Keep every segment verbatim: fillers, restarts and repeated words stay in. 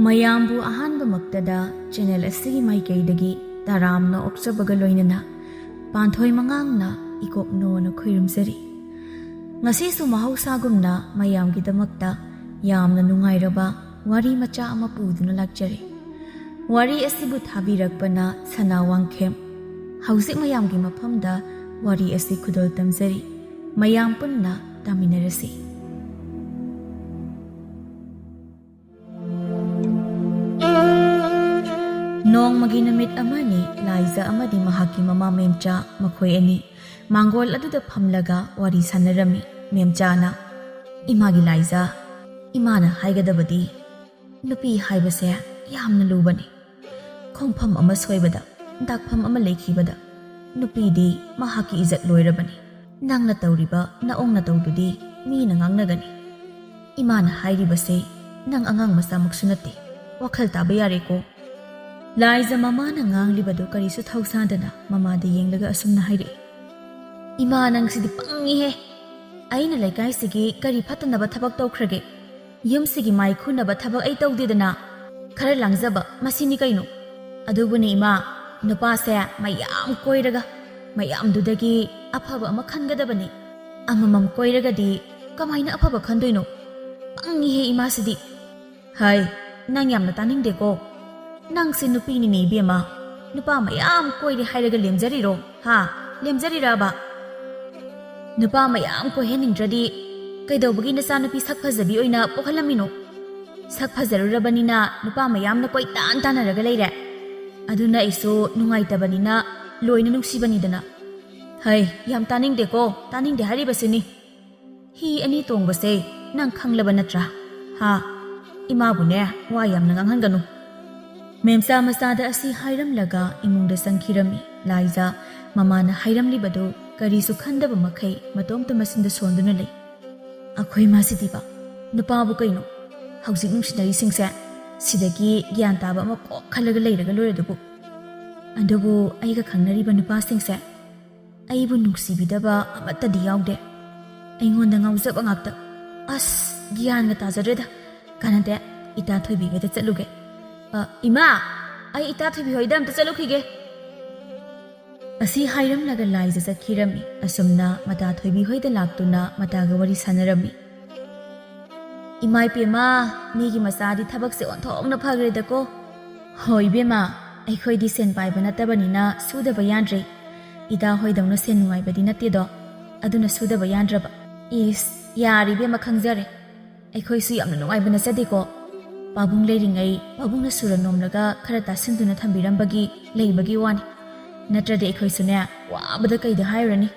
ꯃꯌꯥꯝꯕꯨ ꯑꯍꯥꯟꯕꯃꯛꯇꯗ ꯆꯦꯅꯦꯜ ꯑꯁꯤꯒꯤ ꯃꯥꯏꯀꯩꯗꯒꯤ ꯇꯔꯥꯝꯅ ꯑꯣꯛꯆꯕꯒ ꯂꯣꯏꯅꯅ ꯄꯥꯟꯊꯣꯏ ꯃꯉꯥꯡꯅ ꯏꯀꯣꯛꯅꯣꯅ ꯈꯨꯔꯨꯝꯖꯔꯤ꯫ ꯉꯁꯤꯁꯨ ꯃꯍꯧꯁꯥꯒꯨꯝꯅ ꯃꯌꯥꯝꯒꯤꯗꯃꯛꯇ ꯌꯥꯝꯅ ꯅꯨꯡꯉꯥꯏꯔꯕ ꯋꯥꯔꯤ ꯃꯆꯥ ꯑꯃ ꯄꯨꯗꯨꯅ ꯂꯥꯛꯆꯔꯤ꯫ ꯋꯥꯔꯤ ꯑꯁꯤꯕꯨ ꯊꯥꯕꯤꯔꯛꯄꯅ ꯁꯅꯥ ꯋꯥꯡꯈꯦꯝ꯫ ꯍꯧꯖꯤꯛ ꯃꯌꯥꯝꯒꯤ ꯃꯐꯝꯗ ꯋꯥꯔꯤ ꯑꯁꯤ ꯈꯨꯗꯣꯜ ꯇꯝꯖꯔꯤ꯫ ꯃꯌꯥꯝ ꯄꯨꯟꯅ ꯇꯥꯃꯤꯟꯅꯔꯁꯤ꯫ ꯅꯣꯡꯃꯒꯤ ꯅꯨꯃꯤꯠ ꯑꯃꯅꯤ ꯂꯥꯏꯖ ꯑꯃꯗꯤ ꯃꯍꯥꯛꯀꯤ ꯃꯃꯥ ꯃꯦꯝꯆꯥ ꯃꯈꯣꯏ ꯑꯅꯤ ꯃꯥꯡꯒꯣꯜ ꯑꯗꯨꯗ ꯐꯝꯂꯒ ꯋꯥꯔꯤ ꯁꯥꯟꯅꯔꯝꯃꯤ꯫ ꯃꯦꯝꯆꯥꯅ, "ꯏꯃꯥꯒꯤ ꯂꯥꯏꯖ, ꯏꯃꯥꯅ ꯍꯥꯏꯒꯗꯕꯗꯤ ꯅꯨꯄꯤ ꯍꯥꯏꯕꯁꯦ ꯌꯥꯝꯅ ꯂꯨꯕꯅꯤ꯫ ꯈꯣꯡꯐꯝ ꯑꯃ ꯁꯣꯏꯕꯗ, ꯗꯥꯛꯐꯝ ꯑꯃ ꯂꯩꯈꯤꯕꯗ ꯅꯨꯄꯤꯗꯤ ꯃꯍꯥꯛꯀꯤ ꯏꯖꯠ ꯂꯣꯏꯔꯕꯅꯤ꯫ ꯅꯪꯅ ꯇꯧꯔꯤꯕ ꯅꯑꯣꯡ ꯅꯇꯧꯗꯨꯗꯤ ꯃꯤꯅ ꯉꯥꯡꯅꯒꯅꯤ꯫ ꯏꯃꯥꯅ ꯍꯥꯏꯔꯤꯕꯁꯦ ꯅꯪ ꯑꯉꯥꯡ ꯃꯆꯥꯃꯛꯁꯨ ꯅꯠꯇꯦ, ꯋꯥꯈꯜ ꯇꯥꯕ ꯌꯥꯔꯦꯀꯣ?" ꯂꯥꯏꯖ ꯃꯃꯥꯅ ꯉꯥꯡꯂꯤꯕꯗꯨ ꯀꯔꯤꯁꯨ ꯊꯧꯁꯥꯗꯅ ꯃꯃꯥꯗ ꯌꯦꯡꯂꯒ ꯑꯁꯨꯝꯅ ꯍꯥꯏꯔꯛꯏ, "ꯏꯃꯥ, ꯅꯪꯁꯤꯗꯤ ꯄꯪꯉꯤꯍꯦ꯫ ꯑꯩꯅ ꯂꯩꯀꯥꯏꯁꯤꯒꯤ ꯀꯔꯤ ꯐꯠꯇꯅꯕ ꯊꯕꯛ ꯇꯧꯈ꯭ꯔꯒꯦ? ꯌꯨꯝꯁꯤꯒꯤ ꯃꯥꯏ ꯈꯨꯅꯕ ꯊꯕꯛ ꯑꯩ ꯇꯧꯗꯦꯗꯅ꯫ ꯈꯔ ꯂꯥꯡꯖꯕ ꯃꯁꯤꯅꯤ ꯀꯩꯅꯣ꯫ ꯑꯗꯨꯕꯨꯅꯦ ꯏꯃꯥ, ꯅꯨꯄꯥꯁꯦ ꯃꯌꯥꯝ ꯀꯣꯏꯔꯒ ꯃꯌꯥꯝꯗꯨꯗꯒꯤ ꯑꯐꯕ ꯑꯃ ꯈꯟꯒꯗꯕꯅꯤ꯫ ꯑꯃꯃꯝ ꯀꯣꯏꯔꯒꯗꯤ ꯀꯃꯥꯏꯅ ꯑꯐꯕ ꯈꯟꯗꯣꯏꯅꯣ? ꯄꯪꯉꯤꯍꯦ ꯏꯃꯥꯁꯤꯗꯤ!" "ꯍꯩ, ꯅꯪ ꯌꯥꯝꯅ ꯇꯥꯅꯤꯡꯗꯦꯀꯣ꯫ ꯅꯪꯁꯦ ꯅꯨꯄꯤꯅꯤꯅꯦ ꯏꯕꯦꯝꯃ꯫ ꯅꯨꯄꯥ ꯃꯌꯥꯝ ꯀꯣꯏꯔꯦ ꯍꯥꯏꯔꯒ ꯂꯦꯝꯖꯔꯤꯔꯣ? ꯍꯥ? ꯂꯦꯝꯖꯔꯤꯔꯕ? ꯅꯨꯄꯥ ꯃꯌꯥꯝ ꯀꯣꯏꯍꯟꯅꯤꯡꯗ꯭ꯔꯗꯤ ꯀꯩꯗꯧꯕꯒꯤ ꯅꯆꯥꯅꯨꯄꯤ ꯁꯛ ꯐꯖꯕꯤ ꯑꯣꯏꯅ ꯄꯣꯛꯍꯜꯂꯝꯃꯤꯅꯣ? ꯁꯛ ꯐꯖꯔꯨꯔꯕꯅꯤꯅ ꯅꯨꯄꯥ ꯃꯌꯥꯝꯅ ꯀꯣꯏꯇꯥꯟ ꯇꯥꯟꯅꯔꯒ ꯂꯩꯔꯦ꯫ ꯑꯗꯨꯅ ꯑꯩꯁꯨ ꯅꯨꯡꯉꯥꯏꯇꯕꯅꯤꯅ ꯂꯣꯏꯅ ꯅꯨꯡꯁꯤꯕꯅꯤꯗꯅ꯫" "ꯍꯩ, ꯌꯥꯝ ꯇꯥꯅꯤꯡꯗꯦꯀꯣ, ꯇꯥꯅꯤꯡꯗꯦ ꯍꯥꯏꯔꯤꯕꯁꯤꯅꯤ꯫ ꯍꯤ ꯑꯅꯤ ꯇꯣꯡꯕꯁꯦ ꯅꯪ ꯈꯪꯂꯕ ꯅꯠꯇ꯭ꯔꯥ? ꯍꯥ? ꯏꯃꯥꯕꯨꯅꯦ ꯋꯥ ꯌꯥꯝꯅ ꯉꯥꯡꯍꯟꯒꯅꯨ꯫" ꯃꯦꯝꯆꯥ ꯃꯆꯥꯗ ꯑꯁꯤ ꯍꯥꯏꯔꯝꯂꯒ ꯏꯃꯨꯡꯗ ꯆꯪꯈꯤꯔꯝꯃꯤ꯫ ꯂꯥꯏꯖ ꯃꯃꯥꯅ ꯍꯥꯏꯔꯝꯂꯤꯕꯗꯨ ꯀꯔꯤꯁꯨ ꯈꯟꯗꯕ ꯃꯈꯩ ꯃꯇꯣꯝꯇ ꯃꯆꯤꯟꯗ ꯁꯣꯟꯗꯨꯅ ꯂꯩ꯫ "ꯑꯩꯈꯣꯏ ꯃꯥꯁꯤꯗꯤꯕ, ꯅꯨꯄꯥꯕꯨ ꯀꯩꯅꯣ? ꯍꯧꯖꯤꯛ ꯅꯨꯡꯁꯤꯅꯔꯤꯁꯤꯡꯁꯦ ꯁꯤꯗꯒꯤ ꯒ꯭ꯌꯥꯟ ꯇꯥꯕ ꯑꯃ ꯀꯣꯛ ꯈꯜꯂꯒ ꯂꯩꯔꯒ ꯂꯣꯏꯔꯗꯨꯕꯨ꯫ ꯑꯗꯨꯕꯨ ꯑꯩꯒ ꯈꯪꯅꯔꯤꯕ ꯅꯨꯄꯥꯁꯤꯡꯁꯦ ꯑꯩꯕꯨ ꯅꯨꯡꯁꯤꯕꯤꯗꯕ ꯑꯃꯠꯇꯗꯤ ꯌꯥꯎꯗꯦ꯫ ꯑꯩꯉꯣꯟꯗ ꯉꯥꯎꯖꯕ ꯉꯥꯛꯇ꯫ ꯑꯁ, ꯒ꯭ꯌꯥꯟꯒ ꯇꯥꯖꯗ꯭ꯔꯦꯗ꯫ ꯀꯥꯟꯅꯗꯦ, ꯏꯇꯥ ꯊꯣꯏꯕꯤ ꯍꯣꯏꯗ ꯆꯠꯂꯨꯒꯦ꯫ "ꯑ, ꯏꯃꯥ, ꯑꯩ ꯏꯇꯥ ꯊꯣꯏꯕꯤ ꯍꯣꯏꯗ ꯑꯝꯇ ꯆꯠꯂꯨꯈꯤꯒꯦ꯫" ꯑꯁꯤ ꯍꯥꯏꯔꯝꯂꯒ ꯂꯥꯏꯖ ꯆꯠꯈꯤꯔꯝꯃꯤ꯫ ꯑꯁꯨꯝꯅ ꯃꯇꯥ ꯊꯣꯏꯕꯤ ꯍꯣꯏꯗ ꯂꯥꯛꯇꯨꯅ ꯃꯇꯥꯒ ꯋꯥꯔꯤ ꯁꯥꯟꯅꯔꯝꯃꯤ꯫ "ꯏꯃꯥ ꯏꯄꯦꯝꯃ, ꯃꯤꯒꯤ ꯃꯆꯥꯗꯤ ꯊꯕꯛꯁꯦ ꯑꯣꯟꯊꯣꯛꯅ ꯐꯈ꯭ꯔꯦꯗꯀꯣ꯫" "ꯍꯣꯏ ꯏꯕꯦꯝꯃ, ꯑꯩꯈꯣꯏꯗꯤ ꯁꯦꯟ ꯄꯥꯏꯕ ꯅꯠꯇꯕꯅꯤꯅ ꯁꯨꯗꯕ ꯌꯥꯗ꯭ꯔꯦ꯫ ꯏꯇꯥ ꯍꯣꯏꯗꯧꯅ ꯁꯦꯟ ꯅꯨꯡꯉꯥꯏꯕꯗꯤ ꯅꯠꯇꯦꯗꯣ, ꯑꯗꯨꯅ ꯁꯨꯗꯕ ꯌꯥꯗ꯭ꯔꯕ꯫" "ꯏꯁ, ꯌꯥꯔꯦ ꯏꯕꯦꯝꯃ, ꯈꯪꯖꯔꯦ꯫ ꯑꯩꯈꯣꯏꯁꯨ ꯌꯥꯝꯅ ꯅꯨꯡꯉꯥꯏꯕ ꯅꯠꯆꯗꯦꯀꯣ꯫ ꯄꯥꯕꯨꯡ ꯂꯩꯔꯤꯉꯩ ꯄꯥꯕꯨꯡꯅ ꯁꯨꯔ ꯅꯣꯝꯂꯒ ꯈꯔ ꯇꯥꯁꯤꯟꯗꯨꯅ ꯊꯝꯕꯤꯔꯝꯕꯒꯤ ꯂꯩꯕꯒꯤ ꯋꯥꯅꯤ꯫ ꯅꯠꯇ꯭ꯔꯗꯤ ꯑꯩꯈꯣꯏꯁꯨꯅꯦ, ꯋꯥꯕꯗ ꯀꯩꯗ ꯍꯥꯏꯔꯨꯔꯅꯤ꯫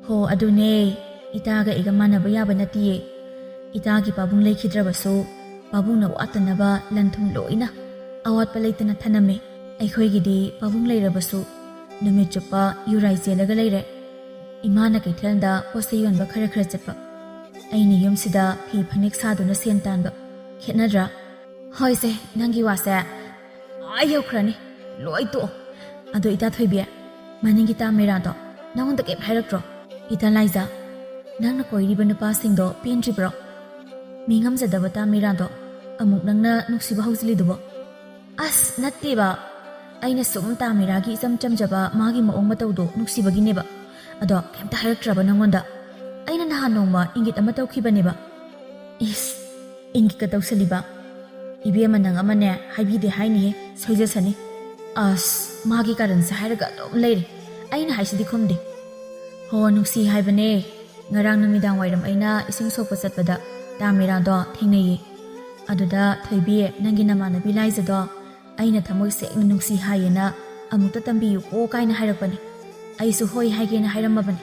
ꯍꯣ, ꯑꯗꯨꯅꯦ, ꯏꯇꯥꯒ ꯑꯩꯒ ꯃꯥꯟꯅꯕ ꯌꯥꯕ ꯅꯠꯇꯤꯌꯦ꯫ ꯏꯇꯥꯒꯤ ꯄꯥꯕꯨꯡ ꯂꯩꯈꯤꯗ꯭ꯔꯕꯁꯨ ꯄꯥꯕꯨꯡꯅ ꯋꯥꯠꯇꯅꯕ ꯂꯟ ꯊꯨꯝ ꯂꯣꯏꯅ ꯑꯋꯥꯠꯄ ꯂꯩꯇꯅ ꯊꯅꯝꯃꯦ꯫ ꯑꯩꯈꯣꯏꯒꯤꯗꯤ ꯄꯥꯕꯨꯡ ꯂꯩꯔꯕꯁꯨ ꯅꯨꯃꯤꯠ ꯆꯨꯞꯄ ꯌꯨꯔꯥꯏ ꯆꯦꯜꯂꯒ ꯂꯩꯔꯦ꯫ ꯏꯃꯥꯅ ꯀꯩꯊꯦꯜꯗ ꯄꯣꯠ ꯆꯩ ꯌꯣꯟꯕ ꯈꯔ ꯈꯔ ꯆꯠꯄ, ꯑꯩꯅ ꯌꯨꯝꯁꯤꯗ ꯐꯤ ꯐꯅꯦꯛ ꯁꯥꯗꯨꯅ ꯁꯦꯟ ꯇꯥꯟꯕ꯫ ꯈꯦꯠꯅꯗ꯭ꯔꯥ?" "ꯍꯣꯏꯁꯦ, ꯅꯪꯒꯤ ꯋꯥꯁꯦ ꯑꯥ ꯌꯧꯈ꯭ꯔꯅꯤ꯫ ꯂꯣꯏ ꯇꯣꯛꯑꯣ꯫ ꯑꯗꯣ ꯏꯇꯥ ꯊꯣꯏꯕꯤ, ꯃꯅꯤꯡꯒꯤ ꯇꯥ ꯃꯩꯔꯥꯗꯣ ꯅꯉꯣꯟꯗ ꯀꯩꯝ ꯍꯥꯏꯔꯛꯇ꯭ꯔꯣ?" "ꯏꯇꯥ ꯂꯥꯏꯖ, ꯅꯪꯅ ꯀꯣꯏꯔꯤꯕ ꯅꯨꯄꯥꯁꯤꯡꯗꯣ ꯄꯦꯟꯗ꯭ꯔꯤꯕ꯭ꯔꯣ? ꯃꯤ ꯉꯝꯖꯗꯕ ꯇꯥ ꯃꯩꯔꯥꯗꯣ ꯑꯃꯨꯛ ꯅꯪꯅ ꯅꯨꯡꯁꯤꯕ ꯍꯧꯖꯤꯜꯂꯤꯗꯨꯕꯣ?" "ꯑꯁ, ꯅꯠꯇꯦꯕ꯫ ꯑꯩꯅ ꯁꯨꯝ ꯇꯥ ꯃꯩꯔꯥꯒꯤ ꯏꯆꯝ ꯆꯝꯖꯕ ꯃꯥꯒꯤ ꯃꯑꯣꯡ ꯃꯇꯧꯗꯣ ꯅꯨꯡꯁꯤꯕꯒꯤꯅꯦꯕ꯫ ꯑꯗꯣ ꯀꯩꯝꯇ ꯍꯥꯏꯔꯛꯇ꯭ꯔꯕ ꯅꯪꯉꯣꯟꯗ? ꯑꯩꯅ ꯅꯍꯥꯟ ꯅꯣꯡꯃ ꯏꯪꯒꯤꯠ ꯑꯃ ꯇꯧꯈꯤꯕꯅꯦꯕ꯫" "ꯏꯁ, ꯏꯪꯒꯤꯠꯀ ꯇꯧꯁꯜꯂꯤꯕ? ꯏꯕꯦꯝꯃ, ꯅꯪ ꯑꯃꯅꯦ ꯍꯥꯏꯕꯤꯗꯦ ꯍꯥꯏꯅꯤꯍꯦ, ꯁꯣꯏꯖꯁꯅꯤ꯫ ꯑꯁ, ꯃꯥꯒꯤ ꯀꯥꯔꯟꯁꯦ ꯍꯥꯏꯔꯒ ꯑꯗꯨꯝ ꯂꯩꯔꯦ꯫ ꯑꯩꯅ ꯍꯥꯏꯁꯤꯗꯤ ꯈꯨꯝꯗꯦ꯫ ꯍꯣ, ꯅꯨꯡꯁꯤ ꯍꯥꯏꯕꯅꯦ꯫ ꯉꯔꯥꯡ ꯅꯨꯃꯤꯗꯥꯡ ꯋꯥꯏꯔꯝ ꯑꯩꯅ ꯏꯁꯤꯡ ꯁꯣꯛꯄ ꯆꯠꯄꯗ ꯇꯥ ꯃꯩꯔꯥꯗꯣ ꯊꯦꯡꯅꯩꯌꯦ꯫ ꯑꯗꯨꯗ ꯊꯣꯏꯕꯤ, ꯅꯪꯒꯤ ꯅꯃꯥꯟꯅꯕꯤ ꯂꯥꯏꯖꯗꯣ ꯑꯩꯅ ꯊꯃꯣꯏ ꯁꯦꯡꯅ ꯅꯨꯡꯁꯤ ꯍꯥꯏꯌꯦꯅ ꯑꯃꯨꯛꯇ ꯇꯝꯕꯤꯌꯨꯀꯣ ꯀꯥꯏꯅ ꯍꯥꯏꯔꯛꯄꯅꯦ꯫ ꯑꯩꯁꯨ ꯍꯣꯏ ꯍꯥꯏꯒꯦꯅ ꯍꯥꯏꯔꯝꯃꯕꯅꯦ꯫"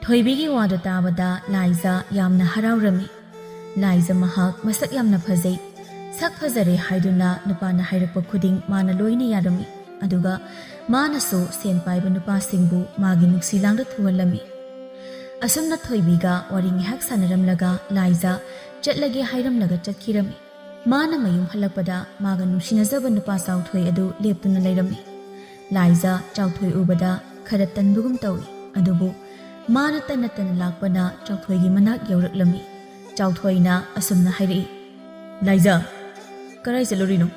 ꯊꯣꯏꯕꯤꯒꯤ ꯋꯥꯗꯣ ꯇꯥꯕꯗ ꯂꯥꯏꯖ ꯌꯥꯝꯅ ꯍꯔꯥꯎꯔꯝꯃꯤ꯫ ꯂꯥꯏꯖ ꯃꯍꯥꯛ ꯃꯁꯛ ꯌꯥꯝꯅ ꯐꯖꯩ꯫ ꯁꯛ ꯐꯖꯔꯦ ꯍꯥꯏꯗꯨꯅ ꯅꯨꯄꯥꯅ ꯍꯥꯏꯔꯛꯄ ꯈꯨꯗꯤꯡ ꯃꯥꯅ ꯂꯣꯏꯅ ꯌꯥꯔꯝꯃꯤ꯫ ꯑꯗꯨꯒ ꯃꯥꯅꯁꯨ ꯁꯦꯟ ꯄꯥꯏꯕ ꯅꯨꯄꯥꯁꯤꯡꯕꯨ ꯃꯥꯒꯤ ꯅꯨꯡꯁꯤ ꯂꯥꯡꯗ ꯊꯨꯍꯜꯂꯝꯃꯤ꯫ ꯑꯁꯨꯝꯅ ꯊꯣꯏꯕꯤꯒ ꯋꯥꯔꯤ ꯉꯥꯏꯍꯥꯛ ꯁꯥꯟꯅꯔꯝꯂꯒ ꯂꯥꯏꯖ ꯆꯠꯂꯒꯦ ꯍꯥꯏꯔꯝꯂꯒ ꯆꯠꯈꯤꯔꯝꯃꯤ꯫ ꯃꯥꯅ ꯃꯌꯨꯝ ꯍꯜꯂꯛꯄꯗ ꯃꯥꯒ ꯅꯨꯡꯁꯤꯅꯖꯕ ꯅꯨꯄꯥ ꯆꯥꯎꯊꯣꯏ ꯑꯗꯨ ꯂꯦꯞꯇꯨꯅ ꯂꯩꯔꯝꯃꯤ꯫ ꯂꯥꯏꯖ ꯆꯥꯎꯊꯣꯏ ꯎꯕꯗ ꯈꯔ ꯇꯟꯕꯒꯨꯝ ꯇꯧꯏ꯫ ꯑꯗꯨꯕꯨ ꯃꯥꯅ ꯇꯟꯅ ꯇꯟꯅ ꯂꯥꯛꯄꯅ ꯆꯥꯎꯊꯣꯏꯒꯤ ꯃꯅꯥꯛ ꯌꯧꯔꯛꯂꯝꯃꯤ꯫ ꯆꯥꯎꯊꯣꯏꯅ ꯑꯁꯨꯝꯅ ꯍꯥꯏꯔꯛꯏ, "ꯂꯥꯏꯖ, ꯀꯔꯥꯏ ꯆꯠꯂꯨꯔꯤꯅꯣ?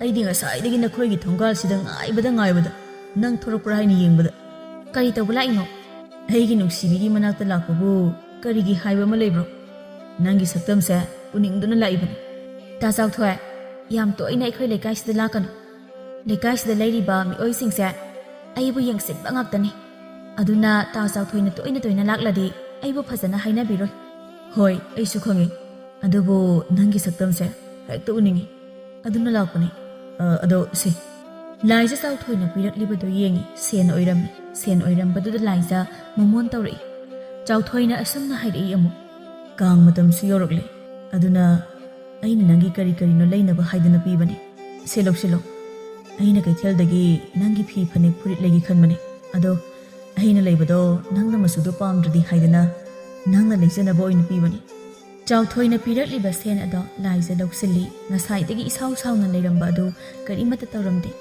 ꯑꯩꯗꯤ ꯉꯁꯥꯏꯗꯒꯤ ꯅꯈꯣꯏꯒꯤ ꯊꯣꯡꯒꯥꯜꯁꯤꯗ ꯉꯥꯏꯕꯗ ꯉꯥꯏꯕꯗ, ꯅꯪ ꯊꯣꯔꯛꯄ꯭ꯔꯥ ꯍꯥꯏꯅ ꯌꯦꯡꯕꯗ꯫ ꯀꯔꯤ ꯇꯧꯕ ꯂꯥꯛꯏꯅꯣ?" "ꯑꯩꯒꯤ ꯅꯨꯡꯁꯤꯕꯤꯒꯤ ꯃꯅꯥꯛꯇ ꯂꯥꯛꯄꯕꯨ ꯀꯔꯤꯒꯤ ꯍꯥꯏꯕ ꯑꯃ ꯂꯩꯕ꯭ꯔꯣ? ꯅꯪꯒꯤ ꯁꯛꯇꯝꯁꯦ ꯎꯅꯤꯡꯗꯨꯅ ꯂꯥꯛꯏꯕꯅꯤ꯫" "ꯇꯥ ꯆꯥꯎꯊꯣꯏ, ꯌꯥꯝ ꯇꯣꯏꯅ ꯑꯩꯈꯣꯏ ꯂꯩꯀꯥꯏꯁꯤꯗ ꯂꯥꯛꯀꯅꯨ꯫ ꯂꯩꯀꯥꯏꯁꯤꯗ ꯂꯩꯔꯤꯕ ꯃꯤꯑꯣꯏꯁꯤꯡꯁꯦ ꯑꯩꯕꯨ ꯌꯦꯡꯁꯤꯟꯕ ꯉꯥꯛꯇꯅꯤ꯫ ꯑꯗꯨꯅ ꯇꯥ ꯆꯥꯎꯊꯣꯏꯅ ꯇꯣꯏꯅ ꯇꯣꯏꯅ ꯂꯥꯛꯂꯗꯤ ꯑꯩꯕꯨ ꯐꯖꯅ ꯍꯥꯏꯅꯕꯤꯔꯣꯏ꯫" "ꯍꯣꯏ, ꯑꯩꯁꯨ ꯈꯪꯉꯤ꯫ ꯑꯗꯨꯕꯨ ꯅꯪꯒꯤ ꯁꯛꯇꯝꯁꯦ ꯍꯦꯛꯇ ꯎꯅꯤꯡꯉꯤ꯫ ꯑꯗꯨꯅ ꯂꯥꯛꯄꯅꯤ꯫ ꯑ, ꯑꯗꯣ ꯁꯤ꯫" ꯂꯥꯏꯖ ꯆꯥꯎꯊꯣꯏꯅ ꯄꯤꯔꯛꯂꯤꯕꯗꯨ ꯌꯦꯡꯉꯤ꯫ ꯁꯦꯟ ꯑꯣꯏꯔꯝꯃꯤ꯫ ꯁꯦꯟ ꯑꯣꯏꯔꯝꯕꯗꯨꯗ ꯂꯥꯏꯖ ꯃꯃꯣꯟ ꯇꯧꯔꯛꯏ꯫ ꯆꯥꯎꯊꯣꯏꯅ ꯑꯁꯨꯝꯅ ꯍꯥꯏꯔꯛꯏ ꯑꯃꯨꯛ, "ꯀꯥꯡ ꯃꯇꯝꯁꯨ ꯌꯧꯔꯛꯂꯦ꯫ ꯑꯗꯨꯅ ꯑꯩꯅ ꯅꯪꯒꯤ ꯀꯔꯤ ꯀꯔꯤꯅꯣ ꯂꯩꯅꯕ ꯍꯥꯏꯗꯨꯅ ꯄꯤꯕꯅꯤ꯫ ꯁꯦ, ꯂꯧꯁꯤꯜꯂꯣ꯫ ꯑꯩꯅ ꯀꯩꯊꯦꯜꯗꯒꯤ ꯅꯪꯒꯤ ꯐꯤ ꯐꯅꯦꯛ ꯐꯨꯔꯤꯠ ꯂꯩꯒꯦ ꯈꯟꯕꯅꯤ꯫ ꯑꯗꯣ ꯑꯩꯅ ꯂꯩꯕꯗꯣ ꯅꯪꯅ ꯃꯆꯨꯗꯣ ꯄꯥꯝꯗ꯭ꯔꯗꯤ ꯍꯥꯏꯗꯅ ꯅꯪꯅ ꯂꯩꯖꯅꯕ ꯑꯣꯏꯅ ꯄꯤꯕꯅꯤ꯫" ꯆꯥꯎꯊꯣꯏꯅ ꯄꯤꯔꯛꯂꯤꯕ ꯁꯦꯟ ꯑꯗꯣ ꯂꯥꯏꯖ ꯂꯧꯁꯤꯜꯂꯤ꯫ ꯉꯁꯥꯏꯗꯒꯤ ꯏꯁꯥꯎ ꯁꯥꯎꯅ ꯂꯩꯔꯝꯕ ꯑꯗꯨ ꯀꯔꯤꯃꯠꯇ ꯇꯧꯔꯝꯗꯦ꯫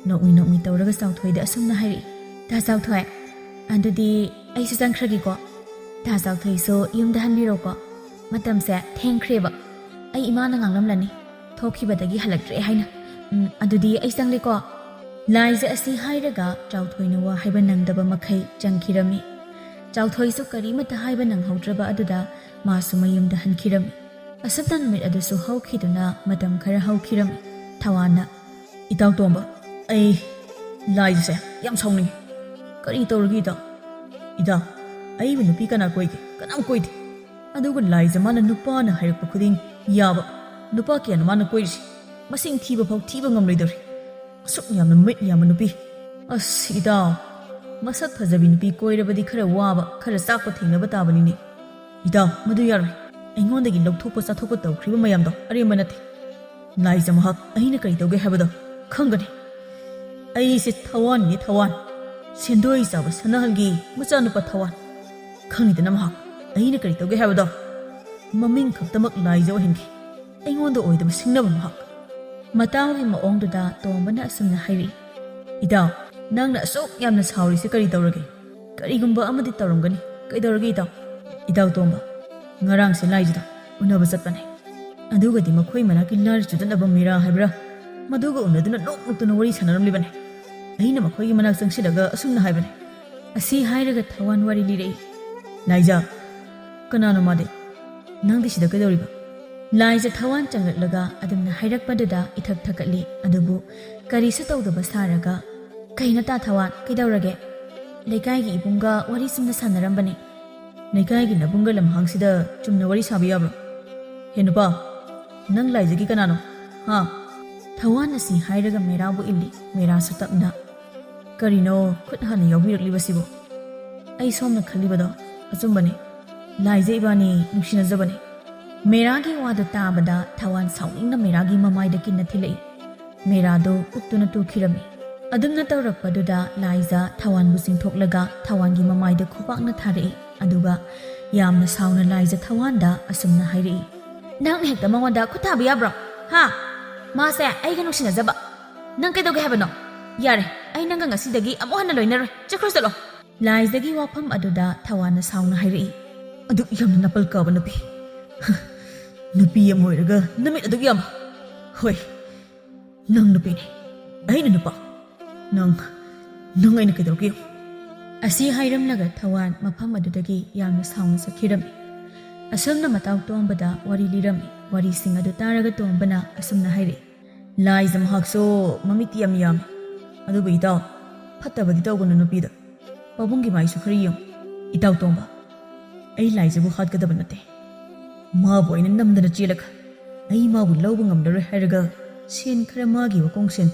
ꯅꯣꯛꯃꯤ ꯅꯣꯛꯃꯤ ꯇꯧꯔꯒ ꯆꯥꯎꯊꯣꯏꯗ ꯑꯁꯨꯝꯅ ꯍꯥꯏꯔꯛꯏ, "ꯇꯥ ꯆꯥꯎꯊꯣꯏ, ꯑꯗꯨꯗꯤ ꯑꯩꯁꯨ ꯆꯪꯈ꯭ꯔꯒꯦꯀꯣ꯫" "ꯇꯥ ꯆꯥꯎꯊꯣꯏꯁꯨ ꯌꯨꯝꯗ ꯍꯟꯕꯤꯔꯣꯀꯣ꯫ ꯃꯇꯝꯁꯦ ꯊꯦꯡꯈ꯭ꯔꯦꯕ꯫ ꯑꯩ ꯏꯃꯥꯅ ꯉꯥꯡꯂꯝꯂꯅꯤ, ꯊꯣꯛꯈꯤꯕꯗꯒꯤ ꯍꯜꯂꯛꯇ꯭ꯔꯦ ꯍꯥꯏꯅ꯫ ꯎꯝ, ꯑꯗꯨꯗꯤ ꯑꯩ ꯆꯪꯂꯦꯀꯣ꯫" ꯂꯥꯏꯖ ꯑꯁꯤ ꯍꯥꯏꯔꯒ ꯆꯥꯎꯊꯣꯏꯅ ꯋꯥ ꯍꯥꯏꯕ ꯅꯪꯗꯕ ꯃꯈꯩ ꯆꯪꯈꯤꯔꯝꯃꯤ꯫ ꯆꯥꯎꯊꯣꯏꯁꯨ ꯀꯔꯤꯃꯠꯇ ꯍꯥꯏꯕ ꯅꯪꯍꯧꯗ꯭ꯔꯕ ꯑꯗꯨꯗ ꯃꯥꯁꯨ ꯃꯌꯨꯝꯗ ꯍꯟꯈꯤꯔꯝꯃꯤ꯫ ꯑꯁꯨꯝꯅ ꯅꯨꯃꯤꯠ ꯑꯗꯨꯁꯨ ꯍꯧꯈꯤꯗꯨꯅ ꯃꯇꯝ ꯈꯔ ꯍꯧꯈꯤꯔꯝꯃꯤ꯫ ꯊꯋꯥꯟꯅ, "ꯏꯇꯥꯎ ꯇꯣꯝꯕ, ꯑꯩ ꯂꯥꯏꯖꯁꯦ ꯌꯥꯝ ꯁꯥꯎꯅꯤꯡꯉꯤ꯫" "ꯀꯔꯤ ꯇꯧꯔꯒꯦ ꯏꯇꯥꯎ?" "ꯏꯇꯥꯎ, ꯑꯩꯕꯨ ꯅꯨꯄꯤ ꯀꯅꯥ ꯀꯣꯏꯒꯦ? ꯀꯅꯥꯝ ꯀꯣꯏꯗꯦ꯫ ꯑꯗꯨꯒ ꯂꯥꯏꯖ ꯃꯥꯅ ꯅꯨꯄꯥꯅ ꯍꯥꯏꯔꯛꯄ ꯈꯨꯗꯤꯡ ꯌꯥꯕ꯫ ꯅꯨꯄꯥ ꯀꯌꯥꯅꯣ ꯃꯥꯅ ꯀꯣꯏꯔꯤꯁꯤ? ꯃꯁꯤꯡ ꯊꯤꯕ ꯐꯥꯎ ꯊꯤꯕ ꯉꯝꯂꯣꯏꯗꯧꯔꯤ꯫ ꯑꯁꯨꯛ ꯌꯥꯝꯅ ꯃꯤꯠ ꯌꯥꯝꯕ ꯅꯨꯄꯤ꯫ ꯑꯁ, ꯏꯇꯥꯎ, ꯃꯁꯛ ꯐꯖꯕꯤ ꯅꯨꯄꯤ ꯀꯣꯏꯔꯕꯗꯤ ꯈꯔ ꯋꯥꯕ, ꯈꯔ ꯆꯥꯛꯄ ꯊꯦꯡꯅꯕ ꯇꯥꯕꯅꯤꯅꯦ꯫ ꯏꯇꯥꯎ, ꯃꯗꯨ ꯌꯥꯔꯣꯏ꯫ ꯑꯩꯉꯣꯟꯗꯒꯤ ꯂꯧꯊꯣꯛꯄ ꯆꯥꯊꯣꯛꯄ ꯇꯧꯈ꯭ꯔꯤꯕ ꯃꯌꯥꯝꯗꯣ ꯑꯔꯦꯝꯕ ꯅꯠꯇꯦ꯫ ꯂꯥꯏꯖ ꯃꯍꯥꯛ ꯑꯩꯅ ꯀꯔꯤ ꯇꯧꯒꯦ ꯍꯥꯏꯕꯗꯣ ꯈꯪꯒꯅꯤ꯫ ꯑꯩꯁꯦ ꯊꯋꯥꯟꯅꯤ, ꯊꯋꯥꯟ꯫ ꯁꯦꯟꯗꯣꯏ ꯆꯥꯕ ꯁꯅꯥꯍꯜꯒꯤ ꯃꯆꯥꯅꯨꯄꯥ ꯊꯋꯥꯟ꯫ ꯈꯪꯉꯤꯗꯅ ꯃꯍꯥꯛ ꯑꯩꯅ ꯀꯔꯤ ꯇꯧꯒꯦ ꯍꯥꯏꯕꯗꯣ꯫ ꯃꯃꯤꯡ ꯈꯛꯇꯃꯛ ꯂꯥꯏꯖ ꯑꯣꯏꯍꯟꯈꯤ꯫ ꯑꯩꯉꯣꯟꯗ ꯑꯣꯏꯗꯕ ꯁꯤꯡꯅꯕ ꯃꯍꯥꯛ꯫" ꯃꯇꯥꯎꯒꯤ ꯃꯑꯣꯡꯗꯨꯗ ꯇꯣꯝꯕꯅ ꯑꯁꯨꯝꯅ ꯍꯥꯏꯔꯛꯏ, "ꯏꯇꯥꯎ, ꯅꯪꯅ ꯑꯁꯨꯛ ꯌꯥꯝꯅ ꯁꯥꯎꯔꯤꯁꯦ ꯀꯔꯤ ꯇꯧꯔꯒꯦ? ꯀꯔꯤꯒꯨꯝꯕ ꯑꯃꯗꯤ ꯇꯧꯔꯝꯒꯅꯤ꯫ ꯀꯩꯗꯧꯔꯒꯦ ꯏꯇꯥꯎ?" "ꯏꯇꯥꯎ ꯇꯣꯝꯕ, ꯉꯔꯥꯡꯁꯦ ꯂꯥꯏꯖꯗ ꯎꯅꯕ ꯆꯠꯄꯅꯦ꯫ ꯑꯗꯨꯒꯗꯤ ꯃꯈꯣꯏ ꯃꯅꯥꯛꯀꯤ ꯂꯥꯏꯔ ꯆꯨꯗꯠꯅꯕ ꯃꯦꯔꯥ ꯍꯥꯏꯕ꯭ꯔꯥ, ꯃꯗꯨꯒ ꯎꯅꯗꯨꯅ ꯅꯣꯛ ꯅꯣꯛꯇꯨꯅ ꯋꯥꯔꯤ ꯁꯥꯟꯅꯔꯝꯂꯤꯕꯅꯦ꯫ ꯑꯩꯅ ꯃꯈꯣꯏꯒꯤ ꯃꯅꯥꯛ ꯆꯪꯁꯤꯜꯂꯒ ꯑꯁꯨꯝꯅ ꯍꯥꯏꯕꯅꯦ"꯫ ꯑꯁꯤ ꯍꯥꯏꯔꯒ ꯊꯋꯥꯟ ꯋꯥꯔꯤ ꯂꯤꯔꯛꯏ꯫ "ꯂꯥꯏꯖ, ꯀꯅꯥꯅꯣ ꯃꯥꯗꯤ? ꯅꯪꯗꯤ ꯁꯤꯗ ꯀꯩꯗꯧꯔꯤꯕ?" ꯂꯥꯏꯖ ꯊꯋꯥꯟ ꯆꯪꯂꯛꯂꯒ ꯑꯗꯨꯝꯅ ꯍꯥꯏꯔꯛꯄꯗꯨꯗ ꯏꯊꯛ ꯊꯛꯀꯠꯂꯤ꯫ ꯑꯗꯨꯕꯨ ꯀꯔꯤꯁꯨ ꯇꯧꯗꯕ ꯁꯥꯔꯒ, "ꯀꯩꯅꯣ ꯇꯥ ꯊꯋꯥꯟ, ꯀꯩꯗꯧꯔꯒꯦ?" "ꯂꯩꯀꯥꯏꯒꯤ ꯏꯕꯨꯡꯒ ꯋꯥꯔꯤ ꯆꯨꯝꯅ ꯁꯥꯟꯅꯔꯝꯕꯅꯦ"꯫ "ꯂꯩꯀꯥꯏꯒꯤ ꯅꯕꯨꯡꯒ ꯂꯝꯍꯥꯡꯁꯤꯗ ꯆꯨꯝꯅ ꯋꯥꯔꯤ ꯁꯥꯕ ꯌꯥꯕ꯭ꯔꯣ? ꯍꯦ ꯅꯨꯄꯥ, ꯅꯪ ꯂꯥꯏꯖꯒꯤ ꯀꯅꯥꯅꯣ? ꯍꯥ?" ꯊꯋꯥꯟ ꯑꯁꯤ ꯍꯥꯏꯔꯒ ꯃꯦꯔꯥꯕꯨ ꯏꯜꯂꯤ꯫ ꯃꯦꯔꯥꯁꯨ ꯇꯞꯅ, "ꯀꯔꯤꯅꯣ ꯈꯨꯠ ꯍꯥꯟꯅ ꯌꯥꯎꯕꯤꯔꯛꯂꯤꯕꯁꯤꯕꯣ? ꯑꯩ ꯁꯣꯝꯅ ꯈꯜꯂꯤꯕꯗꯣ ꯑꯆꯨꯝꯕꯅꯤ꯫ ꯂꯥꯏꯖ ꯏꯕꯥꯅꯤ ꯅꯨꯡꯁꯤꯅꯖꯕꯅꯤ"꯫ ꯃꯦꯔꯥꯒꯤ ꯋꯥꯗꯨ ꯇꯥꯕꯗ ꯊꯋꯥꯟ ꯁꯥꯎꯅꯤꯡꯅ ꯃꯦꯔꯥꯒꯤ ꯃꯃꯥꯏꯗ ꯀꯤꯟꯅ ꯊꯤꯜꯂꯛꯏ꯫ ꯃꯦꯔꯥꯗꯨ ꯎꯞꯇꯨꯅ ꯇꯨꯈꯤꯔꯝꯃꯤ꯫ ꯑꯗꯨꯝꯅ ꯇꯧꯔꯛꯄꯗꯨꯗ ꯂꯥꯏꯖ ꯊꯋꯥꯟꯕꯨ ꯆꯤꯡꯊꯣꯛꯂꯒ ꯊꯋꯥꯟꯒꯤ ꯃꯃꯥꯏꯗ ꯈꯨꯕꯥꯛꯅ ꯊꯥꯔꯛꯏ꯫ ꯑꯗꯨꯒ ꯌꯥꯝꯅ ꯁꯥꯎꯅ ꯂꯥꯏꯖ ꯊꯋꯥꯟꯗ ꯑꯁꯨꯝꯅ ꯍꯥꯏꯔꯛꯏ, "ꯅꯪꯅ ꯍꯦꯛꯇ ꯃꯉꯣꯟꯗ ꯈꯨꯠ ꯊꯥꯕ ꯌꯥꯕ꯭ꯔꯣ? ꯍꯥ? ꯃꯥꯁꯦ ꯑꯩꯒ ꯅꯨꯡꯁꯤꯅꯖꯕ꯫ ꯅꯪ ꯀꯩꯗꯧꯒꯦ ꯍꯥꯏꯕꯅꯣ? ꯌꯥꯔꯦ, ꯑꯩ ꯅꯪꯒ ꯉꯁꯤꯗꯒꯤ ꯑꯃꯨꯛ ꯍꯟꯅ ꯂꯣꯏꯅꯔꯣꯏ꯫ ꯆꯠꯈ꯭ꯔꯣ ꯆꯠꯂꯣ"꯫ ꯂꯥꯏꯖꯒꯤ ꯋꯥꯐꯝ ꯑꯗꯨꯗ ꯊꯋꯥꯟꯅ ꯁꯥꯎꯅ ꯍꯥꯏꯔꯛꯏ, "ꯑꯗꯨꯛ ꯌꯥꯝꯅ ꯅꯥꯄꯜ ꯀꯥꯕ ꯅꯨꯄꯤ, ꯅꯨꯄꯤ ꯑꯃ ꯑꯣꯏꯔꯒ ꯅꯃꯤꯠ ꯑꯗꯨꯛ ꯌꯥꯝ, ꯍꯣꯏ, ꯅꯪ ꯅꯨꯄꯤꯅꯤ, ꯑꯩꯅ ꯅꯨꯄꯥ꯫ ꯅꯪ, ꯅꯪ ꯑꯩꯅ ꯀꯩꯗꯧꯔꯛꯀꯦ ꯌꯦꯡꯉꯨ"꯫ ꯑꯁꯤ ꯍꯥꯏꯔꯝꯂꯒ ꯊꯋꯥꯟ ꯃꯐꯝ ꯑꯗꯨꯗꯒꯤ ꯌꯥꯝꯅ ꯁꯥꯎꯅ ꯆꯠꯈꯤꯔꯝꯃꯤ꯫ ꯑꯁꯨꯝꯅ ꯃꯇꯥꯎ ꯇꯣꯝꯕꯗ ꯋꯥꯔꯤ ꯂꯤꯔꯝꯃꯤ꯫ ꯋꯥꯔꯤꯁꯤꯡ ꯑꯗꯨ ꯇꯥꯔꯒ ꯇꯣꯝꯕꯅ ꯑꯁꯨꯝꯅ ꯍꯥꯏꯔꯛꯏ, "ꯂꯥꯏꯖ ꯃꯍꯥꯛꯁꯨ ꯃꯃꯤꯠꯇꯤ ꯌꯥꯝ ꯌꯥꯝꯃꯤ꯫ ꯑꯗꯨꯕꯨ ꯏꯇꯥꯎ, ꯐꯠꯇꯕꯗꯤ ꯇꯧꯒꯅꯨ ꯅꯨꯄꯤꯗ꯫ ꯄꯥꯕꯨꯡꯒꯤ ꯃꯥꯏꯁꯨ ꯈꯔ ꯌꯦꯡꯉꯨ꯫ ꯏꯇꯥꯎ ꯇꯣꯝꯕ, ꯑꯩ ꯂꯥꯏꯖꯕꯨ ꯍꯥꯠꯀꯗꯕ ꯅꯠꯇꯦ꯫ ꯃꯥꯕꯨ ꯑꯩꯅ ꯅꯝꯗꯅ ꯆꯦꯜꯂꯒ ꯑꯩ ꯃꯥꯕꯨ ꯂꯧꯕ ꯉꯝꯂꯔꯣꯏ ꯍꯥꯏꯔꯒ ꯁꯦꯟ ꯈꯔ ꯃꯥꯒꯤ ꯋꯥꯀꯣꯡꯁꯦꯟ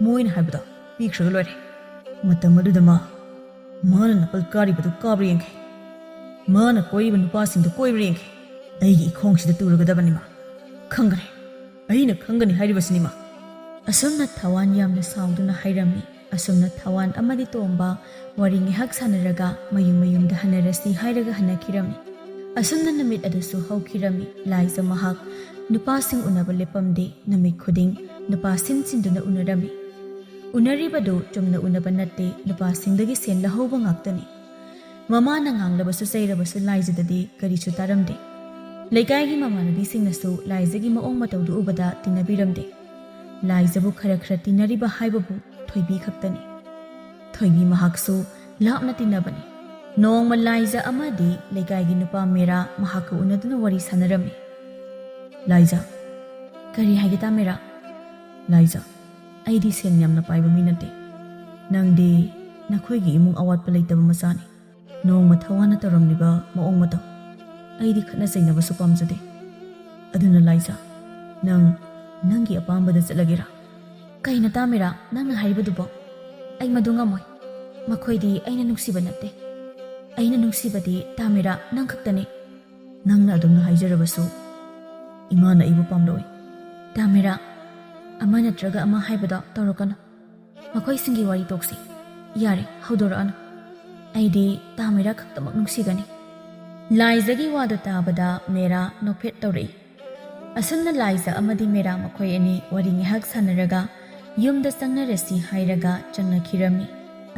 ꯃꯣꯏꯅ ꯍꯥꯏꯕꯗꯣ ꯄꯤꯈ꯭ꯔꯒ ꯂꯣꯏꯔꯦ꯫ ꯃꯇꯝ ꯑꯗꯨꯗ ꯃꯥ, ꯃꯥꯅ ꯅꯥꯄꯜ ꯀꯥꯔꯤꯕꯗꯨ ꯀꯥꯕ꯭ꯔꯥ ꯌꯦꯡꯒꯦ꯫ ꯃꯥꯅ ꯀꯣꯏꯔꯤꯕ ꯅꯨꯄꯥꯁꯤꯡꯗꯨ ꯀꯣꯏꯕ꯭ꯔꯥ ꯌꯦꯡꯒꯦ꯫ ꯑꯩꯒꯤ ꯏꯈꯣꯡꯁꯤꯗ ꯇꯨꯔꯒꯗꯕꯅꯤ ꯃꯥ꯫ ꯈꯪꯒꯅꯤ꯫ ꯑꯩꯅ ꯈꯪꯒꯅꯤ ꯍꯥꯏꯔꯤꯕꯁꯤꯅꯤ ꯃꯥ"꯫ ꯑꯁꯨꯝꯅ ꯊꯋꯥꯟ ꯌꯥꯝꯅ ꯁꯥꯎꯗꯨꯅ ꯍꯥꯏꯔꯝꯃꯤ꯫ ꯑꯁꯨꯝꯅ ꯊꯋꯥꯟ ꯑꯃꯗꯤ ꯇꯣꯝꯕ ꯋꯥꯔꯤ ꯉꯥꯏꯍꯥꯛ ꯁꯥꯟꯅꯔꯒ ꯃꯌꯨꯝ ꯃꯌꯨꯝꯗ ꯍꯟꯅꯔꯁꯤ ꯍꯥꯏꯔꯒ ꯍꯟꯅꯈꯤꯔꯝꯃꯤ꯫ ꯑꯁꯨꯝꯅ ꯅꯨꯃꯤꯠ ꯑꯗꯨꯁꯨ ꯍꯧꯈꯤꯔꯝꯃꯤ꯫ ꯂꯥꯏꯖ ꯃꯍꯥꯛ ꯅꯨꯄꯥꯁꯤꯡ ꯎꯅꯕ ꯂꯦꯞꯄꯝꯗꯦ꯫ ꯅꯨꯃꯤꯠ ꯈꯨꯗꯤꯡ ꯅꯨꯄꯥ ꯁꯤꯟ ꯁꯤꯟꯗꯨꯅ ꯎꯅꯔꯝꯃꯤ꯫ ꯎꯅꯔꯤꯕꯗꯨ ꯆꯨꯝꯅ ꯎꯅꯕ ꯅꯠꯇꯦ, ꯅꯨꯄꯥꯁꯤꯡꯗꯒꯤ ꯁꯦꯟ ꯂꯧꯍꯧꯕ ꯉꯥꯛꯇꯅꯤ꯫ ꯃꯃꯥꯅ ꯉꯥꯡꯂꯕꯁꯨ ꯆꯩꯔꯕꯁꯨ ꯂꯥꯏꯖꯗꯗꯤ ꯀꯔꯤꯁꯨ ꯇꯥꯔꯝꯗꯦ꯫ ꯂꯩꯀꯥꯏꯒꯤ ꯃꯃꯥꯟꯅꯕꯤꯁꯤꯡꯅꯁꯨ ꯂꯥꯏꯖꯒꯤ ꯃꯑꯣꯡ ꯃꯇꯧꯗꯨ ꯎꯕꯗ ꯇꯤꯟꯅꯕꯤꯔꯝꯗꯦ꯫ ꯂꯥꯏꯖꯕꯨ ꯈꯔ ꯈꯔ ꯇꯤꯟꯅꯔꯤꯕ ꯍꯥꯏꯕꯕꯨ ꯊꯣꯏꯕꯤ ꯈꯛꯇꯅꯤ꯫ ꯊꯣꯏꯕꯤ ꯃꯍꯥꯛꯁꯨ ꯂꯥꯞꯅ ꯇꯤꯟꯅꯕꯅꯤ꯫ ꯅꯣꯡꯃ ꯂꯥꯏꯖ ꯑꯃꯗꯤ ꯂꯩꯀꯥꯏꯒꯤ ꯅꯨꯄꯥ ꯃꯦꯔꯥ ꯃꯍꯥꯛꯀ ꯎꯅꯗꯨꯅ ꯋꯥꯔꯤ ꯁꯥꯟꯅꯔꯝꯃꯤ꯫ ꯂꯥꯏꯖ, ꯀꯔꯤ ꯍꯥꯏꯒꯦ ꯇꯥꯃꯦꯔꯥ? ꯂꯥꯏꯖ, ꯑꯩꯗꯤ ꯁꯦꯟ ꯌꯥꯝꯅ ꯄꯥꯏꯕ ꯃꯤ ꯅꯠꯇꯦ꯫ ꯅꯪꯗꯤ ꯅꯈꯣꯏꯒꯤ ꯏꯃꯨꯡ ꯑꯋꯥꯠꯄ ꯂꯩꯇꯕ ꯃꯆꯥꯅꯤ꯫ ꯅꯣꯡꯃ ꯊꯋꯥꯅ ꯇꯧꯔꯝꯂꯤꯕ ꯃꯑꯣꯡ ꯃꯇꯧ꯫ ꯑꯩꯗꯤ ꯈꯠꯅ ꯆꯩꯅꯕꯁꯨ ꯄꯥꯝꯖꯗꯦ꯫ ꯑꯗꯨꯅ ꯂꯥꯏꯖ, ꯅꯪ ꯅꯪꯒꯤ ꯑꯄꯥꯝꯕꯗ ꯆꯠꯂꯒꯦꯔꯥ? ꯀꯩꯅꯣ ꯇꯥꯃꯦꯔꯥ ꯅꯪꯅ ꯍꯥꯏꯔꯤꯕꯗꯨꯕꯣ? ꯑꯩ ꯃꯗꯨ ꯉꯝꯃꯣꯏ꯫ ꯃꯈꯣꯏꯗꯤ ꯑꯩꯅ ꯅꯨꯡꯁꯤꯕ ꯅꯠꯇꯦ꯫ ꯑꯩꯅ ꯅꯨꯡꯁꯤꯕꯗꯤ ꯇꯥꯃꯦꯔꯥ ꯅꯪ ꯈꯛꯇꯅꯤ꯫ ꯅꯪꯅ ꯑꯗꯨꯝꯅ ꯍꯥꯏꯖꯔꯕꯁꯨ ꯏꯃꯥꯅ ꯑꯩꯕꯨ ꯄꯥꯝꯂꯛꯑꯣꯏ꯫ ꯇꯥꯃꯦꯔꯥ, ꯑꯃ ꯅꯠꯇ꯭ꯔꯒ ꯑꯃ ꯍꯥꯏꯕꯗꯣ ꯇꯧꯔꯛꯀꯅꯨ꯫ ꯃꯈꯣꯏꯁꯤꯡꯒꯤ ꯋꯥꯔꯤ ꯇꯣꯛꯁꯤ꯫ ꯌꯥꯔꯦ, ꯍꯧꯗꯣꯔꯛꯑꯅꯨ꯫ ꯑꯩꯗꯤ ꯇꯥꯃꯦꯔꯥ ꯈꯛꯇꯃꯛ ꯅꯨꯡꯁꯤꯒꯅꯤ꯫ ꯂꯥꯏꯖꯒꯤ ꯋꯥꯗꯨ ꯇꯥꯕꯗ ꯃꯦꯔꯥ ꯅꯣꯛꯐꯦꯠ ꯇꯧꯔꯛꯏ꯫ ꯑꯁꯨꯝꯅ ꯂꯥꯏꯖ ꯑꯃꯗꯤ ꯃꯦꯔꯥ ꯃꯈꯣꯏ ꯑꯅꯤ ꯋꯥꯔꯤ ꯉꯥꯏꯍꯥꯛ ꯁꯥꯟꯅꯔꯒ ꯌꯨꯝꯗ ꯆꯪꯅꯔꯁꯤ ꯍꯥꯏꯔꯒ ꯆꯪꯅꯈꯤꯔꯝꯃꯤ꯫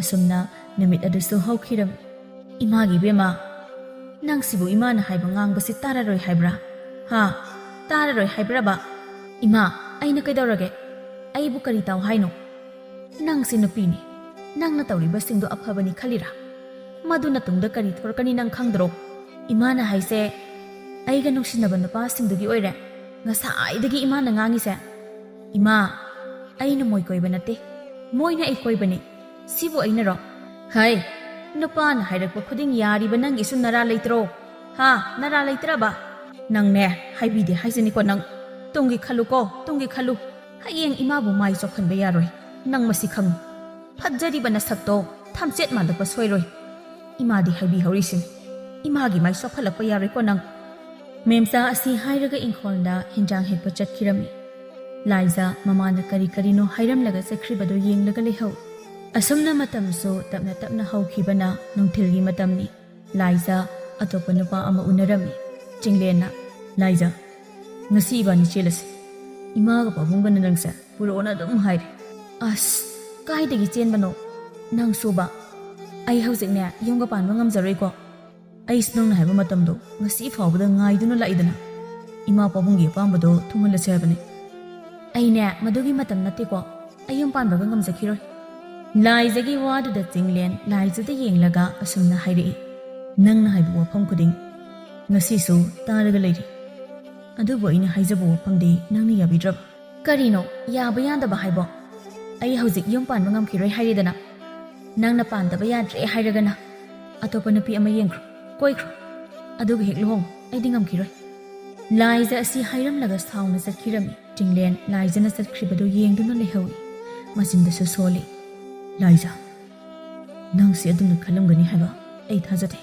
ꯑꯁꯨꯝꯅ ꯅꯨꯃꯤꯠ ꯑꯗꯨꯁꯨ ꯍꯧꯈꯤꯔꯝꯃꯤ꯫ ꯏꯃꯥꯒꯤ ꯏꯕꯦꯝꯃ, ꯅꯪꯁꯤꯕꯨ ꯏꯃꯥꯅ ꯍꯥꯏꯕ ꯉꯥꯡꯕꯁꯤ ꯇꯥꯔꯔꯣꯏ ꯍꯥꯏꯕ꯭ꯔꯥ? ꯍꯥ? ꯇꯥꯔꯔꯣꯏ ꯍꯥꯏꯕ꯭ꯔꯕ? ꯏꯃꯥ, ꯑꯩꯅ ꯀꯩꯗꯧꯔꯒꯦ? ꯑꯩꯕꯨ ꯀꯔꯤ ꯇꯥꯎ ꯍꯥꯏꯅꯣ? ꯅꯪꯁꯤ ꯅꯨꯄꯤꯅꯤ꯫ ꯅꯪꯅ ꯇꯧꯔꯤꯕꯁꯤꯡꯗꯣ ꯑꯐꯕꯅꯤ ꯈꯜꯂꯤꯔꯥ? ꯃꯗꯨꯅ ꯇꯨꯡꯗ ꯀꯔꯤ ꯊꯣꯔꯛꯀꯅꯤ ꯅꯪ ꯈꯪꯗ꯭ꯔꯣ? ꯏꯃꯥꯅ ꯍꯥꯏꯁꯦ ꯑꯩꯒ ꯅꯨꯡꯁꯤꯅꯕ ꯅꯨꯄꯥꯁꯤꯡꯗꯨꯒꯤ ꯑꯣꯏꯔꯦ꯫ ꯉꯁꯥꯏꯗꯒꯤ ꯏꯃꯥꯅ ꯉꯥꯡꯉꯤꯁꯦ꯫ ꯏꯃꯥ, ꯑꯩꯅ ꯃꯣꯏ ꯀꯣꯏꯕ ꯅꯠꯇꯦ꯫ ꯃꯣꯏꯅ ꯑꯩ ꯀꯣꯏꯕꯅꯤ꯫ ꯁꯤꯕꯨ ꯑꯩꯅꯔꯣ? ꯍꯩ, ꯅꯨꯄꯥꯅ ꯍꯥꯏꯔꯛꯄ ꯈꯨꯗꯤꯡ ꯌꯥꯔꯤꯕ ꯅꯪꯒꯤꯁꯨ ꯅꯔꯥ ꯂꯩꯇ꯭ꯔꯣ? ꯍꯥ, ꯅꯔꯥ ꯂꯩꯇ꯭ꯔꯕ? ꯅꯪꯅꯦ, ꯍꯥꯏꯕꯤꯗꯦ ꯍꯥꯏꯖꯅꯤꯀꯣ ꯅꯪ꯫ ꯇꯨꯡꯒꯤ ꯈꯜꯂꯨꯀꯣ, ꯇꯨꯡꯒꯤ ꯈꯜꯂꯨ꯫ ꯍꯌꯦꯡ ꯏꯃꯥꯕꯨ ꯃꯥꯏ ꯆꯣꯛꯍꯟꯕ ꯌꯥꯔꯣꯏ꯫ ꯅꯪ ꯃꯁꯤ ꯈꯪꯉꯨ꯫ ꯐꯠꯖꯔꯤꯕ ꯅꯁꯛꯇꯣ ꯊꯝꯆꯦꯠ ꯃꯥꯜꯂꯛꯄ ꯁꯣꯏꯔꯣꯏ꯫ ꯏꯃꯥꯗꯤ ꯍꯥꯏꯕꯤꯍꯧꯔꯤꯁꯤꯅꯤ꯫ ꯏꯃꯥꯒꯤ ꯃꯥꯏ ꯆꯣꯛꯍꯜꯂꯛꯄ ꯌꯥꯔꯣꯏꯀꯣ ꯅꯪ꯫ ꯃꯦꯝꯆꯥ ꯑꯁꯤ ꯍꯥꯏꯔꯒ ꯏꯪꯈꯣꯜꯗ ꯍꯤꯟꯖꯥꯡ ꯍꯦꯛꯄ ꯆꯠꯈꯤꯔꯝꯃꯤ꯫ ꯂꯥꯏꯖ ꯃꯃꯥꯅ ꯀꯔꯤ ꯀꯔꯤꯅꯣ ꯍꯥꯏꯔꯝꯂꯒ ꯆꯠꯈ꯭ꯔꯤꯕꯗꯨ ꯌꯦꯡꯂꯒ ꯂꯩꯍꯧ꯫ ꯑꯁꯨꯝꯅ ꯃꯇꯝꯁꯨ ꯇꯞꯅ ꯇꯞꯅ ꯍꯧꯈꯤꯕꯅ ꯅꯨꯡꯊꯤꯜꯒꯤ ꯃꯇꯝꯅꯤ꯫ ꯂꯥꯏꯖ ꯑꯇꯣꯞꯄ ꯅꯨꯄꯥ ꯑꯃ ꯎꯅꯔꯝꯃꯤ꯫ ꯆꯤꯡꯂꯦꯟꯅ, "ꯂꯥꯏꯖ, ꯉꯁꯤ ꯏꯕꯥꯅꯤ ꯆꯦꯜꯂꯁꯤ꯫ ꯏꯃꯥꯒ ꯄꯥꯕꯨꯡꯒꯅ ꯅꯪꯁꯦ ꯄꯨꯔꯛꯑꯣꯅ ꯑꯗꯨꯝ ꯍꯥꯏꯔꯤ꯫" "ꯑꯁ, "ꯀꯥꯏꯗꯒꯤ ꯆꯦꯟꯕꯅꯣ? ꯅꯪꯁꯨꯕ? ꯑꯩ ꯍꯧꯖꯤꯛꯅꯦ ꯌꯨꯝꯒ ꯄꯥꯟꯕ ꯉꯝꯖꯔꯣꯏꯀꯣ꯫ ꯑꯩꯁꯨ ꯅꯪꯅ ꯍꯥꯏꯕ ꯃꯇꯝꯗꯣ ꯉꯁꯤ ꯐꯥꯎꯕꯗ ꯉꯥꯏꯗꯨꯅ ꯂꯥꯛꯏꯗꯅ꯫ ꯏꯃꯥ ꯄꯥꯕꯨꯡꯒꯤ ꯑꯄꯥꯝꯕꯗꯣ ꯊꯨꯡꯍꯜꯂꯁꯦ ꯍꯥꯏꯕꯅꯤ꯫ ꯑꯩꯅꯦ ꯃꯗꯨꯒꯤ ꯃꯇꯝ ꯅꯠꯇꯦꯀꯣ꯫ ꯑꯩ ꯌꯨꯝ ꯄꯥꯟꯕꯒ ꯉꯝꯖꯈꯤꯔꯣꯏ꯫" ꯂꯥꯏꯖꯒꯤ ꯋꯥꯗꯨꯗ ꯆꯤꯡꯂꯦꯟ ꯂꯥꯏꯖꯗ ꯌꯦꯡꯂꯒ ꯑꯁꯨꯝꯅ ꯍꯥꯏꯔꯛꯏ, "ꯅꯪꯅ ꯍꯥꯏꯕ ꯋꯥꯐꯝ ꯈꯨꯗꯤꯡ ꯉꯁꯤꯁꯨ ꯇꯥꯔꯒ ꯂꯩꯔꯤ꯫ ꯑꯗꯨꯕꯨ ꯑꯩꯅ ꯍꯥꯏꯖꯕ ꯋꯥꯐꯝꯗꯤ ꯅꯪꯅ ꯌꯥꯕꯤꯗ꯭ꯔꯕ?" "ꯀꯔꯤꯅꯣ ꯌꯥꯕ ꯌꯥꯗꯕ ꯍꯥꯏꯕꯣ? ꯑꯩ ꯍꯧꯖꯤꯛ ꯌꯨꯝ ꯄꯥꯟꯕ ꯉꯝꯈꯤꯔꯣꯏ ꯍꯥꯏꯔꯦꯗꯅ꯫ ꯅꯪꯅ ꯄꯥꯟꯗꯕ ꯌꯥꯗ꯭ꯔꯦ ꯍꯥꯏꯔꯒꯅ ꯑꯇꯣꯞꯄ ꯅꯨꯄꯤ ꯑꯃ ꯌꯦꯡꯈ꯭ꯔꯣ, ꯀꯣꯏꯈ꯭ꯔꯣ꯫ ꯑꯗꯨꯒ ꯍꯦꯛ ꯂꯨꯍꯣꯡꯉꯣ꯫ ꯑꯩꯗꯤ ꯉꯝꯈꯤꯔꯣꯏ꯫" ꯂꯥꯏꯖ ꯑꯁꯤ ꯍꯥꯏꯔꯝꯂꯒ ꯁꯥꯎꯅ ꯆꯠꯈꯤꯔꯝꯃꯤ꯫ ꯆꯤꯡꯂꯦꯟ ꯂꯥꯏꯖꯅ ꯆꯠꯈ꯭ꯔꯤꯕꯗꯨ ꯌꯦꯡꯗꯨꯅ ꯂꯩꯍꯧꯏ꯫ ꯃꯆꯤꯟꯗꯁꯨ ꯁꯣꯜꯂꯤ꯫ "ꯂꯥꯏꯖ, ꯅꯪꯁꯦ ꯑꯗꯨꯝꯅ ꯈꯜꯂꯝꯒꯅꯤ ꯍꯥꯏꯕ ꯑꯩ ꯊꯥꯖꯗꯦ꯫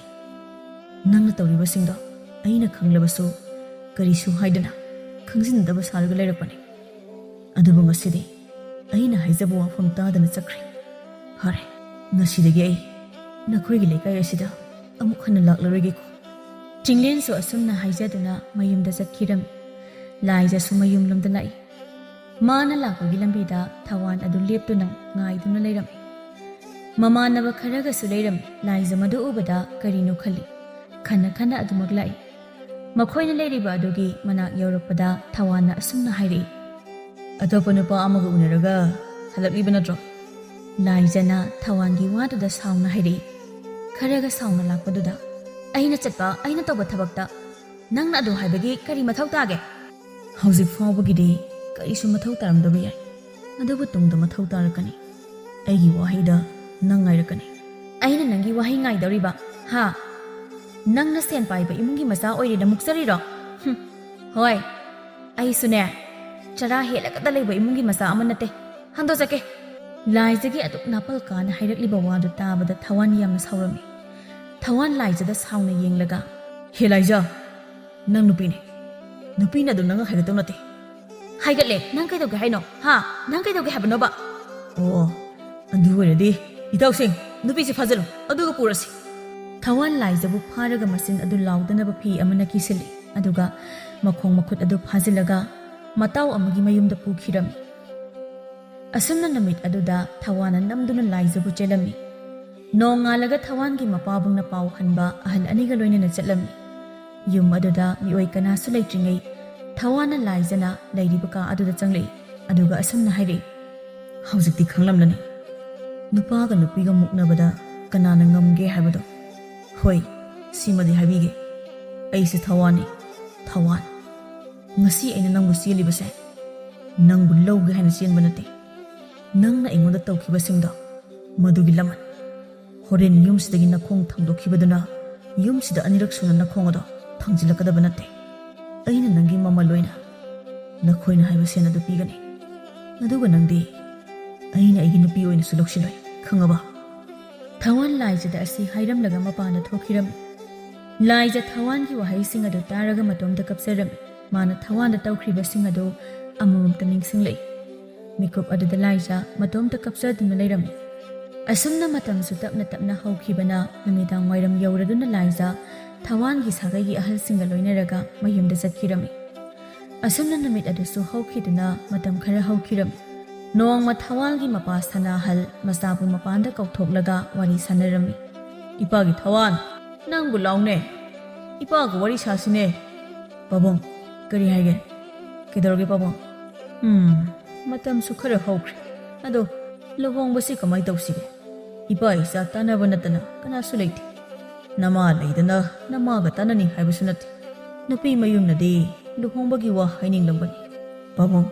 ꯅꯪꯅ ꯇꯧꯔꯤꯕꯁꯤꯡꯗꯣ ꯑꯩꯅ ꯈꯪꯂꯕꯁꯨ ꯀꯔꯤꯁꯨ ꯍꯥꯏꯗꯅ ꯈꯪꯖꯤꯟꯅꯗꯕ ꯁꯥꯔꯒ ꯂꯩꯔꯛꯄꯅꯤ꯫ ꯑꯗꯨꯕꯨ ꯉꯁꯤꯗꯤ ꯑꯩꯅ ꯍꯥꯏꯖꯕ ꯋꯥꯐꯝ ꯇꯥꯗꯅ ꯆꯠꯈ꯭ꯔꯦ꯫ ꯐꯔꯦ, ꯉꯁꯤꯗꯒꯤ ꯑꯩ ꯅꯈꯣꯏꯒꯤ ꯂꯩꯀꯥꯏ ꯑꯁꯤꯗ ꯑꯃꯨꯛ ꯍꯟꯅ ꯂꯥꯛꯂꯔꯣꯏꯒꯦꯀꯣ꯫" ꯆꯤꯡꯂꯦꯟꯁꯨ ꯑꯁꯨꯝꯅ ꯍꯥꯏꯖꯗꯨꯅ ꯃꯌꯨꯝꯗ ꯆꯠꯈꯤꯔꯝꯃꯤ꯫ ꯂꯥꯏꯖꯁꯨ ꯃꯌꯨꯝꯂꯣꯝꯗ ꯂꯥꯛꯏ꯫ ꯃꯥꯅ ꯂꯥꯛꯄꯒꯤ ꯂꯝꯕꯤꯗ ꯊꯋꯥꯟ ꯑꯗꯨ ꯂꯦꯞꯇꯨꯅ ꯉꯥꯏꯗꯨꯅ ꯂꯩꯔꯝꯃꯤ꯫ ꯃꯃꯥꯟꯅꯕ ꯈꯔꯒꯁꯨ ꯂꯩꯔꯝꯃꯤ꯫ ꯂꯥꯏꯖ ꯃꯗꯨ ꯎꯕꯗ ꯀꯔꯤꯅꯣ ꯈꯜꯂꯤ꯫ ꯈꯟꯅ ꯈꯟꯅ ꯑꯗꯨꯃꯛ ꯂꯥꯛꯏ꯫ ꯃꯈꯣꯏꯅ ꯂꯩꯔꯤꯕ ꯑꯗꯨꯒꯤ ꯃꯅꯥꯛ ꯌꯧꯔꯛꯄꯗ ꯊꯋꯥꯟꯅ ꯑꯁꯨꯝꯅ ꯍꯥꯏꯔꯛꯏ, "ꯑꯇꯣꯞꯄ ꯅꯨꯄꯥ ꯑꯃꯒ ꯎꯅꯔꯒ ꯍꯜꯂꯛꯂꯤꯕ ꯅꯠꯇ꯭ꯔꯣ?" ꯂꯥꯏꯖꯅ ꯊꯋꯥꯟꯒꯤ ꯋꯥꯗꯨꯗ ꯁꯥꯎꯅ ꯍꯥꯏꯔꯛꯏ꯫ ꯈꯔꯒ ꯁꯥꯎꯅ ꯂꯥꯛꯄꯗꯨꯗ, "ꯑꯩꯅ ꯆꯠꯄ, ꯑꯩꯅ ꯇꯧꯕ ꯊꯕꯛꯇ ꯅꯪꯅ ꯑꯗꯨ ꯍꯥꯏꯕꯒꯤ ꯀꯔꯤ ꯃꯊꯧ ꯇꯥꯒꯦ?" "ꯍꯧꯖꯤꯛ ꯐꯥꯎꯕꯒꯤꯗꯤ ꯀꯔꯤꯁꯨ ꯃꯊꯧ ꯇꯥꯔꯝꯗꯕ ꯌꯥꯏ, ꯑꯗꯨꯕꯨ ꯇꯨꯡꯗ ꯃꯊꯧ ꯇꯥꯔꯛꯀꯅꯤ꯫ ꯑꯩꯒꯤ ꯋꯥꯍꯩꯗ ꯅꯪ ꯉꯥꯏꯔꯛꯀꯅꯤ꯫" "ꯑꯩꯅ ꯅꯪꯒꯤ ꯋꯥꯍꯩ ꯉꯥꯏꯗꯧꯔꯤꯕ, ꯍꯥ? ꯅꯪꯅ ꯁꯦꯟ ꯄꯥꯏꯕ ꯏꯃꯨꯡꯒꯤ ꯃꯆꯥ ꯑꯣꯏꯔꯦꯅ ꯃꯨꯛꯆꯔꯤꯔꯣ? ꯍꯨꯝ, ꯍꯣꯏ, ꯑꯩꯁꯨꯅꯦ, ꯆꯔꯥ ꯍꯦꯜꯂꯒꯗ ꯂꯩꯕ ꯏꯃꯨꯡꯒꯤ ꯃꯆꯥ ꯑꯃ ꯅꯠꯇꯦ꯫ ꯍꯟꯗꯣꯛꯆꯠꯀꯦ꯫" ꯂꯥꯏꯖꯒꯤ ꯑꯗꯨꯛ ꯅꯥꯄꯜ ꯀꯥꯅ ꯍꯥꯏꯔꯛꯂꯤꯕ ꯋꯥꯗꯨ ꯇꯥꯕꯗ ꯊꯋꯥꯟ ꯌꯥꯝꯅ ꯁꯥꯎꯔꯝꯃꯤ꯫ ꯊꯋꯥꯟ ꯂꯥꯏꯖꯗ ꯁꯥꯎꯅ ꯌꯦꯡꯂꯒ, "ꯍꯦ ꯂꯥꯏꯖ, ꯅꯪ ꯅꯨꯄꯤꯅꯦ꯫ ꯅꯨꯄꯤꯅ ꯑꯗꯨꯝ ꯅꯪ ꯍꯥꯏꯒꯗꯧ ꯅꯠꯇꯦ꯫" "ꯍꯥꯏꯒꯠꯂꯦ, ꯅꯪ ꯀꯩꯗꯧꯒꯦ ꯍꯥꯏꯅꯣ? ꯍꯥ? ꯅꯪ ꯀꯩꯗꯧꯒꯦ ꯍꯥꯏꯕꯅꯣꯕ?" "ꯑꯣ, ꯑꯗꯨ ꯑꯣꯏꯔꯗꯤ ꯏꯇꯥꯎꯁꯤꯡ, ꯅꯨꯄꯤꯁꯦ ꯐꯥꯖꯤꯜꯂꯨ, ꯑꯗꯨꯒ ꯄꯨꯔꯁꯤ꯫" ꯊꯋꯥꯟ ꯂꯥꯏꯖꯕꯨ ꯐꯥꯔꯒ ꯃꯆꯤꯟ ꯑꯗꯨ ꯂꯥꯎꯗꯅꯕ ꯐꯤ ꯑꯃꯅ ꯀꯤꯁꯤꯜꯂꯤ, ꯑꯗꯨꯒ ꯃꯈꯣꯡ ꯃꯈꯨꯠ ꯑꯗꯨ ꯐꯥꯖꯤꯜꯂꯒ ꯃꯇꯥꯎ ꯑꯃꯒꯤ ꯃꯌꯨꯝꯗ ꯄꯨꯈꯤꯔꯝꯃꯤ꯫ ꯑꯁꯨꯝꯅ ꯅꯨꯃꯤꯠ ꯑꯗꯨꯗ ꯊꯋꯥꯟꯅ ꯅꯝꯗꯨꯅ ꯂꯥꯏꯖꯕꯨ ꯆꯦꯜꯂꯝꯃꯤ꯫ ꯅꯣꯡꯉꯥꯜꯂꯒ ꯊꯋꯥꯟꯒꯤ ꯃꯄꯥꯕꯨꯡꯅ ꯄꯥꯎ ꯍꯟꯕ ꯑꯍꯜ ꯑꯅꯤꯒ ꯂꯣꯏꯅꯅ ꯆꯠꯂꯝꯃꯤ꯫ ꯌꯨꯝ ꯑꯗꯨꯗ ꯃꯤꯑꯣꯏ ꯀꯅꯥꯁꯨ ꯂꯩꯇ꯭ꯔꯤꯉꯩ ꯊꯋꯥꯟꯅ ꯂꯥꯏꯖꯅ ꯂꯩꯔꯤꯕ ꯀꯥ ꯑꯗꯨꯗ ꯆꯪꯂꯛꯏ꯫ ꯑꯗꯨꯒ ꯑꯁꯨꯝꯅ ꯍꯥꯏꯔꯛꯏ, "ꯍꯧꯖꯤꯛꯇꯤ ꯈꯪꯂꯝꯂꯅꯤ, ꯅꯨꯄꯥꯒ ꯅꯨꯄꯤꯒ ꯃꯨꯛꯅꯕꯗ ꯀꯅꯥꯅ ꯉꯝꯒꯦ ꯍꯥꯏꯕꯗꯣ꯫ ꯍꯣꯏ, ꯁꯤꯃꯗꯤ ꯍꯥꯏꯕꯤꯒꯦ, ꯑꯩꯁꯦ ꯊꯋꯥꯟꯅꯤ, ꯊꯋꯥꯟ꯫ ꯉꯁꯤ ꯑꯩꯅ ꯅꯪꯕꯨ ꯆꯦꯜꯂꯤꯕꯁꯦ ꯅꯪꯕꯨ ꯂꯧꯒꯦ ꯍꯥꯏꯅ ꯆꯦꯟꯕ ꯅꯠꯇꯦ꯫ ꯅꯪꯅ ꯑꯩꯉꯣꯟꯗ ꯇꯧꯈꯤꯕꯁꯤꯡꯗꯣ, ꯃꯗꯨꯒꯤ ꯂꯃꯟ꯫ ꯍꯣꯔꯦꯟ ꯌꯨꯝꯁꯤꯗꯒꯤ ꯅꯈꯣꯡ ꯊꯥꯡꯗꯣꯛꯈꯤꯕꯗꯨꯅ ꯌꯨꯝꯁꯤꯗ ꯑꯅꯤꯔꯛ ꯁꯨꯅ ꯅꯈꯣꯡ ꯑꯗꯣ ꯊꯥꯡꯖꯤꯜꯂꯛꯀꯗꯕ ꯅꯠꯇꯦ꯫ ꯑꯩꯅ ꯅꯪꯒꯤ ꯃꯃꯜ ꯑꯣꯏꯅ ꯅꯈꯣꯏꯅ ꯍꯥꯏꯕ ꯁꯦꯟ ꯑꯗꯨ ꯄꯤꯒꯅꯤ꯫ ꯑꯗꯨꯒ ꯅꯪꯗꯤ ꯑꯩꯅ ꯑꯩꯒꯤ ꯅꯨꯄꯤ ꯑꯣꯏꯅꯁꯨ ꯂꯧꯁꯤꯜꯂꯣꯏ, ꯈꯪꯉꯕ?" ꯊꯋꯥꯟ ꯂꯥꯏꯖꯗ ꯑꯁꯤ ꯍꯥꯏꯔꯝꯂꯒ ꯃꯄꯥꯟꯗ ꯊꯣꯛꯈꯤꯔꯝꯃꯤ꯫ ꯂꯥꯏꯖ ꯊꯋꯥꯟꯒꯤ ꯋꯥꯍꯩꯁꯤꯡ ꯑꯗꯨ ꯇꯥꯔꯒ ꯃꯇꯣꯝꯇ ꯀꯞꯆꯔꯝꯃꯤ꯫ ꯃꯥꯅ ꯊꯋꯥꯟꯗ ꯇꯧꯈ꯭ꯔꯤꯕꯁꯤꯡ ꯑꯗꯨ ꯑꯃꯃꯝꯇ ꯅꯤꯡꯁꯤꯡꯂꯛꯏ꯫ ꯃꯤꯀꯨꯞ ꯑꯗꯨꯗ ꯂꯥꯏꯖ ꯃꯇꯣꯝꯇ ꯀꯞꯆꯗꯨꯅ ꯂꯩꯔꯝꯃꯤ꯫ ꯑꯁꯨꯝꯅ ꯃꯇꯝꯁꯨ ꯇꯞꯅ ꯇꯞꯅ ꯍꯧꯈꯤꯕꯅ ꯅꯨꯃꯤꯗꯥꯡ ꯋꯥꯏꯔꯝ ꯌꯧꯔꯗꯨꯅ ꯂꯥꯏꯖ ꯊꯋꯥꯟꯒꯤ ꯁꯥꯒꯩꯒꯤ ꯑꯍꯜꯁꯤꯡꯒ ꯂꯣꯏꯅꯔꯒ ꯃꯌꯨꯝꯗ ꯆꯠꯈꯤꯔꯝꯃꯤ꯫ ꯑꯁꯨꯝꯅ ꯅꯨꯃꯤꯠ ꯑꯗꯨꯁꯨ ꯍꯧꯈꯤꯗꯨꯅ ꯃꯇꯝ ꯈꯔ ꯍꯧꯈꯤꯔꯝꯃꯤ꯫ ꯅꯣꯡꯃ ꯊꯋꯥꯟꯒꯤ ꯃꯄꯥ ꯁꯅꯥꯍꯜ ꯃꯆꯥꯕꯨ ꯃꯄꯥꯟꯗ ꯀꯧꯊꯣꯛꯂꯒ ꯋꯥꯔꯤ ꯁꯥꯟꯅꯔꯝꯃꯤ꯫ "ꯏꯄꯥꯒꯤ ꯊꯋꯥꯟ, ꯅꯪꯕꯨ ꯂꯥꯎꯅꯦ꯫ ꯏꯄꯥꯒ ꯋꯥꯔꯤ ꯁꯥꯁꯤꯅꯦ꯫" "ꯄꯥꯕꯨꯡ, ꯀꯔꯤ ꯍꯥꯏꯒꯦ?" "ꯀꯩꯗꯧꯔꯒꯦ ꯄꯥꯕꯨꯡ?" "ꯎꯝ, ꯃꯇꯝꯁꯨ ꯈꯔ ꯍꯧꯈ꯭ꯔꯦ꯫ ꯑꯗꯣ ꯂꯨꯍꯣꯡꯕꯁꯤ ꯀꯃꯥꯏ ꯇꯧꯁꯤꯒꯦ? ꯏꯄꯥ ꯏꯆꯥ ꯇꯥꯟꯅꯕ ꯅꯠꯇꯅ ꯀꯅꯥꯁꯨ ꯂꯩꯇꯦ꯫ ꯅꯃꯥ ꯂꯩꯗꯅ ꯅꯃꯥꯒ ꯇꯥꯟꯅꯅꯤ ꯍꯥꯏꯕꯁꯨ ꯅꯠꯇꯦ꯫ ꯅꯨꯄꯤ ꯃꯌꯨꯝꯅꯗꯤ ꯂꯨꯍꯣꯡꯕꯒꯤ ꯋꯥ ꯍꯥꯏꯅꯤꯡꯂꯝꯒꯅꯤ꯫ ꯄꯥꯕꯨꯡ,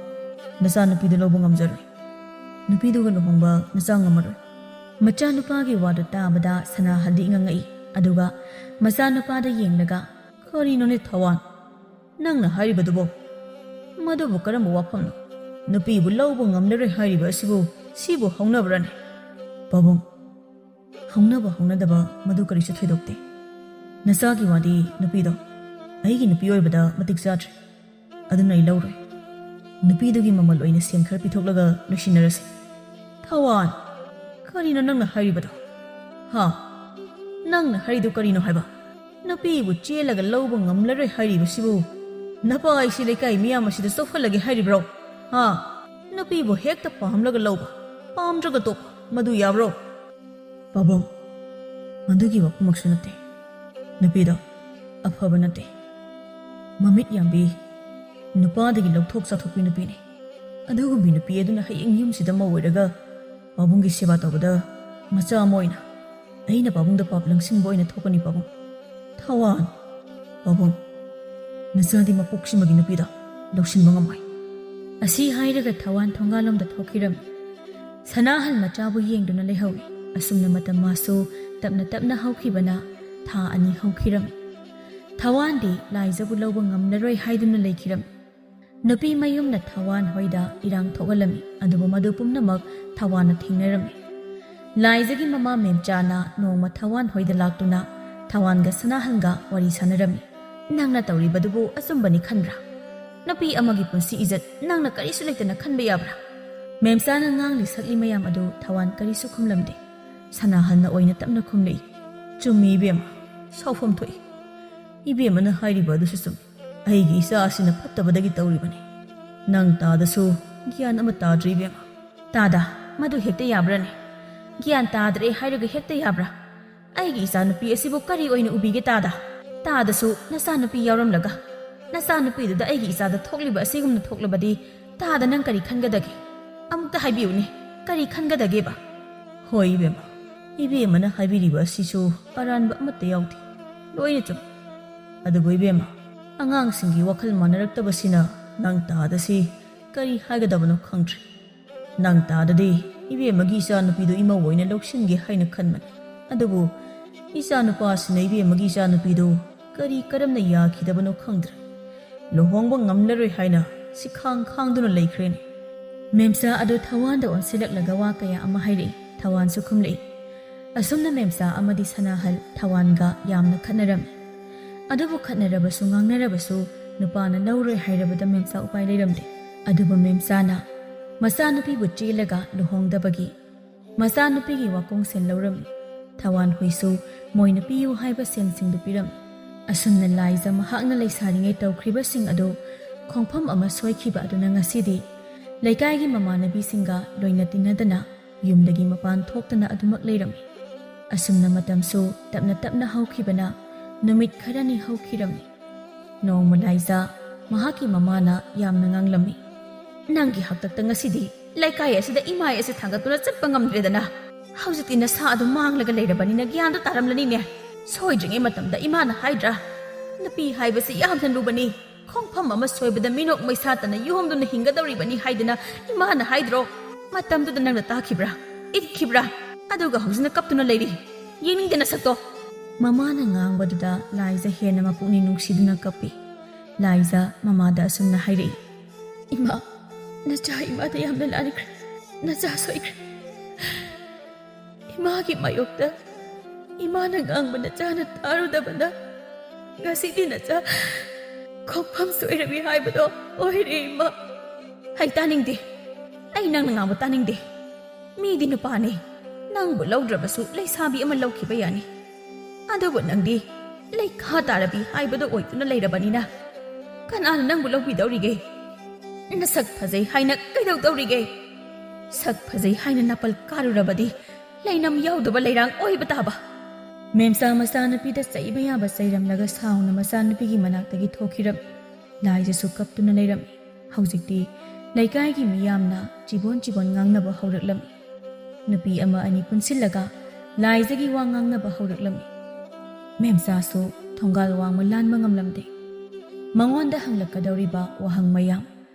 ꯅꯆꯥꯅꯨꯄꯤꯗꯨ ꯂꯧꯕ ꯉꯝꯖꯔꯣꯏ꯫ ꯅꯨꯄꯤꯗꯨꯒ ꯂꯨꯍꯣꯡꯕ ꯅꯆꯥ ꯉꯝꯃꯔꯣꯏ꯫" ꯃꯆꯥꯅꯨꯄꯥꯒꯤ ꯋꯥꯗꯨ ꯇꯥꯕꯗ ꯁꯅꯥꯍꯜꯗꯤ ꯉꯛꯉꯛꯏ꯫ ꯑꯗꯨꯒ ꯃꯆꯥꯅꯨꯄꯥꯗ ꯌꯦꯡꯂꯒ, "ꯀꯔꯤꯅꯣꯅꯦ ꯊꯋꯥꯟ? ꯅꯪꯅ ꯍꯥꯏꯔꯤꯕꯗꯨꯕꯣ? ꯃꯗꯨꯕꯨ ꯀꯔꯝꯕ ꯋꯥꯐꯝꯅꯣ? ꯅꯨꯄꯤꯕꯨ ꯂꯧꯕ ꯉꯝꯂꯔꯣꯏ ꯍꯥꯏꯔꯤꯕ ꯑꯁꯤꯕꯨ, ꯁꯤꯕꯨ ꯍꯧꯅꯕ꯭ꯔꯅꯦ?" "ꯄꯥꯕꯨꯡ, ꯍꯧꯅꯕ ꯍꯧꯅꯗꯕ ꯃꯗꯨ ꯀꯔꯤꯁꯨ ꯊꯣꯏꯗꯣꯛꯇꯦ꯫ ꯅꯆꯥꯒꯤ ꯋꯥꯗꯤ ꯅꯨꯄꯤꯗꯣ ꯑꯩꯒꯤ ꯅꯨꯄꯤ ꯑꯣꯏꯕꯗ ꯃꯇꯤꯛ ꯆꯥꯗ꯭ꯔꯦ꯫ ꯑꯗꯨꯅ ꯑꯩ ꯂꯧꯔꯣꯏ꯫ ꯅꯨꯄꯤꯗꯨꯒꯤ ꯃꯃꯜ ꯑꯣꯏꯅ ꯁꯦꯟ ꯈꯔ ꯄꯤꯊꯣꯛꯂꯒ ꯂꯣꯏꯁꯤꯟꯅꯔꯁꯤ꯫" "ꯊꯋꯥꯟ, ꯀꯔꯤꯅꯣ ꯅꯪꯅ ꯍꯥꯏꯔꯤꯕꯗꯣ? ꯍꯥ? ꯅꯪꯅ ꯍꯥꯏꯔꯤꯗꯨ ꯀꯔꯤꯅꯣ ꯍꯥꯏꯕ? ꯅꯨꯄꯤꯕꯨ ꯆꯦꯜꯂꯒ ꯂꯧꯕ ꯉꯝꯂꯔꯣꯏ ꯍꯥꯏꯔꯤꯕꯁꯤꯕꯨ ꯅꯄꯥ ꯑꯩꯁꯤ ꯂꯩꯀꯥꯏ ꯃꯤꯌꯥꯝ ꯑꯁꯤꯗ ꯆꯣꯛꯍꯜꯂꯒꯦ ꯍꯥꯏꯔꯤꯕ꯭ꯔꯣ? ꯍꯥ? ꯅꯨꯄꯤꯕꯨ ꯍꯦꯛꯇ ꯄꯥꯝꯂꯒ ꯂꯧꯕ, ꯄꯥꯝꯗ꯭ꯔꯒ ꯇꯣꯛꯄ, ꯃꯗꯨ ꯌꯥꯕ꯭ꯔꯣ? ꯄꯥꯕꯨꯡ, ꯃꯗꯨꯒꯤ ꯋꯥꯐꯝꯃꯛꯁꯨ ꯅꯠꯇꯦ꯫ ꯅꯨꯄꯤꯗꯣ ꯑꯐꯕ ꯅꯠꯇꯦ, ꯃꯃꯤꯠ ꯌꯥꯝꯕꯤ, ꯅꯨꯄꯥꯗꯒꯤ ꯂꯧꯊꯣꯛ ꯆꯥꯊꯣꯛꯄꯤ ꯅꯨꯄꯤꯅꯤ꯫ ꯑꯗꯨꯒꯨꯝꯕꯤ ꯅꯨꯄꯤ ꯑꯗꯨꯅ ꯍꯌꯦꯡ ꯌꯨꯝꯁꯤꯗ ꯃꯧ ꯑꯣꯏꯔꯒ ꯄꯥꯕꯨꯡꯒꯤ ꯁꯦꯕꯥ ꯇꯧꯕꯗ ꯃꯆꯥ ꯑꯃ ꯑꯣꯏꯅ ꯑꯩꯅ ꯄꯥꯕꯨꯡꯗ ꯄꯥꯞ ꯂꯪꯁꯤꯟꯕ ꯑꯣꯏꯅ ꯊꯣꯛꯀꯅꯤ ꯄꯥꯕꯨꯡ꯫ ꯊꯋꯥꯟ, ꯄꯥꯕꯨꯡ, ꯅꯆꯥꯗꯤ ꯃꯄꯣꯛꯁꯤꯃꯒꯤ ꯅꯨꯄꯤꯗ ꯂꯧꯁꯤꯟꯕ ꯉꯝꯃꯣꯏ꯫ ꯑꯁꯤ ꯍꯥꯏꯔꯒ ꯊꯋꯥꯟ ꯊꯣꯡꯒꯥꯜꯂꯣꯝꯗ ꯊꯣꯛꯈꯤꯔꯝꯃꯤ꯫ ꯁꯅꯥꯍꯜ ꯃꯆꯥꯕꯨ ꯌꯦꯡꯗꯨꯅ ꯂꯩꯍꯧꯏ꯫ ꯑꯁꯨꯝꯅ ꯃꯇꯝ ꯃꯥꯁꯨ ꯇꯞꯅ ꯇꯞꯅ ꯍꯧꯈꯤꯕꯅ ꯊꯥ ꯑꯅꯤ ꯍꯧꯈꯤꯔꯝꯃꯤ꯫ ꯊꯋꯥꯟꯗꯤ ꯂꯥꯏꯖꯕꯨ ꯂꯧꯕ ꯉꯝꯂꯔꯣꯏ ꯍꯥꯏꯗꯨꯅ ꯂꯩꯈꯤꯔꯝꯃꯤ꯫ ꯅꯨꯄꯤ ꯃꯌꯨꯝꯅ ꯊꯋꯥꯟ ꯍꯣꯏꯗ ꯏꯔꯥꯡ ꯊꯣꯛꯍꯜꯂꯝꯃꯤ, ꯑꯗꯨꯕꯨ ꯃꯗꯨ ꯄꯨꯝꯅꯃꯛ ꯊꯋꯥꯟꯅ ꯊꯦꯡꯅꯔꯝꯃꯤ꯫ ꯂꯥꯏꯖꯒꯤ ꯃꯃꯥ ꯃꯦꯝꯆꯥꯅ ꯅꯣꯡꯃ ꯊꯋꯥꯟ ꯍꯣꯏꯗ ꯂꯥꯛꯇꯨꯅ ꯊꯋꯥꯟꯒ ꯁꯅꯥꯍꯜꯒ ꯋꯥꯔꯤ ꯁꯥꯟꯅꯔꯝꯃꯤ꯫ "ꯅꯪꯅ ꯇꯧꯔꯤꯕꯗꯨꯕꯨ ꯑꯆꯨꯝꯕꯅꯤ ꯈꯟꯕ꯭ꯔꯥ? ꯅꯨꯄꯤ ꯑꯃꯒꯤ ꯄꯨꯟꯁꯤ ꯏꯖꯠ ꯅꯪꯅ ꯀꯔꯤꯁꯨ ꯂꯩꯇꯅ ꯈꯟꯕ ꯌꯥꯕ꯭ꯔꯥ?" ꯃꯦꯝꯆꯥꯅ ꯉꯥꯡꯂꯤ ꯁꯛꯂꯤ ꯃꯌꯥꯝ ꯑꯗꯨ ꯊꯋꯥꯟ ꯀꯔꯤꯁꯨ ꯈꯨꯝꯂꯝꯗꯦ꯫ ꯁꯅꯥꯍꯜꯅ ꯑꯣꯏꯅ ꯇꯞꯅ ꯈꯨꯝꯂꯛꯏ꯫ "ꯆꯨꯝꯃꯤ ꯏꯕꯦꯝꯃ, ꯁꯥꯎꯐꯝ ꯊꯣꯛꯏ꯫ ꯏꯕꯦꯝꯃꯅ ꯍꯥꯏꯔꯤꯕ ꯑꯗꯨꯁꯨ ꯆꯨꯝꯃꯤ꯫ ꯑꯩꯒꯤ ꯏꯆꯥ ꯑꯁꯤꯅ ꯐꯠꯇꯕꯗꯒꯤ ꯇꯧꯔꯤꯕꯅꯤ꯫ ꯅꯪ ꯇꯥꯗꯁꯨ ꯒ꯭ꯌꯥꯟ ꯑꯃ ꯇꯥꯗ꯭ꯔꯤ ꯏꯕꯦꯝꯃ꯫" "ꯇꯥꯗ, ꯃꯗꯨ ꯍꯦꯛꯇ ꯌꯥꯕ꯭ꯔꯅꯦ? ꯒ꯭ꯌꯥꯟ ꯇꯥꯗ꯭ꯔꯦ ꯍꯥꯏꯔꯒ ꯍꯦꯛꯇ ꯌꯥꯕ꯭ꯔꯥ? ꯑꯩꯒꯤ ꯏꯆꯥꯅꯨꯄꯤ ꯑꯁꯤꯕꯨ ꯀꯔꯤ ꯑꯣꯏꯅ ꯎꯕꯤꯒꯦ ꯇꯥꯗ? ꯇꯥꯗꯁꯨ ꯅꯆꯥꯅꯨꯄꯤ ꯌꯥꯎꯔꯝꯂꯒ ꯅꯆꯥꯅꯨꯄꯤꯗꯨꯗ ꯑꯩꯒꯤ ꯏꯆꯥꯗ ꯊꯣꯛꯂꯤꯕ ꯑꯁꯤꯒꯨꯝꯅ ꯊꯣꯛꯂꯕꯗꯤ ꯇꯥꯗ ꯅꯪ ꯀꯔꯤ ꯈꯟꯒꯗꯒꯦ? ꯑꯃꯨꯛꯇ ꯍꯥꯏꯕꯤꯌꯨꯅꯦ, ꯀꯔꯤ ꯈꯟꯒꯗꯒꯦꯕ?" "ꯍꯣꯏ ꯏꯕꯦꯝꯃ, ꯏꯕꯦꯝꯃꯅ ꯍꯥꯏꯕꯤꯔꯤꯕ ꯑꯁꯤꯁꯨ ꯑꯔꯥꯟꯕ ꯑꯃꯠꯇ ꯌꯥꯎꯗꯦ, ꯂꯣꯏꯅ ꯆꯨꯝꯃꯤ꯫ ꯑꯗꯨꯕꯨ ꯏꯕꯦꯝꯃ, ꯑꯉꯥꯡꯁꯤꯡꯒꯤ ꯋꯥꯈꯜ ꯃꯥꯟꯅꯔꯛꯇꯕꯁꯤꯅ ꯅꯪ ꯇꯥꯗꯁꯤ ꯀꯔꯤ ꯍꯥꯏꯒꯗꯕꯅꯣ ꯈꯪꯗ꯭ꯔꯦ꯫ ꯅꯪ ꯇꯥꯗꯗꯤ ꯏꯕꯦꯝꯃꯒꯤ ꯏꯆꯥꯅꯨꯄꯤꯗꯨ ꯏꯃꯧ ꯑꯣꯏꯅ ꯂꯧꯁꯤꯟꯒꯦ ꯍꯥꯏꯅ ꯈꯟꯕꯅꯤ꯫ ꯑꯗꯨꯕꯨ ꯏꯆꯥꯅꯨꯄꯥꯁꯤꯅ ꯏꯕꯦꯝꯃꯒꯤ ꯏꯆꯥꯅꯨꯄꯤꯗꯨ ꯀꯔꯤ ꯀꯔꯝꯅ ꯌꯥꯈꯤꯗꯕꯅꯣ ꯈꯪꯗ꯭ꯔꯦ꯫ ꯂꯨꯍꯣꯡꯕ ꯉꯝꯂꯔꯣꯏ ꯍꯥꯏꯅ ꯁꯤꯈꯥꯡ ꯈꯥꯡꯗꯨꯅ ꯂꯩꯈ꯭ꯔꯦꯅꯦ꯫" ꯃꯦꯝꯆꯥ ꯑꯗꯨ ꯊꯋꯥꯟꯗ ꯑꯣꯟꯁꯤꯜꯂꯛꯂꯒ ꯋꯥ ꯀꯌꯥ ꯑꯃ ꯍꯥꯏꯔꯛꯏ꯫ ꯊꯋꯥꯟꯁꯨ ꯈꯨꯝꯂꯛꯏ꯫ ꯑꯁꯨꯝꯅ ꯃꯦꯝꯆꯥ ꯑꯃꯗꯤ ꯁꯅꯥꯍꯜ ꯊꯋꯥꯟꯒ ꯌꯥꯝꯅ ꯈꯠꯅꯔꯝꯃꯤ꯫ ꯑꯗꯨꯕꯨ ꯈꯠꯅꯔꯕꯁꯨ ꯉꯥꯡꯅꯔꯕꯁꯨ ꯅꯨꯄꯥꯅ ꯂꯧꯔꯣꯏ ꯍꯥꯏꯔꯕꯗ ꯃꯦꯝꯆꯥ ꯎꯄꯥꯏ ꯂꯩꯔꯝꯗꯦ꯫ ꯑꯗꯨꯕꯨ ꯃꯦꯝꯆꯥꯅ ꯃꯆꯥꯅꯨꯄꯤꯕꯨ ꯆꯦꯜꯂꯒ ꯂꯨꯍꯣꯡꯗꯕꯒꯤ ꯃꯆꯥꯅꯨꯄꯤꯒꯤ ꯋꯥꯀꯣꯡꯁꯦꯟ ꯂꯧꯔꯝꯃꯤ꯫ ꯊꯋꯥꯟ ꯍꯣꯏꯁꯨ ꯃꯣꯏꯅ ꯄꯤꯌꯨ ꯍꯥꯏꯕ ꯁꯦꯟꯁꯤꯡꯗꯨ ꯄꯤꯔꯝꯃꯤ꯫ ꯑꯁꯨꯝꯅ ꯂꯥꯏꯖ ꯃꯍꯥꯛꯅ ꯂꯩꯁꯥꯔꯤꯉꯩ ꯇꯧꯈ꯭ꯔꯤꯕꯁꯤꯡ ꯑꯗꯨ ꯈꯣꯡꯐꯝ ꯑꯃ ꯁꯣꯏꯈꯤꯕ ꯑꯗꯨꯅ ꯉꯁꯤꯗꯤ ꯂꯩꯀꯥꯏꯒꯤ ꯃꯃꯥꯟꯅꯕꯤꯁꯤꯡꯒ ꯂꯣꯏꯅ ꯇꯤꯟꯅꯗꯅ ꯌꯨꯝꯗꯒꯤ ꯃꯄꯥꯟ ꯊꯣꯛꯇꯅ ꯑꯗꯨꯃꯛ ꯂꯩꯔꯝꯃꯤ꯫ ꯑꯁꯨꯝꯅ ꯃꯇꯝꯁꯨ ꯇꯞꯅ ꯇꯞꯅ ꯍꯧꯈꯤꯕꯅ ꯅꯨꯃꯤꯠ ꯈꯔꯅꯤ ꯍꯧꯈꯤꯔꯝꯃꯤ꯫ ꯅꯣꯡꯃ ꯂꯥꯏꯖꯥ ꯃꯍꯥꯛꯀꯤ ꯃꯃꯥꯅ ꯌꯥꯝꯅ ꯉꯥꯡꯂꯝꯃꯤ꯫ "ꯅꯪꯒꯤ ꯍꯥꯛꯇꯛꯇ ꯉꯁꯤꯗꯤ ꯂꯩꯀꯥꯏ ꯑꯁꯤꯗ ꯏꯃꯥꯏ ꯑꯁꯤ ꯊꯥꯡꯒꯠꯇꯨꯅ ꯆꯠꯄ ꯉꯝꯗ꯭ꯔꯦꯗꯅ꯫ ꯍꯧꯖꯤꯛꯇꯤ ꯅꯁꯥ ꯑꯗꯨ ꯃꯥꯡꯂꯒ ꯂꯩꯔꯕꯅꯤꯅ ꯒ꯭ꯌꯥꯟꯗꯣ ꯇꯥꯔꯝꯂꯅꯤꯅꯦ꯫ ꯁꯣꯏꯗ꯭ꯔꯤꯉꯩ ꯃꯇꯝꯗ ꯏꯃꯥꯅ ꯍꯥꯏꯗ꯭ꯔꯥ? ꯅꯨꯄꯤ ꯍꯥꯏꯕꯁꯤ ꯌꯥꯝꯅ ꯂꯨꯕꯅꯤ꯫ ꯈꯣꯡꯐꯝ ꯑꯃ ꯁꯣꯏꯕꯗ ꯃꯤꯅꯣꯛ ꯃꯩꯁꯥꯇꯅ ꯌꯣꯝꯗꯨꯅ ꯍꯤꯡꯒꯗꯧꯔꯤꯕꯅꯤ ꯍꯥꯏꯗꯅ ꯏꯃꯥꯅ ꯍꯥꯏꯗ꯭ꯔꯣ? ꯃꯇꯝꯗꯨꯗ ꯅꯪꯅ ꯇꯥꯈꯤꯕ꯭ꯔꯥ? ꯏꯠꯈꯤꯕ꯭ꯔꯥ? ꯑꯗꯨꯒ ꯍꯧꯖꯤꯛꯅ ꯀꯞꯇꯨꯅ ꯂꯩꯔꯤ꯫ ꯌꯦꯡꯅꯤꯡꯗꯦ ꯅꯁꯛꯇꯣ!" ꯃꯃꯥꯅ ꯉꯥꯡꯕꯗꯨꯗ ꯂꯥꯏꯖ ꯍꯦꯟꯅ ꯃꯄꯨꯛꯅꯤꯡ ꯅꯨꯡꯁꯤꯗꯨꯅ ꯀꯞꯄꯤ꯫ ꯂꯥꯏꯖ ꯃꯃꯥꯗ ꯑꯁꯨꯝꯅ ꯍꯥꯏꯔꯛꯏ, "ꯏꯃꯥ, ꯅꯆꯥ ꯏꯃꯥꯗ ꯌꯥꯝꯅ ꯂꯥꯟꯈ꯭ꯔꯦ꯫ ꯅꯆꯥ ꯁꯣꯏꯈ꯭ꯔꯦ꯫ ꯏꯃꯥꯒꯤ ꯃꯥꯌꯣꯛꯇ ꯏꯃꯥꯅ ꯉꯥꯡꯕ ꯅꯆꯥꯅ ꯇꯥꯔꯨꯗꯕꯅ ꯉꯁꯤꯗꯤ ꯅꯆꯥ ꯈꯣꯡꯐꯝ ꯁꯣꯏꯔꯕꯤ ꯍꯥꯏꯕꯗꯣ ꯑꯣꯏꯔꯦ, ꯏꯃꯥ꯫" "ꯑꯩ ꯇꯥꯅꯤꯡꯗꯦ꯫ ꯑꯩ ꯅꯪꯅ ꯉꯥꯡꯕ ꯇꯥꯅꯤꯡꯗꯦ꯫ ꯃꯤꯗꯤ ꯅꯨꯄꯥꯅꯤ꯫ ꯅꯪꯕꯨ ꯂꯧꯗ꯭ꯔꯕꯁꯨ ꯂꯩꯁꯥꯕꯤ ꯑꯃ ꯂꯧꯈꯤꯕ ꯌꯥꯅꯤ꯫ ꯑꯗꯨꯕꯨ ꯅꯪꯗꯤ ꯂꯩꯈꯥ ꯇꯥꯔꯕꯤ ꯍꯥꯏꯕꯗꯣ ꯑꯣꯏꯗꯨꯅ ꯂꯩꯔꯕꯅꯤꯅ ꯀꯅꯥꯅ ꯅꯪꯕꯨ ꯂꯧꯕꯤꯗꯧꯔꯤꯒꯦ? ꯅꯁꯛ ꯐꯖꯩ ꯍꯥꯏꯅ ꯀꯩꯗꯧꯗꯧꯔꯤꯒꯦ? ꯁꯛ ꯐꯖꯩ ꯍꯥꯏꯅ ꯅꯥꯄꯜ ꯀꯥꯔꯨꯔꯕꯗꯤ ꯂꯩꯅꯝ ꯌꯥꯎꯗꯕ ꯂꯩꯔꯥꯡ ꯑꯣꯏꯕ ꯇꯥꯕ꯫" ꯃꯦꯝꯆꯥ ꯃꯆꯥꯅꯨꯄꯤꯗ ꯆꯩꯕ ꯌꯥꯕ ꯆꯩꯔꯝꯂꯒ ꯁꯥꯎꯅ ꯃꯆꯥꯅꯨꯄꯤꯒꯤ ꯃꯅꯥꯛꯇꯒꯤ ꯊꯣꯛꯈꯤꯔꯝꯃꯤ꯫ ꯂꯥꯏꯖꯁꯨ ꯀꯞꯇꯨꯅ ꯂꯩꯔꯝꯃꯤ꯫ ꯍꯧꯖꯤꯛꯇꯤ ꯂꯩꯀꯥꯏꯒꯤ ꯃꯤꯌꯥꯝꯅ ꯆꯤꯕꯣꯟ ꯆꯤꯕꯣꯟ ꯉꯥꯡꯅꯕ ꯍꯧꯔꯛꯂꯝꯃꯤ꯫ ꯅꯨꯄꯤ ꯑꯃ ꯑꯅꯤ ꯄꯨꯟꯁꯤꯜꯂꯒ ꯂꯥꯏꯖꯒꯤ ꯋꯥ ꯉꯥꯡꯅꯕ ꯍꯧꯔꯛꯂꯝꯃꯤ꯫ ꯃꯦꯝꯆꯥꯁꯨ ꯊꯣꯡꯒꯥꯜ ꯋꯥꯡꯃ ꯂꯥꯟꯕ ꯉꯝꯂꯝꯗꯦ꯫ ꯃꯉꯣꯟꯗ ꯍꯪꯂꯛꯀꯗꯧꯔꯤꯕ ꯋꯥꯍꯪ ꯃꯌꯥꯝ,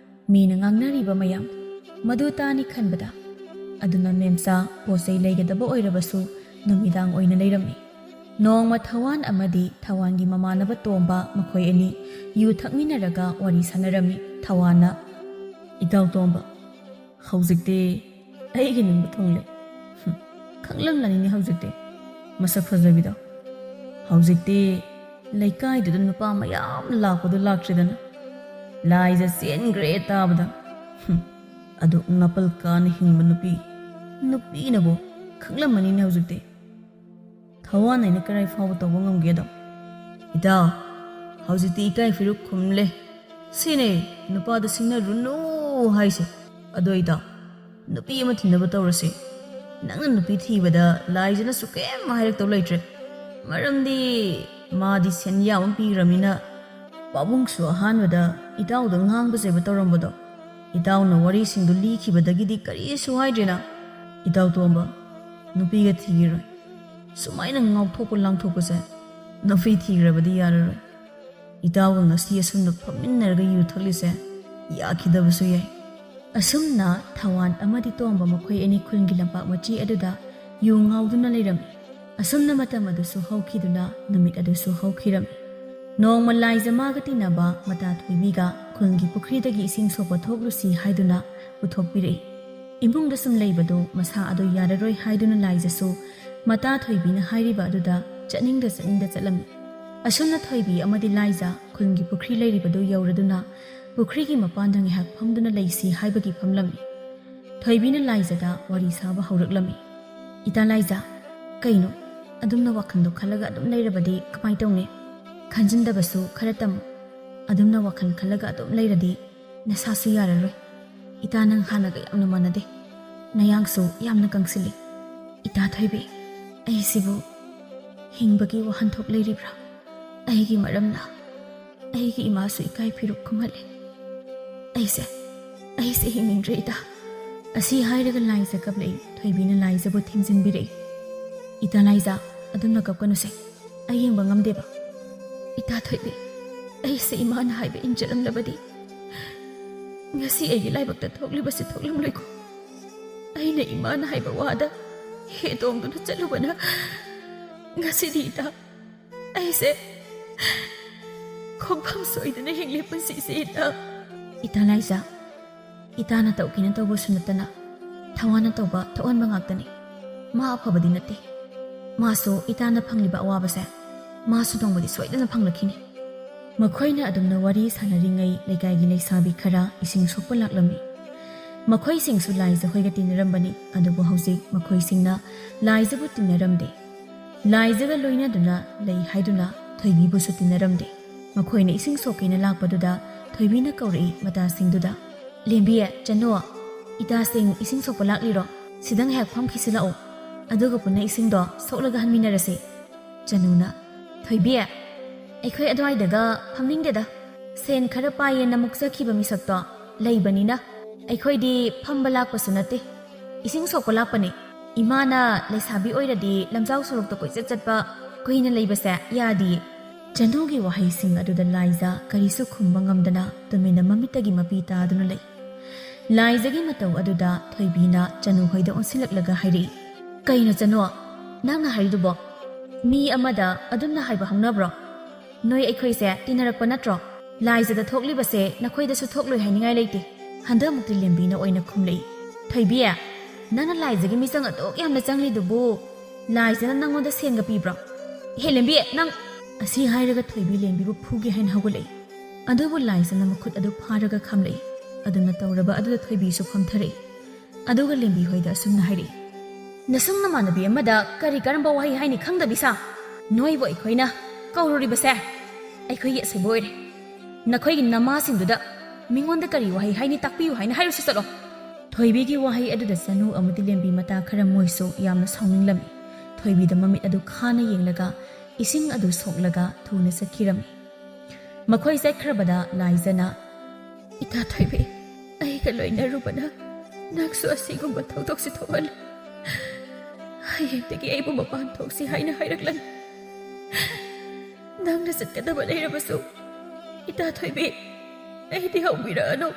ꯃꯤꯅ ꯉꯥꯡꯅꯔꯤꯕ ꯃꯌꯥꯝ, ꯃꯗꯨ ꯇꯥꯅꯤ ꯈꯟꯕꯗ꯫ ꯑꯗꯨꯅ ꯃꯦꯝꯆꯥ ꯄꯣꯠ ꯆꯩ ꯂꯩꯒꯗꯕ ꯑꯣꯏꯔꯕꯁꯨ ꯅꯨꯃꯤꯗꯥꯡ ꯑꯣꯏꯅ ꯂꯩꯔꯝꯃꯤ꯫ ꯅꯣꯡꯃ ꯊꯋꯥꯟ ꯑꯃꯗꯤ ꯊꯋꯥꯟꯒꯤ ꯃꯃꯥꯟꯅꯕ ꯇꯣꯝꯕ ꯃꯈꯣꯏ ꯑꯅꯤ ꯌꯨ ꯊꯛꯃꯤꯟꯅꯔꯒ ꯋꯥꯔꯤ ꯁꯥꯟꯅꯔꯝꯃꯤ꯫ ꯊꯋꯥꯟꯅ, "ꯏꯇꯥꯎ ꯇꯣꯝꯕ, ꯍꯧꯖꯤꯛꯇꯤ ꯑꯩꯒꯤ ꯅꯤꯡꯕ ꯊꯨꯡꯂꯦ꯫ ꯍꯨꯝ, ꯈꯪꯂꯝꯂꯅꯤꯅꯦ ꯍꯧꯖꯤꯛꯇꯤ꯫ ꯃꯁꯛ ꯐꯖꯕꯤꯗꯣ꯫ ꯍꯧꯖꯤꯛꯇꯤ ꯂꯩꯀꯥꯏꯗꯨꯗ ꯅꯨꯄꯥ ꯃꯌꯥꯝ ꯂꯥꯛꯄꯗꯣ ꯂꯥꯛꯇ꯭ꯔꯦꯗꯅ꯫ ꯂꯥꯏꯖ ꯆꯦꯟꯈ꯭ꯔꯦ ꯇꯥꯕꯗ꯫ ꯍꯨꯝ, ꯑꯗꯨ ꯅꯥꯄꯜ ꯀꯥꯅ ꯍꯤꯡꯕ ꯅꯨꯄꯤ, ꯅꯨꯄꯤꯅꯕꯨ ꯈꯪꯂꯝꯃꯅꯤꯅꯦ ꯍꯧꯖꯤꯛꯇꯤ꯫ ꯊꯋꯥꯟ ꯑꯩꯅ ꯀꯔꯥꯏ ꯐꯥꯎꯕ ꯇꯧꯕ ꯉꯝꯒꯦꯗꯣ?" "ꯏꯇꯥꯎ, ꯍꯧꯖꯤꯛꯇꯤ ꯏꯀꯥꯏ ꯐꯤꯔꯨꯛ ꯈꯨꯝꯂꯦ꯫ ꯁꯤꯅꯦ ꯅꯨꯄꯥꯗ ꯁꯤꯡꯅꯔꯨꯅꯨ ꯍꯥꯏꯁꯦ꯫ "ꯑꯗꯣ ꯏꯇꯥꯎ, ꯅꯨꯄꯤ ꯑꯃ ꯊꯤꯅꯕ ꯇꯧꯔꯁꯤ꯫ ꯅꯪꯅ ꯅꯨꯄꯤ ꯊꯤꯕꯗ ꯂꯥꯏꯖꯅꯁꯨ ꯀꯩꯝ ꯍꯥꯏꯔꯛꯇꯧ ꯂꯩꯇ꯭ꯔꯦ꯫ ꯃꯔꯝꯗꯤ ꯃꯥꯗꯤ ꯁꯦꯟ ꯌꯥꯝ ꯑꯃ ꯄꯤꯈ꯭ꯔꯕꯅꯤꯅ, ꯄꯥꯕꯨꯡꯁꯨ ꯑꯍꯥꯟꯕꯗ ꯏꯇꯥꯎꯗ ꯉꯥꯡꯕ ꯆꯩꯕ ꯇꯧꯔꯝꯕꯗꯣ, ꯏꯇꯥꯎꯅ ꯋꯥꯔꯤꯁꯤꯡꯗꯨ ꯂꯤꯈꯤꯕꯗꯒꯤꯗꯤ ꯀꯔꯤꯁꯨ ꯍꯥꯏꯗ꯭ꯔꯦꯅ꯫ ꯏꯇꯥꯎ ꯇꯣꯝꯕ, ꯅꯨꯄꯤꯒ ꯊꯤꯈꯤꯔꯣꯏ꯫ ꯁꯨꯃꯥꯏꯅ ꯉꯥꯎꯊꯣꯛꯄ ꯂꯥꯡꯊꯣꯛꯄꯁꯦ ꯅꯨꯄꯤ ꯊꯤꯈ꯭ꯔꯕꯗꯤ ꯌꯥꯔꯔꯣꯏ꯫ ꯏꯇꯥꯎꯒ ꯉꯁꯤ ꯑꯁꯨꯝꯅ ꯐꯝꯃꯤꯟꯅꯔꯒ ꯌꯨ ꯊꯛꯂꯤꯁꯦ ꯌꯥꯈꯤꯗꯕꯁꯨ ꯌꯥꯏ"꯫ ꯑꯁꯨꯝꯅ ꯊꯋꯥꯟ ꯑꯃꯗꯤ ꯇꯣꯝꯕ ꯃꯈꯣꯏ ꯑꯅꯤ ꯈꯨꯜꯒꯤ ꯂꯝꯄꯥꯛ ꯃꯆꯤ ꯑꯗꯨꯗ ꯌꯨ ꯉꯥꯎꯗꯨꯅ ꯂꯩꯔꯝꯃꯤ꯫ ꯑꯁꯨꯝꯅ ꯃꯇꯝ ꯑꯗꯨꯁꯨ ꯍꯧꯈꯤꯗꯨꯅ ꯅꯨꯃꯤꯠ ꯑꯗꯨꯁꯨ ꯍꯧꯈꯤꯔꯝꯃꯤ꯫ ꯅꯣꯡꯃ ꯂꯥꯏꯖ ꯃꯥꯒ ꯇꯤꯟꯅꯕ ꯃꯇꯥ ꯊꯣꯏꯕꯤꯒ ꯈꯨꯜꯒꯤ ꯄꯨꯈ꯭ꯔꯤꯗꯒꯤ ꯏꯁꯤꯡ ꯁꯣꯛꯄ ꯊꯣꯛꯂꯨꯁꯤ ꯍꯥꯏꯗꯨꯅ ꯄꯨꯊꯣꯛꯄꯤꯔꯛꯏ꯫ ꯏꯃꯨꯡꯗ ꯁꯨꯝ ꯂꯩꯕꯗꯨ ꯃꯁꯥ ꯑꯗꯨ ꯌꯥꯔꯔꯣꯏ ꯍꯥꯏꯗꯨꯅ ꯂꯥꯏꯖꯁꯨ ꯃꯇꯥ ꯊꯣꯏꯕꯤꯅ ꯍꯥꯏꯔꯤꯕ ꯑꯗꯨꯗ ꯆꯠꯅꯤꯡꯗ ꯆꯠꯅꯤꯡꯗ ꯆꯠꯂꯝꯃꯤ꯫ ꯑꯁꯨꯝꯅ ꯊꯣꯏꯕꯤ ꯑꯃꯗꯤ ꯂꯥꯏꯖ ꯈꯨꯜꯒꯤ ꯄꯨꯈ꯭ꯔꯤ ꯂꯩꯔꯤꯕꯗꯨ ꯌꯧꯔꯗꯨꯅ ꯄꯨꯈ꯭ꯔꯤꯒꯤ ꯃꯄꯥꯟꯗ ꯉꯥꯏꯍꯥꯛ ꯐꯝꯗꯨꯅ ꯂꯩꯁꯤ ꯍꯥꯏꯕꯒꯤ ꯐꯝꯂꯝꯃꯤ꯫ ꯊꯣꯏꯕꯤꯅ ꯂꯥꯏꯖꯗ ꯋꯥꯔꯤ ꯁꯥꯕ ꯍꯧꯔꯛꯂꯝꯃꯤ꯫ "ꯏꯇꯥ ꯂꯥꯏꯖ, ꯀꯩꯅꯣ? ꯑꯗꯨꯝꯅ ꯋꯥꯈꯜꯗꯣ ꯈꯜꯂꯒ ꯑꯗꯨꯝ ꯂꯩꯔꯕꯗꯤ ꯀꯃꯥꯏ ꯇꯧꯅꯤ? ꯈꯟꯖꯤꯟꯗꯕꯁꯨ ꯈꯔ ꯇꯝꯃꯨ꯫ ꯑꯗꯨꯝꯅ ꯋꯥꯈꯜ ꯈꯜꯂꯒ ꯑꯗꯨꯝ ꯂꯩꯔꯗꯤ ꯅꯁꯥꯁꯨ ꯌꯥꯔꯔꯣꯏ꯫ ꯏꯇꯥ, ꯅꯪ ꯍꯥꯟꯅꯒ ꯌꯥꯝꯅ ꯃꯥꯟꯅꯗꯦ꯫ ꯅꯌꯥꯡꯁꯨ ꯌꯥꯝꯅ ꯀꯪꯁꯤꯜꯂꯤ꯫ ꯏꯇꯥ ꯊꯣꯏꯕꯤ, ꯑꯩꯁꯤꯕꯨ ꯍꯤꯡꯕꯒꯤ ꯋꯥꯍꯟꯊꯣꯛ ꯂꯩꯔꯤꯕ꯭ꯔꯥ? ꯑꯩꯒꯤ ꯃꯔꯝꯅ ꯑꯩꯒꯤ ꯏꯃꯥꯁꯨ ꯏꯀꯥꯏ ꯐꯤꯔꯨꯛ ꯈꯨꯝꯍꯜꯂꯦ꯫ ꯑꯩꯁꯦ, ꯑꯩꯁꯦ ꯍꯤꯡꯅꯤꯡꯗ꯭ꯔꯦ ꯏꯇꯥ"꯫ ꯑꯁꯤ ꯍꯥꯏꯔꯒ ꯂꯥꯏꯖ ꯀꯞꯂꯛꯏ꯫ ꯊꯣꯏꯕꯤꯅ ꯂꯥꯏꯖꯕꯨ ꯊꯦꯝꯖꯤꯟꯕꯤꯔꯛꯏ꯫ "ꯏꯇꯥ ꯂꯥꯏꯖ, ꯑꯗꯨꯝꯅ ꯀꯞꯀꯅꯨꯁꯦ꯫ ꯑꯩ ꯌꯦꯡꯕ ꯉꯝꯗꯦꯕ꯫ ꯏꯇꯥ ꯊꯣꯏꯕꯤ, ꯑꯩꯁꯦ ꯏꯃꯥꯅ ꯍꯥꯏꯕ ꯏꯟꯖꯔꯝꯂꯕꯗꯤ ꯉꯁꯤ ꯑꯩꯒꯤ ꯂꯥꯏꯕꯛꯇ ꯊꯣꯛꯂꯤꯕꯁꯤ ꯊꯣꯛꯂꯝꯂꯣꯏꯀꯣ꯫ ꯑꯩꯅ ꯏꯃꯥꯅ ꯍꯥꯏꯕ ꯋꯥꯗ ꯍꯦ ꯇꯣꯡꯗꯨꯅ ꯆꯠꯂꯨꯕꯅ ꯉꯁꯤꯗꯤ ꯏꯇꯥ, ꯑꯩꯁꯦ ꯈꯣꯡꯐꯝ ꯁꯣꯏꯗꯅ ꯍꯤꯡꯂꯤ ꯄꯨꯟꯁꯤꯁꯦ ꯏꯇꯥ"꯫ "ꯏꯇꯥ ꯂꯥꯏꯖ, ꯏꯇꯥꯅ ꯇꯧꯒꯦꯅ ꯇꯧꯕꯁꯨ ꯅꯠꯇꯅ ꯊꯋꯥꯅ ꯇꯧꯕ ꯊꯣꯛꯍꯟꯕ ꯉꯥꯛꯇꯅꯤ꯫ ꯃꯥ ꯑꯐꯕꯗꯤ ꯅꯠꯇꯦ꯫ ꯃꯥꯁꯨ ꯏꯇꯥꯅ ꯐꯪꯂꯤꯕ ꯑꯋꯥꯕꯁꯦ ꯃꯥꯁꯨ ꯅꯣꯡꯃꯗꯤ ꯁꯣꯏꯗꯅ ꯐꯪꯂꯛꯈꯤꯅꯤ"꯫ ꯃꯈꯣꯏꯅ ꯑꯗꯨꯝꯅ ꯋꯥꯔꯤ ꯁꯥꯟꯅꯔꯤꯉꯩ ꯂꯩꯀꯥꯏꯒꯤ ꯂꯩꯁꯥꯕꯤ ꯈꯔ ꯏꯁꯤꯡ ꯁꯣꯛꯄ ꯂꯥꯛꯂꯝꯃꯤ꯫ ꯃꯈꯣꯏꯁꯤꯡꯁꯨ ꯂꯥꯏꯖ ꯍꯣꯏꯒ ꯇꯤꯟꯅꯔꯝꯕꯅꯤ, ꯑꯗꯨꯕꯨ ꯍꯧꯖꯤꯛ ꯃꯈꯣꯏꯁꯤꯡꯅ ꯂꯥꯏꯖꯕꯨ ꯇꯤꯟꯅꯔꯝꯗꯦ꯫ ꯂꯥꯏꯖꯒ ꯂꯣꯏꯅꯗꯨꯅ ꯂꯩ ꯍꯥꯏꯗꯨꯅ ꯊꯣꯏꯕꯤꯕꯨꯁꯨ ꯇꯤꯟꯅꯔꯝꯗꯦ꯫ ꯃꯈꯣꯏꯅ ꯏꯁꯤꯡ ꯁꯣꯛꯀꯦꯅ ꯂꯥꯛꯄꯗꯨꯗ ꯊꯣꯏꯕꯤꯅ ꯀꯧꯔꯛꯏ ꯃꯇꯥꯁꯤꯡꯗꯨꯗ, "ꯂꯦꯝꯕꯤ, ꯆꯅꯣ, "ꯏꯇꯥꯁꯤꯡ, ꯏꯁꯤꯡ ꯁꯣꯛꯄ ꯂꯥꯛꯂꯤꯔꯣ? ꯁꯤꯗ ꯉꯥꯏꯍꯥꯛ ꯐꯝꯈꯤꯁꯤ ꯂꯥꯛꯑꯣ, ꯑꯗꯨꯒ ꯄꯨꯟꯅ ꯏꯁꯤꯡꯗꯣ ꯁꯣꯛꯂꯒ ꯍꯟꯃꯤꯟꯅꯔꯁꯤ꯫" ꯆꯅꯨꯅ, "ꯊꯣꯏꯕꯤ, ꯑꯩꯈꯣꯏ ꯑꯗꯨꯋꯥꯏꯗꯒ ꯐꯝꯅꯤꯡꯗꯦꯗ꯫ ꯁꯦꯟ ꯈꯔ ꯄꯥꯏꯌꯦꯅ ꯃꯨꯛꯆꯈꯤꯕ ꯃꯤꯁꯛꯇꯣ ꯂꯩꯕꯅꯤꯅ ꯑꯩꯈꯣꯏꯗꯤ ꯐꯝꯕ ꯂꯥꯛꯄꯁꯨ ꯅꯠꯇꯦ, ꯏꯁꯤꯡ ꯁꯣꯛꯄ ꯂꯥꯛꯄꯅꯤ꯫ ꯏꯃꯥꯅ ꯂꯩꯁꯥꯕꯤ ꯑꯣꯏꯔꯗꯤ ꯂꯝꯖꯥꯎ ꯁꯣꯔꯣꯛꯇ ꯀꯣꯏꯆꯠ ꯆꯠꯄ, ꯀꯨꯏꯅ ꯂꯩꯕꯁꯦ ꯌꯥꯗꯤꯌꯦ꯫" ꯆꯅꯨꯒꯤ ꯋꯥꯍꯩꯁꯤꯡ ꯑꯗꯨꯗ ꯂꯥꯏꯖ ꯀꯔꯤꯁꯨ ꯈꯨꯝꯕ ꯉꯝꯗꯅ ꯇꯨꯃꯤꯟꯅ ꯃꯃꯤꯠꯇꯒꯤ ꯃꯄꯤ ꯇꯥꯗꯨꯅ ꯂꯩ꯫ ꯂꯥꯏꯖꯒꯤ ꯃꯇꯧ ꯑꯗꯨꯗ ꯊꯣꯏꯕꯤꯅ ꯆꯅꯨ ꯍꯣꯏꯗ ꯑꯣꯟꯁꯤꯜꯂꯛꯂꯒ ꯍꯥꯏꯔꯛꯏ, "ꯀꯩꯅꯣ ꯆꯅꯨ, ꯅꯪꯅ ꯍꯥꯏꯔꯤꯗꯨꯕꯣ? ꯃꯤ ꯑꯃꯗ ꯑꯗꯨꯝꯅ ꯍꯥꯏꯕ ꯍꯧꯅꯕ꯭ꯔꯣ? ꯅꯣꯏ ꯑꯩꯈꯣꯏꯁꯦ ꯇꯤꯟꯅꯔꯛꯄ ꯅꯠꯇ꯭ꯔꯣ? ꯂꯥꯏꯖꯗ ꯊꯣꯛꯂꯤꯕꯁꯦ ꯅꯈꯣꯏꯗꯁꯨ ꯊꯣꯛꯂꯣꯏ ꯍꯥꯏꯅꯤꯡꯉꯥꯏ ꯂꯩꯇꯦ꯫" ꯍꯟꯗꯛꯃꯨꯛꯇꯤ ꯂꯦꯝꯕꯤꯅ ꯑꯣꯏꯅ ꯈꯨꯝꯂꯛꯏ, "ꯊꯣꯏꯕꯤ, ꯅꯪꯅ ꯂꯥꯏꯖꯒꯤ ꯃꯤꯆꯪ ꯑꯗꯨꯛ ꯌꯥꯝꯅ ꯆꯪꯂꯤꯗꯨꯕꯨ ꯂꯥꯏꯖꯅ ꯅꯪꯉꯣꯟꯗ ꯁꯦꯟꯒ ꯄꯤꯕ꯭ꯔꯣ? ꯍꯦ ꯂꯦꯝꯕꯤ, ꯅꯪ!" ꯑꯁꯤ ꯍꯥꯏꯔꯒ ꯊꯣꯏꯕꯤ ꯂꯦꯝꯕꯤꯕꯨ ꯐꯨꯒꯦ ꯍꯥꯏꯅ ꯍꯧꯒꯠꯂꯛꯏ꯫ ꯑꯗꯨꯕꯨ ꯂꯥꯏꯖꯅ ꯃꯈꯨꯠ ꯑꯗꯨ ꯐꯥꯔꯒ ꯈꯝꯂꯛꯏ꯫ ꯑꯗꯨꯅ ꯇꯧꯔꯕ ꯑꯗꯨꯗ ꯊꯣꯏꯕꯤꯁꯨ ꯐꯝꯊꯔꯛꯏ꯫ ꯑꯗꯨꯒ ꯂꯦꯝꯕꯤ ꯍꯣꯏꯗ ꯑꯁꯨꯝꯅ ꯍꯥꯏꯔꯛꯏ, "ꯅꯁꯨꯡ ꯅꯃꯥꯟꯅꯕꯤ ꯑꯃꯗ ꯀꯔꯤ ꯀꯔꯝꯕ ꯋꯥꯍꯩ ꯍꯥꯏꯅꯤ ꯈꯪꯗꯕꯤ ꯁꯥ? ꯅꯣꯏꯕꯨ ꯑꯩꯈꯣꯏꯅ ꯀꯧꯔꯨꯔꯤꯕꯁꯦ ꯑꯩꯈꯣꯏꯒꯤ ꯑꯁꯣꯏꯕ ꯑꯣꯏꯔꯦ꯫ ꯅꯈꯣꯏꯒꯤ ꯅꯃꯥꯁꯤꯡꯗꯨꯗ ꯃꯤꯉꯣꯟꯗ ꯀꯔꯤ ꯋꯥꯍꯩ ꯍꯥꯏꯅꯤ ꯇꯥꯛꯄꯤꯌꯨ ꯍꯥꯏꯅ ꯍꯥꯏꯔꯨꯁꯤ ꯆꯠꯂꯣ꯫" ꯊꯣꯏꯕꯤꯒꯤ ꯋꯥꯍꯩ ꯑꯗꯨꯗ ꯆꯅꯨ ꯑꯃꯗꯤ ꯂꯦꯝꯕꯤ ꯃꯇꯥ ꯈꯔ ꯃꯣꯏꯁꯨ ꯌꯥꯝꯅ ꯁꯥꯎꯅꯤꯡꯂꯝꯃꯤ꯫ ꯊꯣꯏꯕꯤꯗ ꯃꯃꯤꯠ ꯑꯗꯨ ꯈꯥꯅ ꯌꯦꯡꯂꯒ ꯏꯁꯤꯡ ꯑꯗꯨ ꯁꯣꯛꯂꯒ ꯊꯨꯅ ꯆꯠꯈꯤꯔꯝꯃꯤ꯫ ꯃꯈꯣꯏ ꯆꯠꯈ꯭ꯔꯕꯗ ꯂꯥꯏꯖꯅ, "ꯏꯇꯥ ꯊꯣꯏꯕꯤ, ꯑꯩꯒ ꯂꯣꯏꯅꯔꯨꯕꯅ ꯅꯪꯁꯨ ꯑꯁꯤꯒꯨꯝꯕ ꯊꯧꯗꯣꯛꯁꯤ ꯊꯣꯛꯍꯜꯂꯦ꯫ ꯍꯌꯦꯡꯗꯒꯤ ꯑꯩꯕꯨ ꯃꯄꯥꯟ ꯊꯣꯛꯁꯤ ꯍꯥꯏꯅ ꯍꯥꯏꯔꯛꯂꯅꯨ꯫ ꯅꯪꯅ ꯆꯠꯀꯗꯕ ꯂꯩꯔꯕꯁꯨ, ꯏꯇꯥ ꯊꯣꯏꯕꯤ, ꯑꯩꯗꯤ ꯍꯧꯕꯤꯔꯛꯑꯅꯨ꯫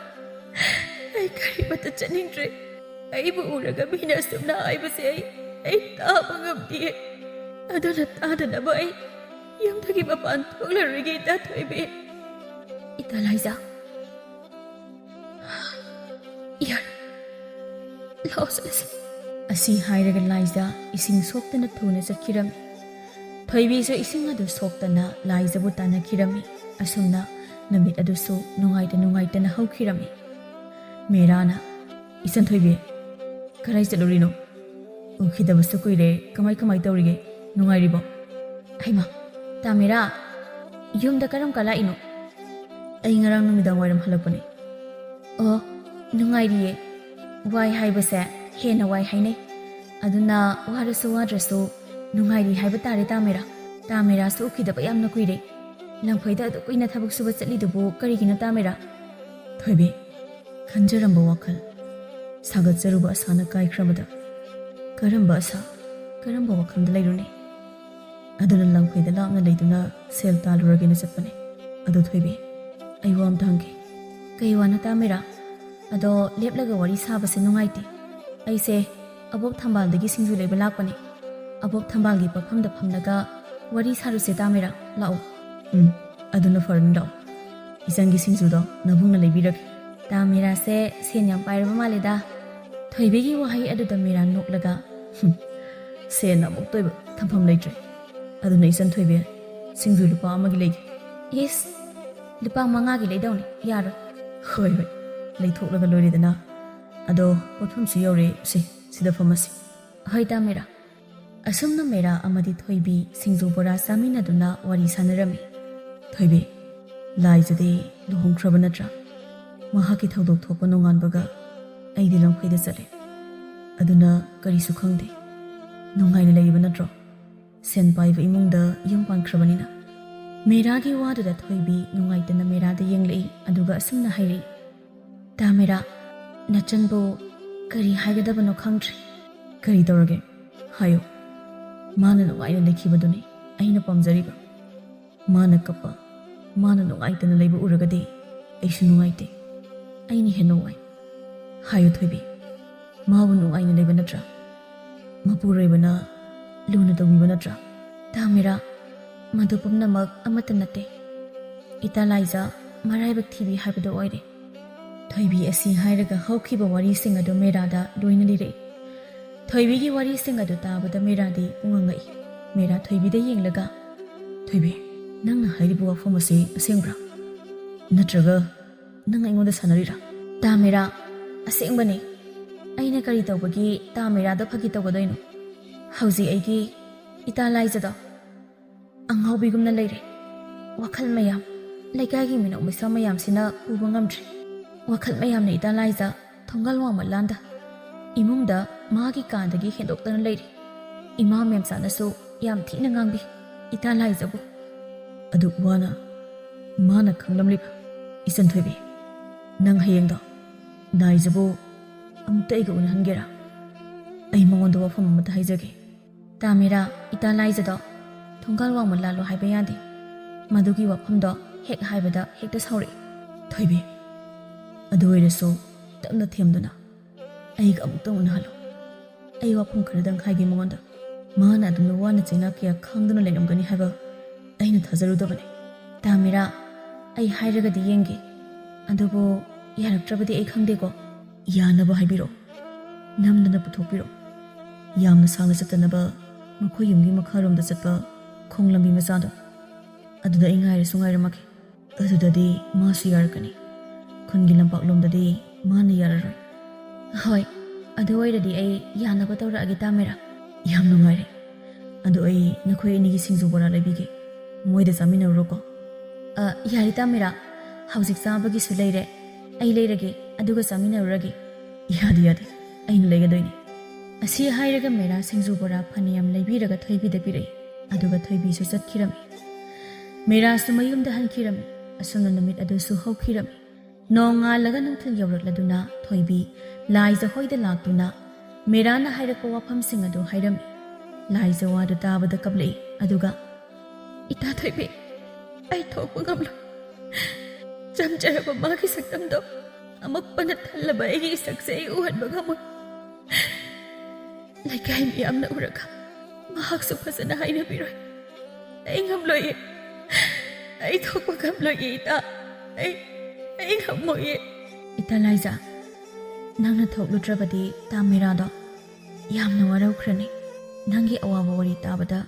ꯑꯩ ꯀꯔꯤꯃꯠꯇ ꯆꯠꯅꯤꯡꯗ꯭ꯔꯦ꯫ ꯑꯩꯕꯨ ꯎꯔꯒ ꯃꯤꯅ ꯑꯁꯨꯝꯅ ꯍꯥꯏꯕꯁꯦ ꯑꯩ, ꯑꯩ ꯇꯥꯕ ꯉꯝꯗꯤꯌꯦ꯫ ꯑꯗꯨꯅ ꯇꯥꯗꯅꯕ ꯑꯩ ꯌꯨꯝꯗꯒꯤ ꯃꯄꯥꯟ ꯊꯣꯛꯂꯔꯣꯏꯒꯦ, ꯏꯇꯥ ꯊꯣꯏꯕꯤ꯫" "ꯏꯇꯥ ꯂꯥꯏꯖ, ꯌꯥꯔꯦ, ꯂꯥꯛꯑꯣ ꯆꯠꯂꯁꯤ꯫" ꯑꯁꯤ ꯍꯥꯏꯔꯒ ꯂꯥꯏꯖ ꯏꯁꯤꯡ ꯁꯣꯛꯇꯅ ꯊꯨꯅ ꯆꯠꯈꯤꯔꯝꯃꯤ꯫ ꯊꯣꯏꯕꯤꯁꯨ ꯏꯁꯤꯡ ꯑꯗꯨ ꯁꯣꯛꯇꯅ ꯂꯥꯏꯖꯕꯨ ꯇꯥꯟꯅꯈꯤꯔꯝꯃꯤ꯫ ꯑꯁꯨꯝꯅ ꯅꯨꯃꯤꯠ ꯑꯗꯨꯁꯨ ꯅꯨꯡꯉꯥꯏꯇ ꯅꯨꯡꯉꯥꯏꯇꯅ ꯍꯧꯈꯤꯔꯝꯃꯤ꯫ ꯃꯦꯔꯥꯅ, "ꯏꯆꯟ ꯊꯣꯏꯕꯤ, ꯀꯗꯥꯏ ꯆꯠꯂꯨꯔꯤꯅꯣ? ꯎꯈꯤꯗꯕꯁꯨ ꯀꯨꯏꯔꯦ, ꯀꯃꯥꯏ ꯀꯃꯥꯏ ꯇꯧꯔꯤꯒꯦ? ꯅꯨꯡꯉꯥꯏꯔꯤꯕꯣ?" "ꯍꯩꯃꯥ, ꯇꯥ ꯃꯦꯔꯥ, ꯌꯨꯝꯗ ꯀꯔꯝ ꯀꯥꯟ ꯂꯥꯛꯏꯅꯣ?" "ꯑꯩ ꯉꯔꯥꯡ ꯅꯨꯃꯤꯗꯥꯡ ꯋꯥꯏꯔꯝ ꯍꯜꯂꯛꯄꯅꯦ꯫" "ꯑꯣ, ꯅꯨꯡꯉꯥꯏꯔꯤꯌꯦ꯫ ꯋꯥꯏ ꯍꯥꯏꯕꯁꯦ ꯍꯦꯟꯅ ꯋꯥꯏ ꯍꯥꯏꯅꯩ꯫ ꯑꯗꯨꯅ ꯋꯥꯔꯁꯨ ꯋꯥꯗ꯭ꯔꯁꯨ ꯅꯨꯡꯉꯥꯏꯔꯤ ꯍꯥꯏꯕ ꯇꯥꯔꯦ ꯇꯥ ꯃꯦꯔꯥ꯫ ꯇꯥ ꯃꯦꯔꯥꯁꯨ ꯎꯈꯤꯗꯕ ꯌꯥꯝꯅ ꯀꯨꯏꯔꯦ꯫ ꯂꯝꯐꯩꯗ ꯑꯗꯨ ꯀꯨꯏꯅ ꯊꯕꯛ ꯁꯨꯕ ꯆꯠꯂꯤꯗꯨꯕꯨ ꯀꯔꯤꯒꯤꯅꯣ ꯇꯥ ꯃꯦꯔꯥ? ꯊꯣꯏꯕꯤ, ꯈꯟꯖꯔꯝꯕ ꯋꯥꯈꯜ, ꯁꯥꯒꯠꯆꯔꯨꯕ ꯑꯁꯥꯅ ꯀꯥꯏꯈ꯭ꯔꯕꯗ ꯀꯔꯝꯕ ꯑꯁꯥ, ꯀꯔꯝꯕ ꯋꯥꯈꯜꯗ ꯂꯩꯔꯨꯅꯤ? ꯑꯗꯨꯅ ꯂꯝꯐꯩꯗ ꯂꯥꯞꯅ ꯂꯩꯗꯨꯅ ꯁꯦꯜ ꯇꯥꯜꯂꯨꯔꯒꯦꯅ ꯆꯠꯄꯅꯦ꯫ ꯑꯗꯣ ꯊꯣꯏꯕꯤ, ꯑꯩ ꯋꯥ ꯑꯝꯇ ꯍꯪꯒꯦ꯫ ꯀꯩ ꯋꯥꯅꯣ ꯇꯥ ꯃꯦꯔꯥ? ꯑꯗꯣ ꯂꯦꯞꯂꯒ ꯋꯥꯔꯤ ꯁꯥꯕꯁꯦ ꯅꯨꯡꯉꯥꯏꯇꯦ꯫ ꯑꯩꯁꯦ ꯑꯕꯣꯛ ꯊꯝꯕꯥꯜꯗꯒꯤ ꯁꯤꯡꯖꯨ ꯂꯩꯕ ꯂꯥꯛꯄꯅꯦ꯫ ꯑꯕꯣꯛ ꯊꯝꯕꯥꯜꯒꯤ ꯄꯣꯠꯐꯝꯗ ꯐꯝꯂꯒ ꯋꯥꯔꯤ ꯁꯥꯔꯨꯁꯦ ꯇꯥ ꯃꯦꯔꯥ, ꯂꯥꯛꯑꯣ꯫ ꯎꯝ, ꯑꯗꯨꯅ ꯐꯔꯅꯤ, ꯂꯥꯛꯑꯣ꯫ ꯏꯆꯟꯒꯤ ꯁꯤꯡꯖꯨꯗꯣ ꯅꯕꯨꯡꯅ ꯂꯩꯕꯤꯔꯒꯦ꯫ ꯇꯥ ꯃꯦꯔꯥꯁꯦ ꯁꯦꯟ ꯌꯥꯝ ꯄꯥꯏꯔꯕ ꯃꯥꯜꯂꯦꯗ꯫ ꯊꯣꯏꯕꯤꯒꯤ ꯋꯥꯍꯩ ꯑꯗꯨꯗ ꯃꯦꯔꯥ ꯅꯣꯛꯂꯒ, "ꯍꯨꯝ, ꯁꯦꯟ ꯑꯃꯨꯛꯇ ꯑꯣꯏꯕ ꯊꯝꯐꯝ ꯂꯩꯇ꯭ꯔꯦ꯫ ꯑꯗꯨꯅ ꯏꯆꯟ ꯊꯣꯏꯕꯤ, ꯁꯤꯡꯖꯨ ꯂꯨꯄꯥ ꯑꯃꯒꯤ ꯂꯩꯒꯦ?" "ꯏꯁ, ꯂꯨꯄꯥ ꯃꯉꯥꯒꯤ ꯂꯩꯗꯧꯅꯤ, ꯌꯥꯔꯣꯏ?" "ꯍꯣꯏ, ꯍꯣꯏ, ꯂꯩꯊꯣꯛꯂꯒ ꯂꯣꯏꯔꯦꯗꯅ꯫ ꯑꯗꯣ ꯄꯣꯠꯐꯝꯁꯨ ꯌꯧꯔꯦ, ꯁꯦ, ꯁꯤꯗ ꯐꯝꯃꯁꯤ꯫" "ꯍꯣꯏ ꯇꯥ ꯃꯦꯔꯥ꯫" ꯑꯁꯨꯝꯅ ꯃꯦꯔꯥ ꯑꯃꯗꯤ ꯊꯣꯏꯕꯤ ꯁꯤꯡꯖꯨ ꯕꯣꯔꯥ ꯆꯥꯃꯤꯟꯅꯗꯨꯅ ꯋꯥꯔꯤ ꯁꯥꯟꯅꯔꯝꯃꯤ꯫ "ꯊꯣꯏꯕꯤ, ꯂꯥꯏꯖꯗꯤ ꯂꯨꯍꯣꯡꯈ꯭ꯔꯕ ꯅꯠꯇ꯭ꯔꯥ? ꯃꯍꯥꯛꯀꯤ ꯊꯧꯗꯣꯛ ꯊꯣꯛꯄ ꯅꯣꯡꯉꯥꯟꯕꯒ ꯑꯩꯗꯤ ꯂꯝꯈꯩꯗ ꯆꯠꯂꯦ꯫ ꯑꯗꯨꯅ ꯀꯔꯤꯁꯨ ꯈꯪꯗꯦ꯫ ꯅꯨꯡꯉꯥꯏꯅ ꯂꯩꯔꯤꯕ ꯅꯠꯇ꯭ꯔꯣ? ꯁꯦꯟ ꯄꯥꯏꯕ ꯏꯃꯨꯡꯗ ꯌꯨꯝ ꯄꯥꯟꯈ꯭ꯔꯕꯅꯤꯅ꯫" ꯃꯦꯔꯥꯒꯤ ꯋꯥꯗꯨꯗ ꯊꯣꯏꯕꯤ ꯅꯨꯡꯉꯥꯏꯇꯅ ꯃꯦꯔꯥꯗ ꯌꯦꯡꯂꯛꯏ, ꯑꯗꯨꯒ ꯑꯁꯨꯝꯅ ꯍꯥꯏꯔꯛꯏ, "ꯇꯥ ꯃꯦꯔꯥ, ꯅꯆꯟꯕꯨ ꯀꯔꯤ ꯍꯥꯏꯒꯗꯕꯅꯣ ꯈꯪꯗ꯭ꯔꯦ꯫" "ꯀꯔꯤ ꯇꯧꯔꯒꯦ? ꯍꯥꯏꯌꯨ꯫ ꯃꯥꯅ ꯅꯨꯡꯉꯥꯏꯅ ꯂꯩꯈꯤꯕꯗꯨꯅꯤ ꯑꯩꯅ ꯄꯥꯝꯖꯔꯤꯕ꯫ ꯃꯥꯅ ꯀꯞꯄ, ꯃꯥꯅ ꯅꯨꯡꯉꯥꯏꯇꯅ ꯂꯩꯕ ꯎꯔꯒꯗꯤ ꯑꯩꯁꯨ ꯅꯨꯡꯉꯥꯏꯇꯦ꯫ ꯑꯩꯅ ꯍꯦꯟꯅ ꯋꯥꯏ꯫ ꯍꯥꯏꯌꯨ ꯊꯣꯏꯕꯤ, ꯃꯥꯕꯨ ꯅꯨꯡꯉꯥꯏꯅ ꯂꯩꯕ ꯅꯠꯇ꯭ꯔꯥ? ꯃꯄꯨꯔꯣꯏꯕꯅ ꯂꯨꯅ ꯇꯧꯕꯤꯕ ꯅꯠꯇ꯭ꯔꯥ?" "ꯇꯥ ꯃꯦꯔꯥ, ꯃꯗꯨ ꯄꯨꯝꯅꯃꯛ ꯑꯃꯠꯇ ꯅꯠꯇꯦ꯫ ꯏꯇꯥ ꯂꯥꯏꯖ ꯃꯔꯥꯏꯕꯛ ꯊꯤꯕꯤ ꯍꯥꯏꯕꯗꯨ ꯑꯣꯏꯔꯦ꯫" ꯊꯣꯏꯕꯤ ꯑꯁꯤ ꯍꯥꯏꯔꯒ ꯍꯧꯈꯤꯕ ꯋꯥꯔꯤꯁꯤꯡ ꯑꯗꯨ ꯃꯦꯔꯥꯗ ꯂꯣꯏꯅ ꯂꯤꯔꯛꯏ꯫ ꯊꯣꯏꯕꯤꯒꯤ ꯋꯥꯔꯤꯁꯤꯡ ꯑꯗꯨ ꯇꯥꯕꯗ ꯃꯦꯔꯥꯗꯤ ꯄꯨꯡꯉꯛ ꯉꯛꯏ꯫ ꯃꯦꯔꯥ ꯊꯣꯏꯕꯤꯗ ꯌꯦꯡꯂꯒ, "ꯊꯣꯏꯕꯤ, ꯅꯪꯅ ꯍꯥꯏꯔꯤꯕ ꯋꯥꯐꯝ ꯑꯁꯤ ꯑꯁꯦꯡꯕ꯭ꯔꯥ? ꯅꯠꯇ꯭ꯔꯒ ꯅꯪ ꯑꯩꯉꯣꯟꯗ ꯁꯥꯟꯅꯔꯤꯔꯥ?" "ꯇꯥ ꯃꯦꯔꯥ, ꯑꯁꯦꯡꯕꯅꯤ꯫ ꯑꯩꯅ ꯀꯔꯤ ꯇꯧꯕꯒꯤ ꯇꯥ ꯃꯦꯔꯥꯗ ꯐꯥꯒꯤ ꯇꯧꯒꯗꯣꯏꯅꯣ? ꯍꯧꯖꯤꯛ ꯑꯩꯒꯤ ꯏꯇꯥ ꯂꯥꯏꯖꯗꯣ ꯑꯉꯥꯎꯕꯤꯒꯨꯝꯅ ꯂꯩꯔꯦ꯫ ꯋꯥꯈꯜ ꯃꯌꯥꯝ, ꯂꯩꯀꯥꯏꯒꯤ ꯃꯤꯅꯣꯛ ꯃꯩꯁꯥ ꯃꯌꯥꯝꯁꯤꯅ ꯎꯕ ꯉꯝꯗ꯭ꯔꯦ꯫ ꯋꯥꯈꯜ ꯃꯌꯥꯝꯅ ꯏꯇꯥ ꯂꯥꯏꯖ ꯊꯣꯡꯒꯥꯜ ꯋꯥꯡꯃ ꯂꯥꯟꯗ ꯏꯃꯨꯡꯗ ꯃꯥꯒꯤ ꯀꯥꯗꯒꯤ ꯍꯦꯟꯗꯣꯛꯇꯅ ꯂꯩꯔꯤ꯫ ꯏꯃꯥ ꯃꯦꯝꯆꯥꯅꯁꯨ ꯌꯥꯝ ꯊꯤꯅ ꯉꯥꯡꯕꯤ ꯏꯇꯥ ꯂꯥꯏꯖꯕꯨ꯫ ꯑꯗꯨꯛ ꯋꯥꯅ ꯃꯥꯅ ꯈꯪꯂꯝꯂꯤꯕ? ꯏꯆꯟ ꯊꯣꯏꯕꯤ, ꯅꯪ ꯍꯌꯦꯡꯗꯣ ꯂꯥꯏꯖꯕꯨ ꯑꯃꯨꯛꯇ ꯑꯩꯒ ꯎꯅꯍꯟꯒꯦꯔꯥ? ꯑꯩ ꯃꯉꯣꯟꯗ ꯋꯥꯐꯝ ꯑꯃꯇ ꯍꯥꯏꯖꯒꯦ꯫ ꯇꯥꯃꯤꯔꯥ, ꯏꯇꯥ ꯂꯥꯏꯖꯗꯣ ꯊꯣꯡꯒꯥꯜ ꯋꯥꯡꯃ ꯂꯥꯜꯂꯣ ꯍꯥꯏꯕ ꯌꯥꯗꯦ꯫ ꯃꯗꯨꯒꯤ ꯋꯥꯐꯝꯗꯣ ꯍꯦꯛ ꯍꯥꯏꯕꯗ ꯍꯦꯛꯇ ꯁꯥꯎꯔꯛꯏ꯫ ꯊꯣꯏꯕꯤ, ꯑꯗꯨ ꯑꯣꯏꯔꯁꯨ ꯇꯞꯅ ꯊꯦꯝꯗꯨꯅ ꯑꯩꯒ ꯑꯃꯨꯛꯇ ꯎꯅꯍꯜꯂꯨ꯫ ꯑꯩ ꯋꯥꯐꯝ ꯈꯔꯗꯪ ꯍꯥꯏꯒꯦ ꯃꯉꯣꯟꯗ꯫ ꯃꯥꯅ ꯑꯗꯨꯝꯅ ꯋꯥꯅ ꯆꯩꯅꯥ ꯀꯌꯥ ꯈꯥꯡꯗꯨꯅ ꯂꯩꯔꯝꯒꯅꯤ ꯍꯥꯏꯕ ꯑꯩꯅ ꯊꯥꯖꯔꯨꯗꯕꯅꯤ꯫ ꯇꯥꯃꯤꯔꯥ, ꯑꯩ ꯍꯥꯏꯔꯒꯗꯤ ꯌꯦꯡꯒꯦ꯫ ꯑꯗꯨꯕꯨ ꯌꯥꯔꯛꯇ꯭ꯔꯕꯗꯤ ꯑꯩ ꯈꯪꯗꯦꯀꯣ꯫ ꯌꯥꯅꯕ ꯍꯥꯏꯕꯤꯔꯣ꯫ ꯅꯝꯗꯅ ꯄꯨꯊꯣꯛꯄꯤꯔꯣ꯫ ꯌꯥꯝꯅ ꯁꯥꯡꯅ ꯆꯠꯇꯅꯕ ꯃꯈꯣꯏ ꯌꯨꯝꯒꯤ ꯃꯈꯥꯔꯣꯝꯗ ꯆꯠꯄ ꯈꯣꯡ ꯂꯝꯕꯤ ꯃꯆꯥꯗꯣ, ꯑꯗꯨꯗ ꯑꯩ ꯉꯥꯏꯔꯁꯨ ꯉꯥꯏꯔꯝꯃꯒꯦ꯫ ꯑꯗꯨꯗꯗꯤ ꯃꯥꯁꯨ ꯌꯥꯔꯛꯀꯅꯤ꯫ ꯈꯨꯟꯒꯤ ꯂꯝꯄꯥꯛꯂꯣꯝꯗꯗꯤ ꯃꯥꯅ ꯌꯥꯔꯔꯣꯏ꯫ ꯍꯣꯏ, ꯑꯗꯨ ꯑꯣꯏꯔꯗꯤ ꯑꯩ ꯌꯥꯅꯕ ꯇꯧꯔꯛꯑꯒꯦ ꯇꯥꯃꯤꯔꯥ꯫ ꯌꯥꯝ ꯅꯨꯡꯉꯥꯏꯔꯦ꯫ ꯑꯗꯣ ꯑꯩ ꯅꯈꯣꯏ ꯑꯅꯤꯒꯤ ꯁꯤꯡꯖꯨ ꯕꯣꯔꯥ ꯂꯩꯕꯤꯒꯦ꯫ ꯃꯣꯏꯗ ꯆꯥꯃꯤꯟꯅꯔꯨꯔꯣꯀꯣ꯫ ꯑ, ꯌꯥꯔꯦ ꯇꯥꯃꯤꯔꯥ, ꯍꯧꯖꯤꯛ ꯆꯥꯕꯒꯤꯁꯨ ꯂꯩꯔꯦ꯫ ꯑꯩ ꯂꯩꯔꯒꯦ, ꯑꯗꯨꯒ ꯆꯥꯃꯤꯟꯅꯔꯨꯔꯒꯦ꯫ ꯌꯥꯗꯦ, ꯌꯥꯗꯦ, ꯑꯩꯅ ꯂꯩꯒꯗꯣꯏꯅꯤ꯫ ꯑꯁꯤ ꯍꯥꯏꯔꯒ ꯃꯦꯔꯥ ꯁꯤꯡꯖꯨ ꯕꯣꯔꯥ ꯐꯅꯌꯥꯝ ꯂꯩꯕꯤꯔꯒ ꯊꯣꯏꯕꯤꯗ ꯄꯤꯔꯛꯏ꯫ ꯑꯗꯨꯒ ꯊꯣꯏꯕꯤꯁꯨ ꯆꯠꯈꯤꯔꯝꯃꯤ꯫ ꯃꯦꯔꯥꯁꯨ ꯃꯌꯨꯝꯗ ꯍꯟꯈꯤꯔꯝꯃꯤ꯫ ꯑꯁꯨꯝꯅ ꯅꯨꯃꯤꯠ ꯑꯗꯨꯁꯨ ꯍꯧꯈꯤꯔꯝꯃꯤ꯫ ꯅꯣꯡꯉꯥꯜꯂꯒ ꯅꯨꯡꯊꯤꯜ ꯌꯧꯔꯛꯂꯗꯨꯅ ꯊꯣꯏꯕꯤ ꯂꯥꯏꯖ ꯍꯣꯏꯗ ꯂꯥꯛꯇꯨꯅ ꯃꯦꯔꯥꯅ ꯍꯥꯏꯔꯛꯄ ꯋꯥꯐꯝꯁꯤꯡ ꯑꯗꯨ ꯍꯥꯏꯔꯝꯃꯤ꯫ ꯂꯥꯏꯖ ꯋꯥꯗꯨ ꯇꯥꯕꯗ ꯀꯞꯂꯛꯏ, ꯑꯗꯨꯒ, "ꯏꯇꯥ ꯊꯣꯏꯕꯤ, ꯑꯩ ꯊꯣꯛꯄ ꯉꯝꯂꯣꯏ꯫ ꯆꯝꯖꯔꯕ ꯃꯥꯒꯤ ꯁꯛꯇꯝꯗꯣ ꯑꯃꯛꯄꯅ ꯊꯜꯂꯕ ꯑꯩꯒꯤ ꯏꯁꯛꯁꯦ ꯑꯩ ꯎꯍꯟꯕ ꯉꯝꯃꯣꯏ꯫ ꯂꯩꯀꯥꯏ ꯃꯤꯌꯥꯝꯅ ꯎꯔꯒ ꯃꯍꯥꯛꯁꯨ ꯐꯖꯅ ꯍꯥꯏꯅꯕꯤꯔꯣꯏ꯫ ꯑꯩ ꯉꯝꯂꯣꯏꯌꯦ꯫ ꯑꯩ ꯊꯣꯛꯄ ꯉꯝꯂꯣꯏꯌꯦ, ꯏꯇꯥ꯫ ꯑꯩ, ꯑꯩ ꯉꯝꯃꯣꯏꯌꯦ꯫" "ꯏꯇꯥ ꯂꯥꯏꯖ, ꯅꯪꯅ ꯊꯣꯛꯂꯨꯗ꯭ꯔꯕꯗꯤ ꯇꯥꯃꯤꯔꯥꯗꯣ ꯌꯥꯝꯅ ꯋꯥꯔꯧꯈ꯭ꯔꯅꯤ꯫ ꯅꯪꯒꯤ ꯑꯋꯥꯕ ꯋꯥꯔꯤ ꯇꯥꯕꯗ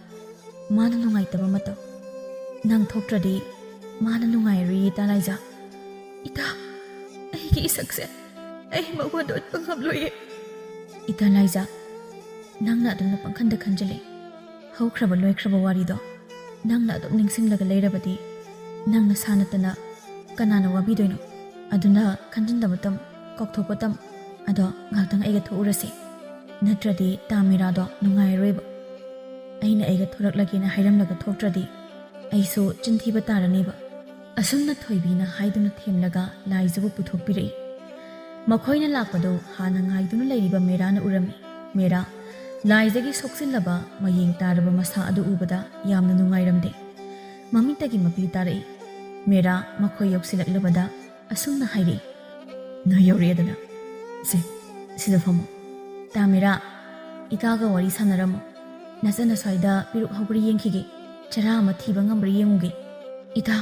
ꯃꯥꯅ ꯅꯨꯡꯉꯥꯏꯇꯕ ꯃꯇꯧ꯫ ꯅꯪ ꯊꯣꯛꯇ꯭ꯔꯗꯤ ꯃꯥꯅ ꯅꯨꯡꯉꯥꯏꯔꯣꯏꯌꯦ, ꯏꯇꯥ ꯂꯥꯏꯖ꯫ ꯏꯇꯥ, ꯑꯩꯒꯤ ꯏꯁꯛꯁꯦ ꯑꯩ ꯃꯉꯣꯟꯗ ꯎꯠꯄ ꯉꯝꯂꯣꯏꯌꯦ꯫" "ꯏꯇꯥ ꯂꯥꯏꯖ, ꯅꯪꯅ ꯑꯗꯨꯝꯅ ꯄꯪꯈꯟꯗ ꯈꯟꯖꯤꯜꯂꯦ꯫ ꯍꯧꯈ꯭ꯔꯕ ꯂꯣꯏꯈ꯭ꯔꯕ ꯋꯥꯔꯤꯗꯣ ꯅꯪꯅ ꯑꯗꯨꯝ ꯅꯤꯡꯁꯤꯡꯂꯒ ꯂꯩꯔꯕꯗꯤ ꯅꯪ ꯅꯁꯥ ꯅꯠꯇꯅ ꯀꯅꯥꯅ ꯋꯥꯕꯤꯗꯣꯏꯅꯣ? ꯑꯗꯨꯅ ꯈꯟꯖꯤꯟꯗꯕ ꯇꯝ, ꯀꯥꯎꯊꯣꯛꯄ ꯇꯝ꯫ ꯑꯗꯣ ꯉꯥꯛꯇꯪ ꯑꯩꯒ ꯊꯣꯛꯎꯔꯁꯦ, ꯅꯠꯇ꯭ꯔꯗꯤ ꯇꯥ ꯃꯤꯔꯥꯗꯣ ꯅꯨꯡꯉꯥꯏꯔꯣꯏꯕ꯫ ꯑꯩꯅ ꯑꯩꯒ ꯊꯣꯔꯛꯂꯒꯦꯅ ꯍꯥꯏꯔꯝꯂꯒ ꯊꯣꯛꯇ꯭ꯔꯗꯤ ꯑꯩꯁꯨ ꯆꯤꯟꯊꯤꯕ ꯇꯥꯔꯅꯤꯕ꯫ ꯑꯁꯨꯝꯅ ꯊꯣꯏꯕꯤꯅ ꯍꯥꯏꯗꯨꯅ ꯊꯦꯝꯂꯒ ꯂꯥꯏꯖꯕꯨ ꯄꯨꯊꯣꯛꯄꯤꯔꯛꯏ꯫ ꯃꯈꯣꯏꯅ ꯂꯥꯛꯄꯗꯨ ꯍꯥꯟꯅ ꯉꯥꯏꯗꯨꯅ ꯂꯩꯔꯤꯕ ꯃꯦꯔꯥꯅ ꯎꯔꯝꯃꯤ꯫ ꯃꯦꯔꯥ, ꯂꯥꯏꯖꯒꯤ ꯁꯣꯛꯆꯤꯜꯂꯕ ꯃꯌꯦꯡ ꯇꯥꯔꯕ ꯃꯁꯥ ꯑꯗꯨ ꯎꯕꯗ ꯌꯥꯝꯅ ꯅꯨꯡꯉꯥꯏꯔꯝꯗꯦ꯫ ꯃꯃꯤꯠꯇꯒꯤ ꯃꯄꯤ ꯇꯥꯔꯛꯏ꯫ ꯃꯦꯔꯥ ꯃꯈꯣꯏ ꯌꯧꯁꯤꯜꯂꯛꯂꯕꯗ ꯑꯁꯨꯝꯅ ꯍꯥꯏꯔꯛꯏ, "ꯅꯣꯏ ꯌꯧꯔꯛꯑꯦꯗꯅ꯫ ꯁꯦ, ꯁꯤꯗ ꯐꯝꯃꯣ꯫ ꯇꯥ ꯃꯦꯔꯥ, ꯏꯇꯥꯒ ꯋꯥꯔꯤ ꯁꯥꯟꯅꯔꯝꯃꯣ꯫ ꯅꯆꯟ ꯑꯁ꯭ꯋꯥꯏꯗ ꯄꯤꯔꯨꯛ ꯍꯧꯕ꯭ꯔꯥ ꯌꯦꯡꯈꯤꯒꯦ꯫ ꯆꯔꯥ ꯑꯃ ꯊꯤꯕ ꯉꯝꯕ꯭ꯔꯥ ꯌꯦꯡꯉꯨꯒꯦ꯫ ꯏꯇꯥ,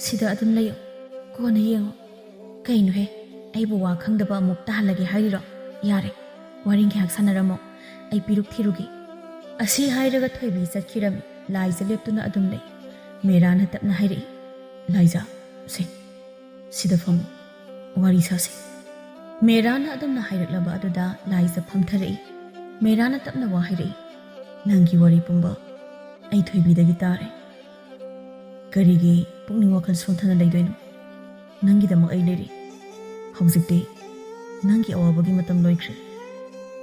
ꯁꯤꯗ ꯑꯗꯨꯝ ꯂꯩꯌꯨ꯫ ꯀꯣꯟꯅ ꯌꯦꯡꯉꯣ꯫" "ꯀꯩꯅꯣꯍꯦ, ꯑꯩꯕꯨ ꯋꯥ ꯈꯪꯗꯕ ꯑꯃꯨꯛ ꯇꯥꯍꯜꯂꯒꯦ ꯍꯥꯏꯔꯤꯔꯣ? ꯌꯥꯔꯦ, ꯋꯥꯔꯤ ꯉꯥꯏꯍꯥꯛ ꯁꯥꯟꯅꯔꯝꯃꯣ꯫ ꯑꯩ ꯄꯤꯔꯨꯛ ꯊꯤꯔꯨꯒꯦ꯫" ꯑꯁꯤ ꯍꯥꯏꯔꯒ ꯊꯣꯏꯕꯤ ꯆꯠꯈꯤꯔꯝꯃꯤ꯫ ꯂꯥꯏꯖ ꯂꯦꯞꯇꯨꯅ ꯑꯗꯨꯝ ꯂꯩ꯫ ꯃꯦꯔꯥꯅ ꯇꯞꯅ ꯍꯥꯏꯔꯛꯏ, "ꯂꯥꯏꯖ, ꯁꯦ, ꯁꯤꯗ ꯐꯝꯃꯨ꯫ ꯋꯥꯔꯤ ꯁꯥꯁꯤ꯫" ꯃꯦꯔꯥꯅ ꯑꯗꯨꯝꯅ ꯍꯥꯏꯔꯛꯂꯕ ꯑꯗꯨꯗ ꯂꯥꯏꯖ ꯐꯝꯊꯔꯛꯏ꯫ ꯃꯦꯔꯥꯅ ꯇꯞꯅ ꯋꯥ ꯍꯥꯏꯔꯛꯏ, "ꯅꯪꯒꯤ ꯋꯥꯔꯤ ꯄꯨꯝꯕ ꯑꯩ ꯊꯣꯏꯕꯤꯗꯒꯤ ꯇꯥꯔꯦ꯫ ꯀꯔꯤꯒꯤ ꯄꯨꯛꯅꯤꯡ ꯋꯥꯈꯜ ꯁꯣꯟꯊꯅ ꯂꯩꯗꯣꯏꯅꯣ? ꯅꯪꯒꯤꯗꯃꯛ ꯑꯩ ꯂꯩꯔꯤ꯫ ꯍꯧꯖꯤꯛꯇꯤ ꯅꯪꯒꯤ ꯑꯋꯥꯕꯒꯤ ꯃꯇꯝ ꯂꯣꯏꯈ꯭ꯔꯦ꯫"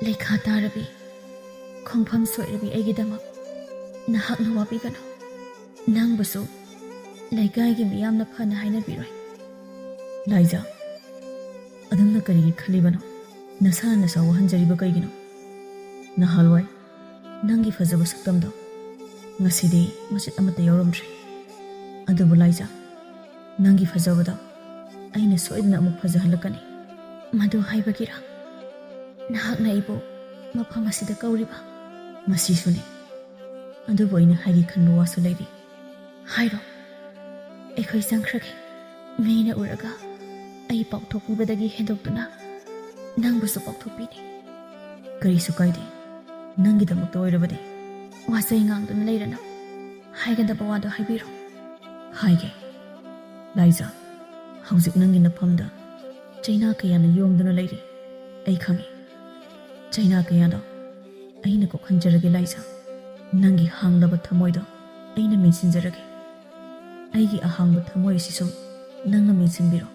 "ꯂꯩꯈꯥ ꯇꯥꯔꯕꯤ, ꯈꯣꯡꯐꯝ ꯁꯣꯏꯔꯕꯤ ꯑꯩꯒꯤꯗꯃꯛ ꯅꯍꯥꯛꯅ ꯋꯥꯕꯤꯒꯅꯨ꯫ ꯅꯪꯕꯨꯁꯨ ꯂꯩꯀꯥꯏꯒꯤ ꯃꯤꯌꯥꯝꯅ ꯐꯅ ꯍꯥꯏꯅꯕꯤꯔꯣꯏ꯫" "ꯂꯥꯏꯖ, ꯑꯗꯨꯝꯅ ꯀꯔꯤꯒꯤ ꯈꯜꯂꯤꯕꯅꯣ? ꯅꯁꯥꯅ ꯅꯁꯥ ꯋꯥꯍꯟꯖꯔꯤꯕ ꯀꯩꯒꯤꯅꯣ? ꯅꯍꯥꯜꯋꯥꯏ ꯅꯪꯒꯤ ꯐꯖꯕ ꯁꯛꯇꯝꯗꯣ ꯉꯁꯤꯗꯤ ꯃꯆꯦꯠ ꯑꯃꯠꯇ ꯌꯥꯎꯔꯝꯗ꯭ꯔꯦ꯫ ꯑꯗꯨꯕꯨ ꯂꯥꯏꯖ, ꯅꯪꯒꯤ ꯐꯖꯕꯗꯣ ꯑꯩꯅ ꯁꯣꯏꯗꯅ ꯑꯃꯨꯛ ꯐꯖꯍꯜꯂꯛꯀꯅꯤ꯫" "ꯃꯗꯨ ꯍꯥꯏꯕꯒꯤꯔꯥ ꯅꯍꯥꯛꯅ ꯑꯩꯕꯨ ꯃꯐꯝ ꯑꯁꯤꯗ ꯀꯧꯔꯤꯕ?" "ꯃꯁꯤꯁꯨꯅꯤ꯫ ꯑꯗꯨꯕꯨ ꯑꯩꯅ ꯍꯥꯏꯒꯦ ꯈꯟꯕ ꯋꯥꯁꯨ ꯂꯩꯔꯤ꯫" "ꯍꯥꯏꯔꯣ꯫" "ꯑꯩꯈꯣꯏ ꯆꯪꯈ꯭ꯔꯒꯦ꯫ ꯃꯤꯅ ꯎꯔꯒ ꯑꯩ ꯄꯥꯎꯊꯣꯛꯄꯤꯕꯗꯒꯤ ꯍꯦꯟꯗꯣꯛꯇꯨꯅ ꯅꯪꯕꯨꯁꯨ ꯄꯥꯎꯊꯣꯛꯄꯤꯅꯤ꯫" "ꯀꯔꯤꯁꯨ ꯀꯥꯏꯗꯦ, ꯅꯪꯒꯤꯗꯃꯛꯇ ꯑꯣꯏꯔꯕꯗꯤ꯫" "ꯋꯥꯆꯩ ꯉꯥꯡꯗꯨꯅ ꯂꯩꯔꯅꯨ꯫ ꯍꯥꯏꯒꯗꯕ ꯋꯥꯗꯣ ꯍꯥꯏꯕꯤꯔꯣ꯫" "ꯍꯥꯏꯒꯦ꯫ ꯂꯥꯏꯖ, ꯍꯧꯖꯤꯛ ꯅꯪꯒꯤ ꯅꯐꯝꯗ ꯆꯩꯅꯥ ꯀꯌꯥꯅ ꯌꯣꯝꯗꯨꯅ ꯂꯩꯔꯤ꯫ ꯑꯩ ꯈꯪꯏ꯫ ꯆꯩꯅꯥ ꯀꯌꯥꯗꯣ ꯑꯩꯅ ꯀꯣꯛꯍꯟꯖꯔꯒꯦ ꯂꯥꯏꯖ꯫ ꯅꯪꯒꯤ ꯍꯥꯡꯂꯕ ꯊꯃꯣꯏꯗꯣ ꯑꯩꯅ ꯃꯦꯟꯁꯤꯟꯖꯔꯒꯦ꯫ ꯑꯩꯒꯤ ꯑꯍꯥꯡꯕ ꯊꯃꯣꯏ ꯑꯁꯤꯁꯨ ꯅꯪꯅ ꯃꯦꯟꯁꯤꯟꯕꯤꯔꯣ꯫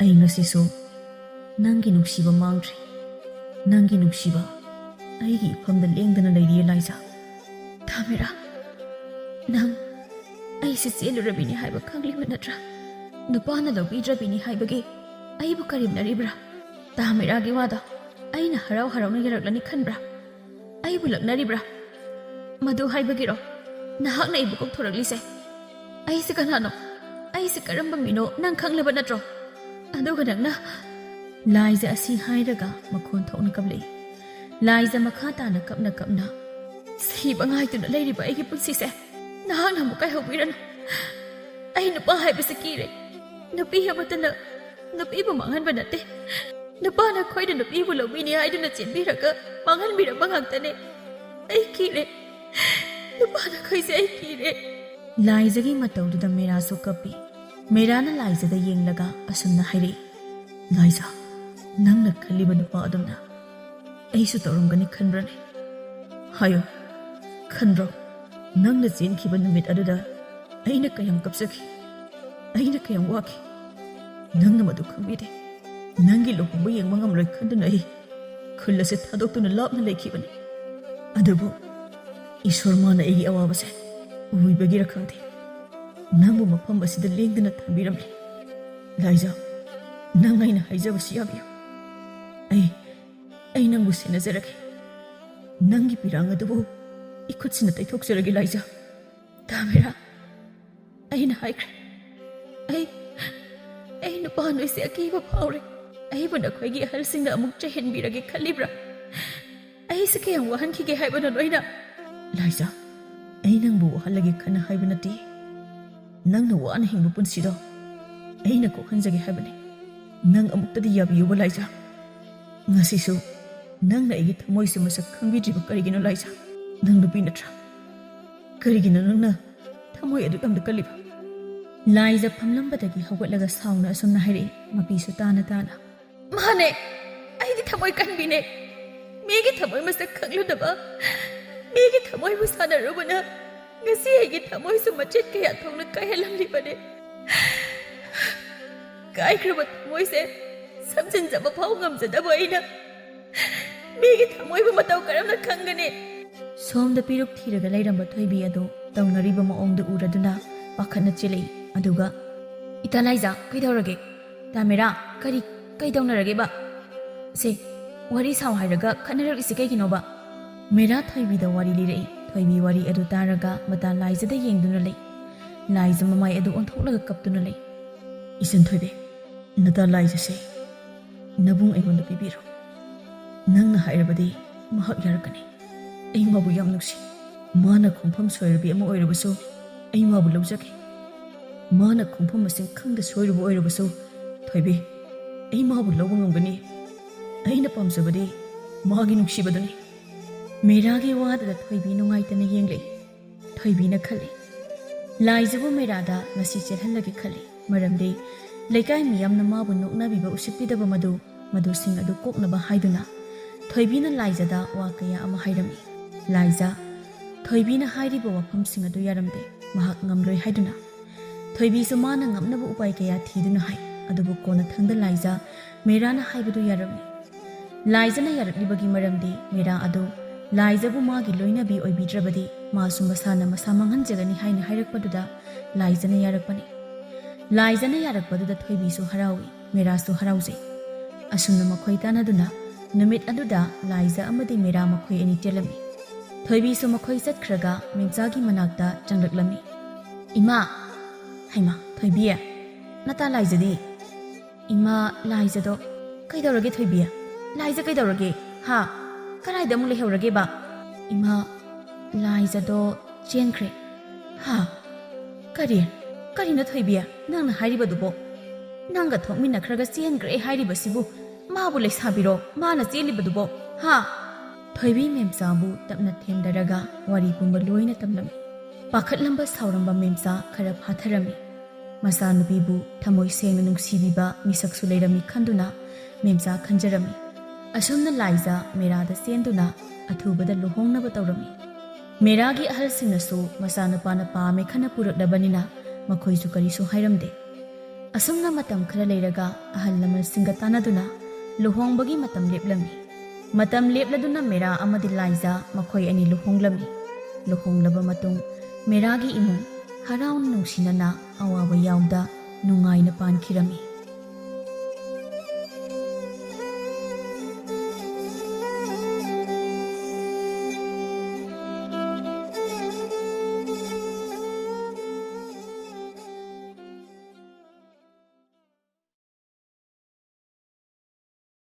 ꯑꯩ ꯉꯁꯤꯁꯨ ꯅꯪꯒꯤ ꯅꯨꯡꯁꯤꯕ ꯃꯥꯡꯗ꯭ꯔꯤ꯫ ꯅꯪꯒꯤ ꯅꯨꯡꯁꯤꯕ ꯑꯩꯒꯤ ꯏꯐꯝꯗ ꯂꯦꯡꯗꯅ ꯂꯩꯔꯤꯌꯦ, ꯂꯥꯏꯖꯥ꯫ ꯊꯥꯃꯤꯔꯥ, ꯅꯪ ꯑꯩꯁꯦ ꯆꯦꯜꯂꯨꯔꯕꯤꯅꯤ ꯍꯥꯏꯕ ꯈꯪꯂꯤꯕ ꯅꯠꯇ꯭ꯔꯥ? ꯅꯨꯄꯥꯅ ꯂꯧꯕꯤꯗ꯭ꯔꯕꯤꯅꯤ ꯍꯥꯏꯕꯒꯤ ꯑꯩꯕꯨ ꯀꯔꯦꯝꯅꯔꯤꯕ꯭ꯔꯥ? ꯇꯥꯃꯤꯔꯥꯒꯤ ꯋꯥꯗꯣ ꯑꯩꯅ ꯍꯔꯥꯎ ꯍꯔꯥꯎꯅ ꯌꯥꯔꯛꯂꯅꯤ ꯈꯟꯕ꯭ꯔꯥ? ꯑꯩꯕꯨ ꯂꯛꯅꯔꯤꯕ꯭ꯔꯥ? ꯃꯗꯨ ꯍꯥꯏꯕꯒꯤꯔꯣ ꯅꯍꯥꯛꯅ ꯑꯩꯕꯨ ꯀꯧꯊꯣꯔꯛꯂꯤꯁꯦ? ꯑꯩꯁꯦ ꯀꯅꯥꯅꯣ? ꯑꯩꯁꯦ ꯀꯔꯝꯕ ꯃꯤꯅꯣ ꯅꯪ ꯈꯪꯂꯕ ꯅꯠꯇ꯭ꯔꯣ? ꯑꯗꯨꯒ ꯅꯪꯅ ꯂꯥꯏꯖ ꯑꯁꯤ ꯍꯥꯏꯔꯒ ꯃꯈꯣꯟ ꯊꯣꯛꯅ ꯀꯞꯂꯛꯏ꯫ ꯂꯥꯏꯖ ꯃꯈꯥ ꯇꯥꯅ ꯀꯞꯅ ꯀꯞꯅ, "ꯁꯤꯕ ꯉꯥꯏꯗꯨꯅ ꯂꯩꯔꯤꯕ ꯑꯩꯒꯤ ꯄꯨꯟꯁꯤꯁꯦ ꯅꯍꯥꯛꯅ ꯑꯃꯨꯛ ꯀꯥꯏꯍꯧꯕꯤꯔꯅꯨ꯫ ꯑꯩ ꯅꯨꯄꯥ ꯍꯥꯏꯕꯁꯤ ꯀꯤꯔꯦ꯫ ꯅꯨꯄꯤ ꯑꯃꯠꯇꯅ ꯅꯨꯄꯤꯕꯨ ꯃꯥꯡꯍꯟꯕ ꯅꯠꯇꯦ꯫ ꯅꯨꯄꯥꯅ ꯑꯩꯈꯣꯏꯅ ꯅꯨꯄꯤꯕꯨ ꯂꯧꯕꯤꯅꯤ ꯍꯥꯏꯗꯨꯅ ꯆꯦꯟꯕꯤꯔꯒ ꯃꯥꯡꯍꯟꯕꯤꯔꯝꯕ ꯉꯥꯛꯇꯅꯦ꯫ ꯑꯩ ꯀꯤꯔꯦ꯫ ꯅꯨꯄꯥꯅ ꯑꯩꯈꯣꯏꯁꯦ ꯑꯩ ꯀꯤꯔꯦ꯫" ꯂꯥꯏꯖꯒꯤ ꯃꯇꯧꯗꯨꯗ ꯃꯦꯔꯥꯁꯨ ꯀꯞꯄꯤ꯫ ꯃꯦꯔꯥꯅ ꯂꯥꯏꯖꯗ ꯌꯦꯡꯂꯒ ꯑꯁꯨꯝꯅ ꯍꯥꯏꯔꯛꯏ, "ꯂꯥꯏꯖ, ꯅꯪꯅ ꯈꯜꯂꯤꯕ ꯅꯨꯄꯥ ꯑꯗꯨꯝꯅ ꯑꯩꯁꯨ ꯇꯧꯔꯝꯒꯅꯤ ꯈꯟꯕ꯭ꯔꯅꯦ? ꯍꯥꯏꯌꯨ, ꯈꯟꯕ꯭ꯔꯣ? ꯅꯪꯅ ꯆꯦꯟꯈꯤꯕ ꯅꯨꯃꯤꯠ ꯑꯗꯨꯗ ꯑꯩꯅ ꯀꯌꯥꯝ ꯀꯞꯆꯈꯤ, ꯑꯩꯅ ꯀꯌꯥꯝ ꯋꯥꯈꯤ, ꯅꯪꯅ ꯃꯗꯨ ꯈꯪꯕꯤꯗꯦ꯫ ꯅꯪꯒꯤ ꯂꯨꯍꯣꯡꯕ ꯌꯦꯡꯕ ꯉꯝꯂꯣꯏ ꯈꯟꯗꯨꯅ ꯑꯩ ꯈꯨꯜ ꯑꯁꯤ ꯊꯥꯗꯣꯛꯇꯨꯅ ꯂꯥꯞꯅ ꯂꯩꯈꯤꯕꯅꯤ꯫ ꯑꯗꯨꯕꯨ ꯏꯁꯣꯔ ꯃꯥꯅ ꯑꯩꯒꯤ ꯑꯋꯥꯕꯁꯦ ꯎꯕꯤꯕꯒꯤꯔ ꯈꯪꯗꯦ, ꯅꯪꯕꯨ ꯃꯐꯝ ꯑꯁꯤꯗ ꯂꯦꯡꯗꯅ ꯊꯝꯕꯤꯔꯝꯂꯦ꯫ ꯂꯥꯏꯖ, ꯅꯪ ꯑꯩꯅ ꯍꯥꯏꯖꯕꯁꯤ ꯌꯥꯕꯤꯌꯨ꯫ ꯑꯩ, ꯑꯩ ꯅꯪꯕꯨ ꯁꯦꯟꯅꯖꯔꯒꯦ꯫ ꯅꯪꯒꯤ ꯄꯤꯔꯥꯡ ꯑꯗꯨꯕꯨ ꯏꯈꯨꯠꯁꯤꯅ ꯇꯩꯊꯣꯛꯆꯔꯒꯦ, ꯂꯥꯏꯖ꯫" ꯇꯥꯃꯤꯔꯥ, ꯑꯩꯅ ꯍꯥꯏꯈ꯭ꯔꯦ, "ꯑꯩ, ꯑꯩ ꯅꯨꯄꯥ ꯅꯣꯏꯁꯦ ꯑꯀꯤꯕ ꯐꯥꯎꯔꯦ꯫ ꯑꯩꯕꯨ ꯅꯈꯣꯏꯒꯤ ꯑꯍꯜꯁꯤꯡꯅ ꯑꯃꯨꯛ ꯆꯩꯍꯟꯕꯤꯔꯒꯦ ꯈꯜꯂꯤꯕ꯭ꯔꯥ? ꯑꯩꯁꯦ ꯀꯌꯥꯝ ꯋꯥꯍꯟꯈꯤꯒꯦ ꯍꯥꯏꯕꯅꯣ ꯅꯣꯏꯅ?" "ꯂꯥꯏꯖ, ꯑꯩ ꯅꯪꯕꯨ ꯋꯥꯍꯜꯂꯒꯦ ꯈꯟꯅ ꯍꯥꯏꯕ ꯅꯠꯇꯦ꯫ ꯅꯪꯅ ꯋꯥꯅ ꯍꯤꯡꯕ ꯄꯨꯟꯁꯤꯗꯣ ꯑꯩꯅ ꯀꯣꯛꯍꯟꯖꯒꯦ ꯍꯥꯏꯕꯅꯤ꯫ ꯅꯪ ꯑꯃꯨꯛꯇꯗꯤ ꯌꯥꯕꯤꯌꯨꯕ, ꯂꯥꯏꯖ꯫ ꯉꯁꯤꯁꯨ ꯅꯪꯅ ꯑꯩꯒꯤ ꯊꯃꯣꯏꯁꯦ ꯃꯁꯛ ꯈꯪꯕꯤꯗ꯭ꯔꯤꯕ ꯀꯔꯤꯒꯤꯅꯣ, ꯂꯥꯏꯖ? ꯅꯪ ꯅꯨꯄꯤ ꯅꯠꯇ꯭ꯔꯥ? ꯀꯔꯤꯒꯤꯅꯣ ꯅꯪꯅ ꯊꯃꯣꯏ ꯑꯗꯨꯛ ꯌꯥꯝꯅ ꯀꯜꯂꯤꯕ?" ꯂꯥꯏꯖ ꯐꯝꯂꯝꯕꯗꯒꯤ ꯍꯧꯒꯠꯂꯒ ꯁꯥꯎꯅ ꯑꯁꯨꯝꯅ ꯍꯥꯏꯔꯛꯏ, ꯃꯄꯤꯁꯨ ꯇꯥꯅ ꯇꯥꯅ꯫ "ꯃꯥꯅꯦ, ꯑꯩꯗꯤ ꯊꯃꯣꯏ ꯀꯟꯕꯤꯅꯦ꯫ ꯃꯤꯒꯤ ꯊꯃꯣꯏ ꯃꯁꯛ ꯈꯪꯂꯨꯗꯕ, ꯃꯤꯒꯤ ꯊꯃꯣꯏꯕꯨ ꯁꯥꯟꯅꯔꯨꯕꯅ ꯉꯁꯤ ꯑꯩꯒꯤ ꯊꯃꯣꯏꯁꯨ ꯃꯆꯦꯠ ꯀꯌꯥ ꯊꯣꯛꯅ ꯀꯥꯏꯍꯜꯂꯝꯂꯤꯕꯅꯦ꯫ ꯀꯥꯏꯈ꯭ꯔꯕ ꯊꯃꯣꯏꯁꯦ ꯁꯝꯖꯤꯟꯖꯕ ꯐꯥꯎ ꯉꯝꯖꯗꯕ ꯑꯩꯅ ꯃꯤꯒꯤ ꯊꯃꯣꯏꯕꯨ ꯃꯇꯧ ꯀꯔꯝꯅ ꯈꯪꯒꯅꯤ? ꯁꯣꯝꯗ ꯄꯤꯔꯨꯛ ꯊꯤꯔꯒ ꯂꯩꯔꯝꯕ ꯊꯣꯏꯕꯤ ꯑꯗꯨ ꯇꯧꯅꯔꯤꯕ ꯃꯑꯣꯡꯗꯨ ꯎꯔꯗꯨꯅ ꯄꯥꯈꯠꯅ ꯆꯦꯜꯂꯛꯏ꯫ ꯑꯗꯨꯒ, "ꯏꯇꯥ ꯂꯥꯏꯖ, ꯀꯩꯗꯧꯔꯒꯦ? ꯇꯥ ꯃꯦꯔꯥ, ꯀꯔꯤ, ꯀꯩꯗꯧꯅꯔꯒꯦꯕ? ꯁꯦ, ꯋꯥꯔꯤ ꯁꯥꯎ ꯍꯥꯏꯔꯒ ꯈꯠꯅꯔꯛꯂꯤꯁꯤ ꯀꯩꯒꯤꯅꯣꯕ?" ꯃꯦꯔꯥ ꯊꯣꯏꯕꯤꯗ ꯋꯥꯔꯤ ꯂꯤꯔꯛꯏ꯫ ꯊꯣꯏꯕꯤ ꯋꯥꯔꯤ ꯑꯗꯨ ꯇꯥꯔꯒ ꯃꯇꯥ ꯂꯥꯏꯖꯗ ꯌꯦꯡꯗꯨꯅ ꯂꯩ꯫ ꯂꯥꯏꯖ ꯃꯃꯥꯏ ꯑꯗꯨ ꯑꯣꯟꯊꯣꯛꯂꯒ ꯀꯞꯇꯨꯅ ꯂꯩ꯫ "ꯏꯆꯟ ꯊꯣꯏꯕꯤ, ꯅꯇꯥ ꯂꯥꯏꯖꯁꯦ ꯅꯕꯨꯡ ꯑꯩꯉꯣꯟꯗ ꯄꯤꯕꯤꯔꯣ꯫ ꯅꯪꯅ ꯍꯥꯏꯔꯕꯗꯤ ꯃꯍꯥꯛ ꯌꯥꯔꯛꯀꯅꯤ꯫ ꯑꯩ ꯃꯥꯕꯨ ꯌꯥꯝ ꯅꯨꯡꯁꯤ꯫ ꯃꯥꯅ ꯈꯣꯡꯐꯝ ꯁꯣꯏꯔꯕꯤ ꯑꯃ ꯑꯣꯏꯔꯕꯁꯨ ꯑꯩ ꯃꯥꯕꯨ ꯂꯧꯖꯒꯦ꯫ ꯃꯥꯅ ꯈꯣꯡꯐꯝ ꯃꯁꯤꯡ ꯈꯪꯗ ꯁꯣꯏꯔꯨꯕ ꯑꯣꯏꯔꯕꯁꯨ, ꯊꯣꯏꯕꯤ, ꯑꯩ ꯃꯥꯕꯨ ꯂꯧꯕ ꯉꯝꯒꯅꯤ꯫ ꯑꯩꯅ ꯄꯥꯝꯖꯕꯗꯤ ꯃꯥꯒꯤ ꯅꯨꯡꯁꯤꯕꯗꯨꯅꯤ꯫" ꯃꯦꯔꯥꯒꯤ ꯋꯥꯗꯨꯗ ꯊꯣꯏꯕꯤ ꯅꯨꯡꯉꯥꯏꯇꯅ ꯌꯦꯡꯂꯛꯏ꯫ ꯊꯣꯏꯕꯤꯅ ꯈꯜꯂꯤ, "ꯂꯥꯏꯖꯕꯨ ꯃꯦꯔꯥꯗ ꯉꯁꯤ ꯆꯦꯜꯍꯜꯂꯒꯦ ꯈꯜꯂꯤ, ꯃꯔꯝꯗꯤ ꯂꯩꯀꯥꯏ ꯃꯤꯌꯥꯝꯅ ꯃꯥꯕꯨ ꯅꯣꯛꯅꯕꯤꯕ ꯎꯁꯤꯠꯄꯤꯗꯕ ꯃꯗꯨ, ꯃꯗꯨꯁꯤꯡ ꯑꯗꯨ ꯀꯣꯛꯅꯕ ꯍꯥꯏꯗꯨꯅ ꯊꯣꯏꯕꯤꯅ ꯂꯥꯏꯖꯗ ꯋꯥ ꯀꯌꯥ ꯑꯃ ꯍꯥꯏꯔꯝꯃꯤ꯫ ꯂꯥꯏꯖ ꯊꯣꯏꯕꯤꯅ ꯍꯥꯏꯔꯤꯕ ꯋꯥꯐꯝꯁꯤꯡ ꯑꯗꯨ ꯌꯥꯔꯝꯗꯦ꯫ ꯃꯍꯥꯛ ꯉꯝꯂꯣꯏ ꯍꯥꯏꯗꯨꯅ ꯊꯣꯏꯕꯤꯁꯨ ꯃꯥꯅ ꯉꯝꯅꯕ ꯎꯄꯥꯏ ꯀꯌꯥ ꯊꯤꯗꯨꯅ ꯍꯥꯏ꯫ ꯑꯗꯨꯕꯨ ꯀꯣꯟꯅꯊꯪꯗ ꯂꯥꯏꯖ ꯃꯦꯔꯥꯅ ꯍꯥꯏꯕꯗꯨ ꯌꯥꯔꯝꯃꯤ꯫ ꯂꯥꯏꯖꯅ ꯌꯥꯔꯛꯂꯤꯕꯒꯤ ꯃꯔꯝꯗꯤ ꯃꯦꯔꯥ ꯑꯗꯨ ꯂꯥꯏꯖꯕꯨ ꯃꯥꯒꯤ ꯂꯣꯏꯅꯕꯤ ꯑꯣꯏꯕꯤꯗ꯭ꯔꯕꯗꯤ ꯃꯥꯁꯨ ꯃꯁꯥꯅ ꯃꯁꯥ ꯃꯥꯡꯍꯟꯖꯒꯅꯤ ꯍꯥꯏꯅ ꯍꯥꯏꯔꯛꯄꯗꯨꯗ ꯂꯥꯏꯖꯅ ꯌꯥꯔꯛꯄꯅꯤ꯫ ꯂꯥꯏꯖꯅ ꯌꯥꯔꯛꯄꯗꯨꯗ ꯊꯣꯏꯕꯤꯁꯨ ꯍꯔꯥꯎꯏ, ꯃꯦꯔꯥꯁꯨ ꯍꯔꯥꯎꯖꯩ꯫ ꯑꯁꯨꯝꯅ ꯃꯈꯣꯏ ꯇꯥꯟꯅꯗꯨꯅ ꯅꯨꯃꯤꯠ ꯑꯗꯨꯗ ꯂꯥꯏꯖ ꯑꯃꯗꯤ ꯃꯦꯔꯥ ꯃꯈꯣꯏ ꯑꯅꯤ ꯆꯦꯜꯂꯝꯃꯤ꯫ ꯊꯣꯏꯕꯤꯁꯨ ꯃꯈꯣꯏ ꯆꯠꯈ꯭ꯔꯒ ꯃꯦꯝꯆꯥꯒꯤ ꯃꯅꯥꯛꯇ ꯆꯪꯂꯛꯂꯝꯃꯤ꯫ "ꯏꯃꯥ!" "ꯍꯩꯃꯥ, ꯊꯣꯏꯕꯤ, ꯅꯇꯥ ꯂꯥꯏꯖꯗꯤ?" "ꯏꯃꯥ, ꯂꯥꯏꯖꯗꯣ꯫" "ꯀꯩꯗꯧꯔꯒꯦ ꯊꯣꯏꯕꯤ? ꯂꯥꯏꯖ ꯀꯩꯗꯧꯔꯒꯦ? ꯍꯥ? ꯀꯗꯥꯏꯗ ꯑꯃꯨꯛ ꯂꯩꯍꯧꯔꯒꯦꯕ?" "ꯏꯃꯥ, ꯂꯥꯏꯖꯗꯣ ꯆꯦꯟꯈ꯭ꯔꯦ꯫" "ꯍꯥ? ꯀꯔꯤ? ꯀꯔꯤꯅꯣ ꯊꯣꯏꯕꯤ ꯅꯪꯅ ꯍꯥꯏꯔꯤꯕꯗꯨꯕꯣ? ꯅꯪꯒ ꯊꯣꯛꯃꯤꯟꯅꯈ꯭ꯔꯒ ꯆꯦꯟꯈ꯭ꯔꯦ ꯍꯥꯏꯔꯤꯕꯁꯤꯕꯨ? ꯃꯥꯕꯨ ꯂꯩꯁꯥꯕꯤꯔꯣ ꯃꯥꯅ ꯆꯦꯜꯂꯤꯕꯗꯨꯕꯣ? ꯍꯥ?" ꯊꯣꯏꯕꯤ ꯃꯦꯝꯆꯥꯕꯨ ꯇꯞꯅ ꯊꯦꯝꯗꯔꯒ ꯋꯥꯔꯤ ꯄꯨꯝꯕ ꯂꯣꯏꯅ ꯇꯝꯂꯝꯃꯤ꯫ ꯄꯥꯈꯠꯂꯝꯕ ꯁꯥꯎꯔꯝꯕ ꯃꯦꯝꯆꯥ ꯈꯔ ꯐꯥꯊꯔꯝꯃꯤ꯫ ꯃꯆꯥꯅꯨꯄꯤꯕꯨ ꯊꯃꯣꯏ ꯁꯦꯡꯅ ꯅꯨꯡꯁꯤꯕꯤꯕ ꯃꯤꯁꯛꯁꯨ ꯂꯩꯔꯝꯃꯤ ꯈꯟꯗꯨꯅ ꯃꯦꯝꯆꯥ ꯈꯟꯖꯔꯝꯃꯤ꯫ ꯑꯁꯨꯝꯅ ꯂꯥꯏꯖ ꯃꯦꯔꯥꯗ ꯆꯦꯟꯗꯨꯅ ꯑꯊꯨꯕꯗ ꯂꯨꯍꯣꯡꯅꯕ ꯇꯧꯔꯝꯃꯤ꯫ ꯃꯦꯔꯥꯒꯤ ꯑꯍꯜꯁꯤꯡꯅꯁꯨ ꯃꯆꯥꯅꯨꯄꯥꯅ ꯄꯥꯝꯃꯦ ꯈꯟꯅ ꯄꯨꯔꯛꯂꯕꯅꯤꯅ ꯃꯈꯣꯏꯁꯨ ꯀꯔꯤꯁꯨ ꯍꯥꯏꯔꯝꯗꯦ꯫ ꯑꯁꯨꯝꯅ ꯃꯇꯝ ꯈꯔ ꯂꯩꯔꯒ ꯑꯍꯜ ꯂꯃꯟꯁꯤꯡꯒ ꯇꯥꯟꯅꯗꯨꯅ ꯂꯨꯍꯣꯡꯕꯒꯤ ꯃꯇꯝ ꯂꯦꯞꯂꯝꯃꯤ꯫ ꯃꯇꯝ ꯂꯦꯞꯂꯗꯨꯅ ꯃꯦꯔꯥ ꯑꯃꯗꯤ ꯂꯥꯏꯖꯥ ꯃꯈꯣꯏ ꯑꯅꯤ ꯂꯨꯍꯣꯡꯂꯝꯃꯤ꯫ ꯂꯨꯍꯣꯡꯂꯕ ꯃꯇꯨꯡ ꯃꯦꯔꯥꯒꯤ ꯏꯃꯨꯡ ꯍꯔꯥꯎ ꯅꯨꯡꯁꯤꯅꯅ ꯑꯋꯥꯕ ꯌꯥꯎꯗ ꯅꯨꯡꯉꯥꯏꯅ ꯄꯥꯟꯈꯤꯔꯝꯃꯤ꯫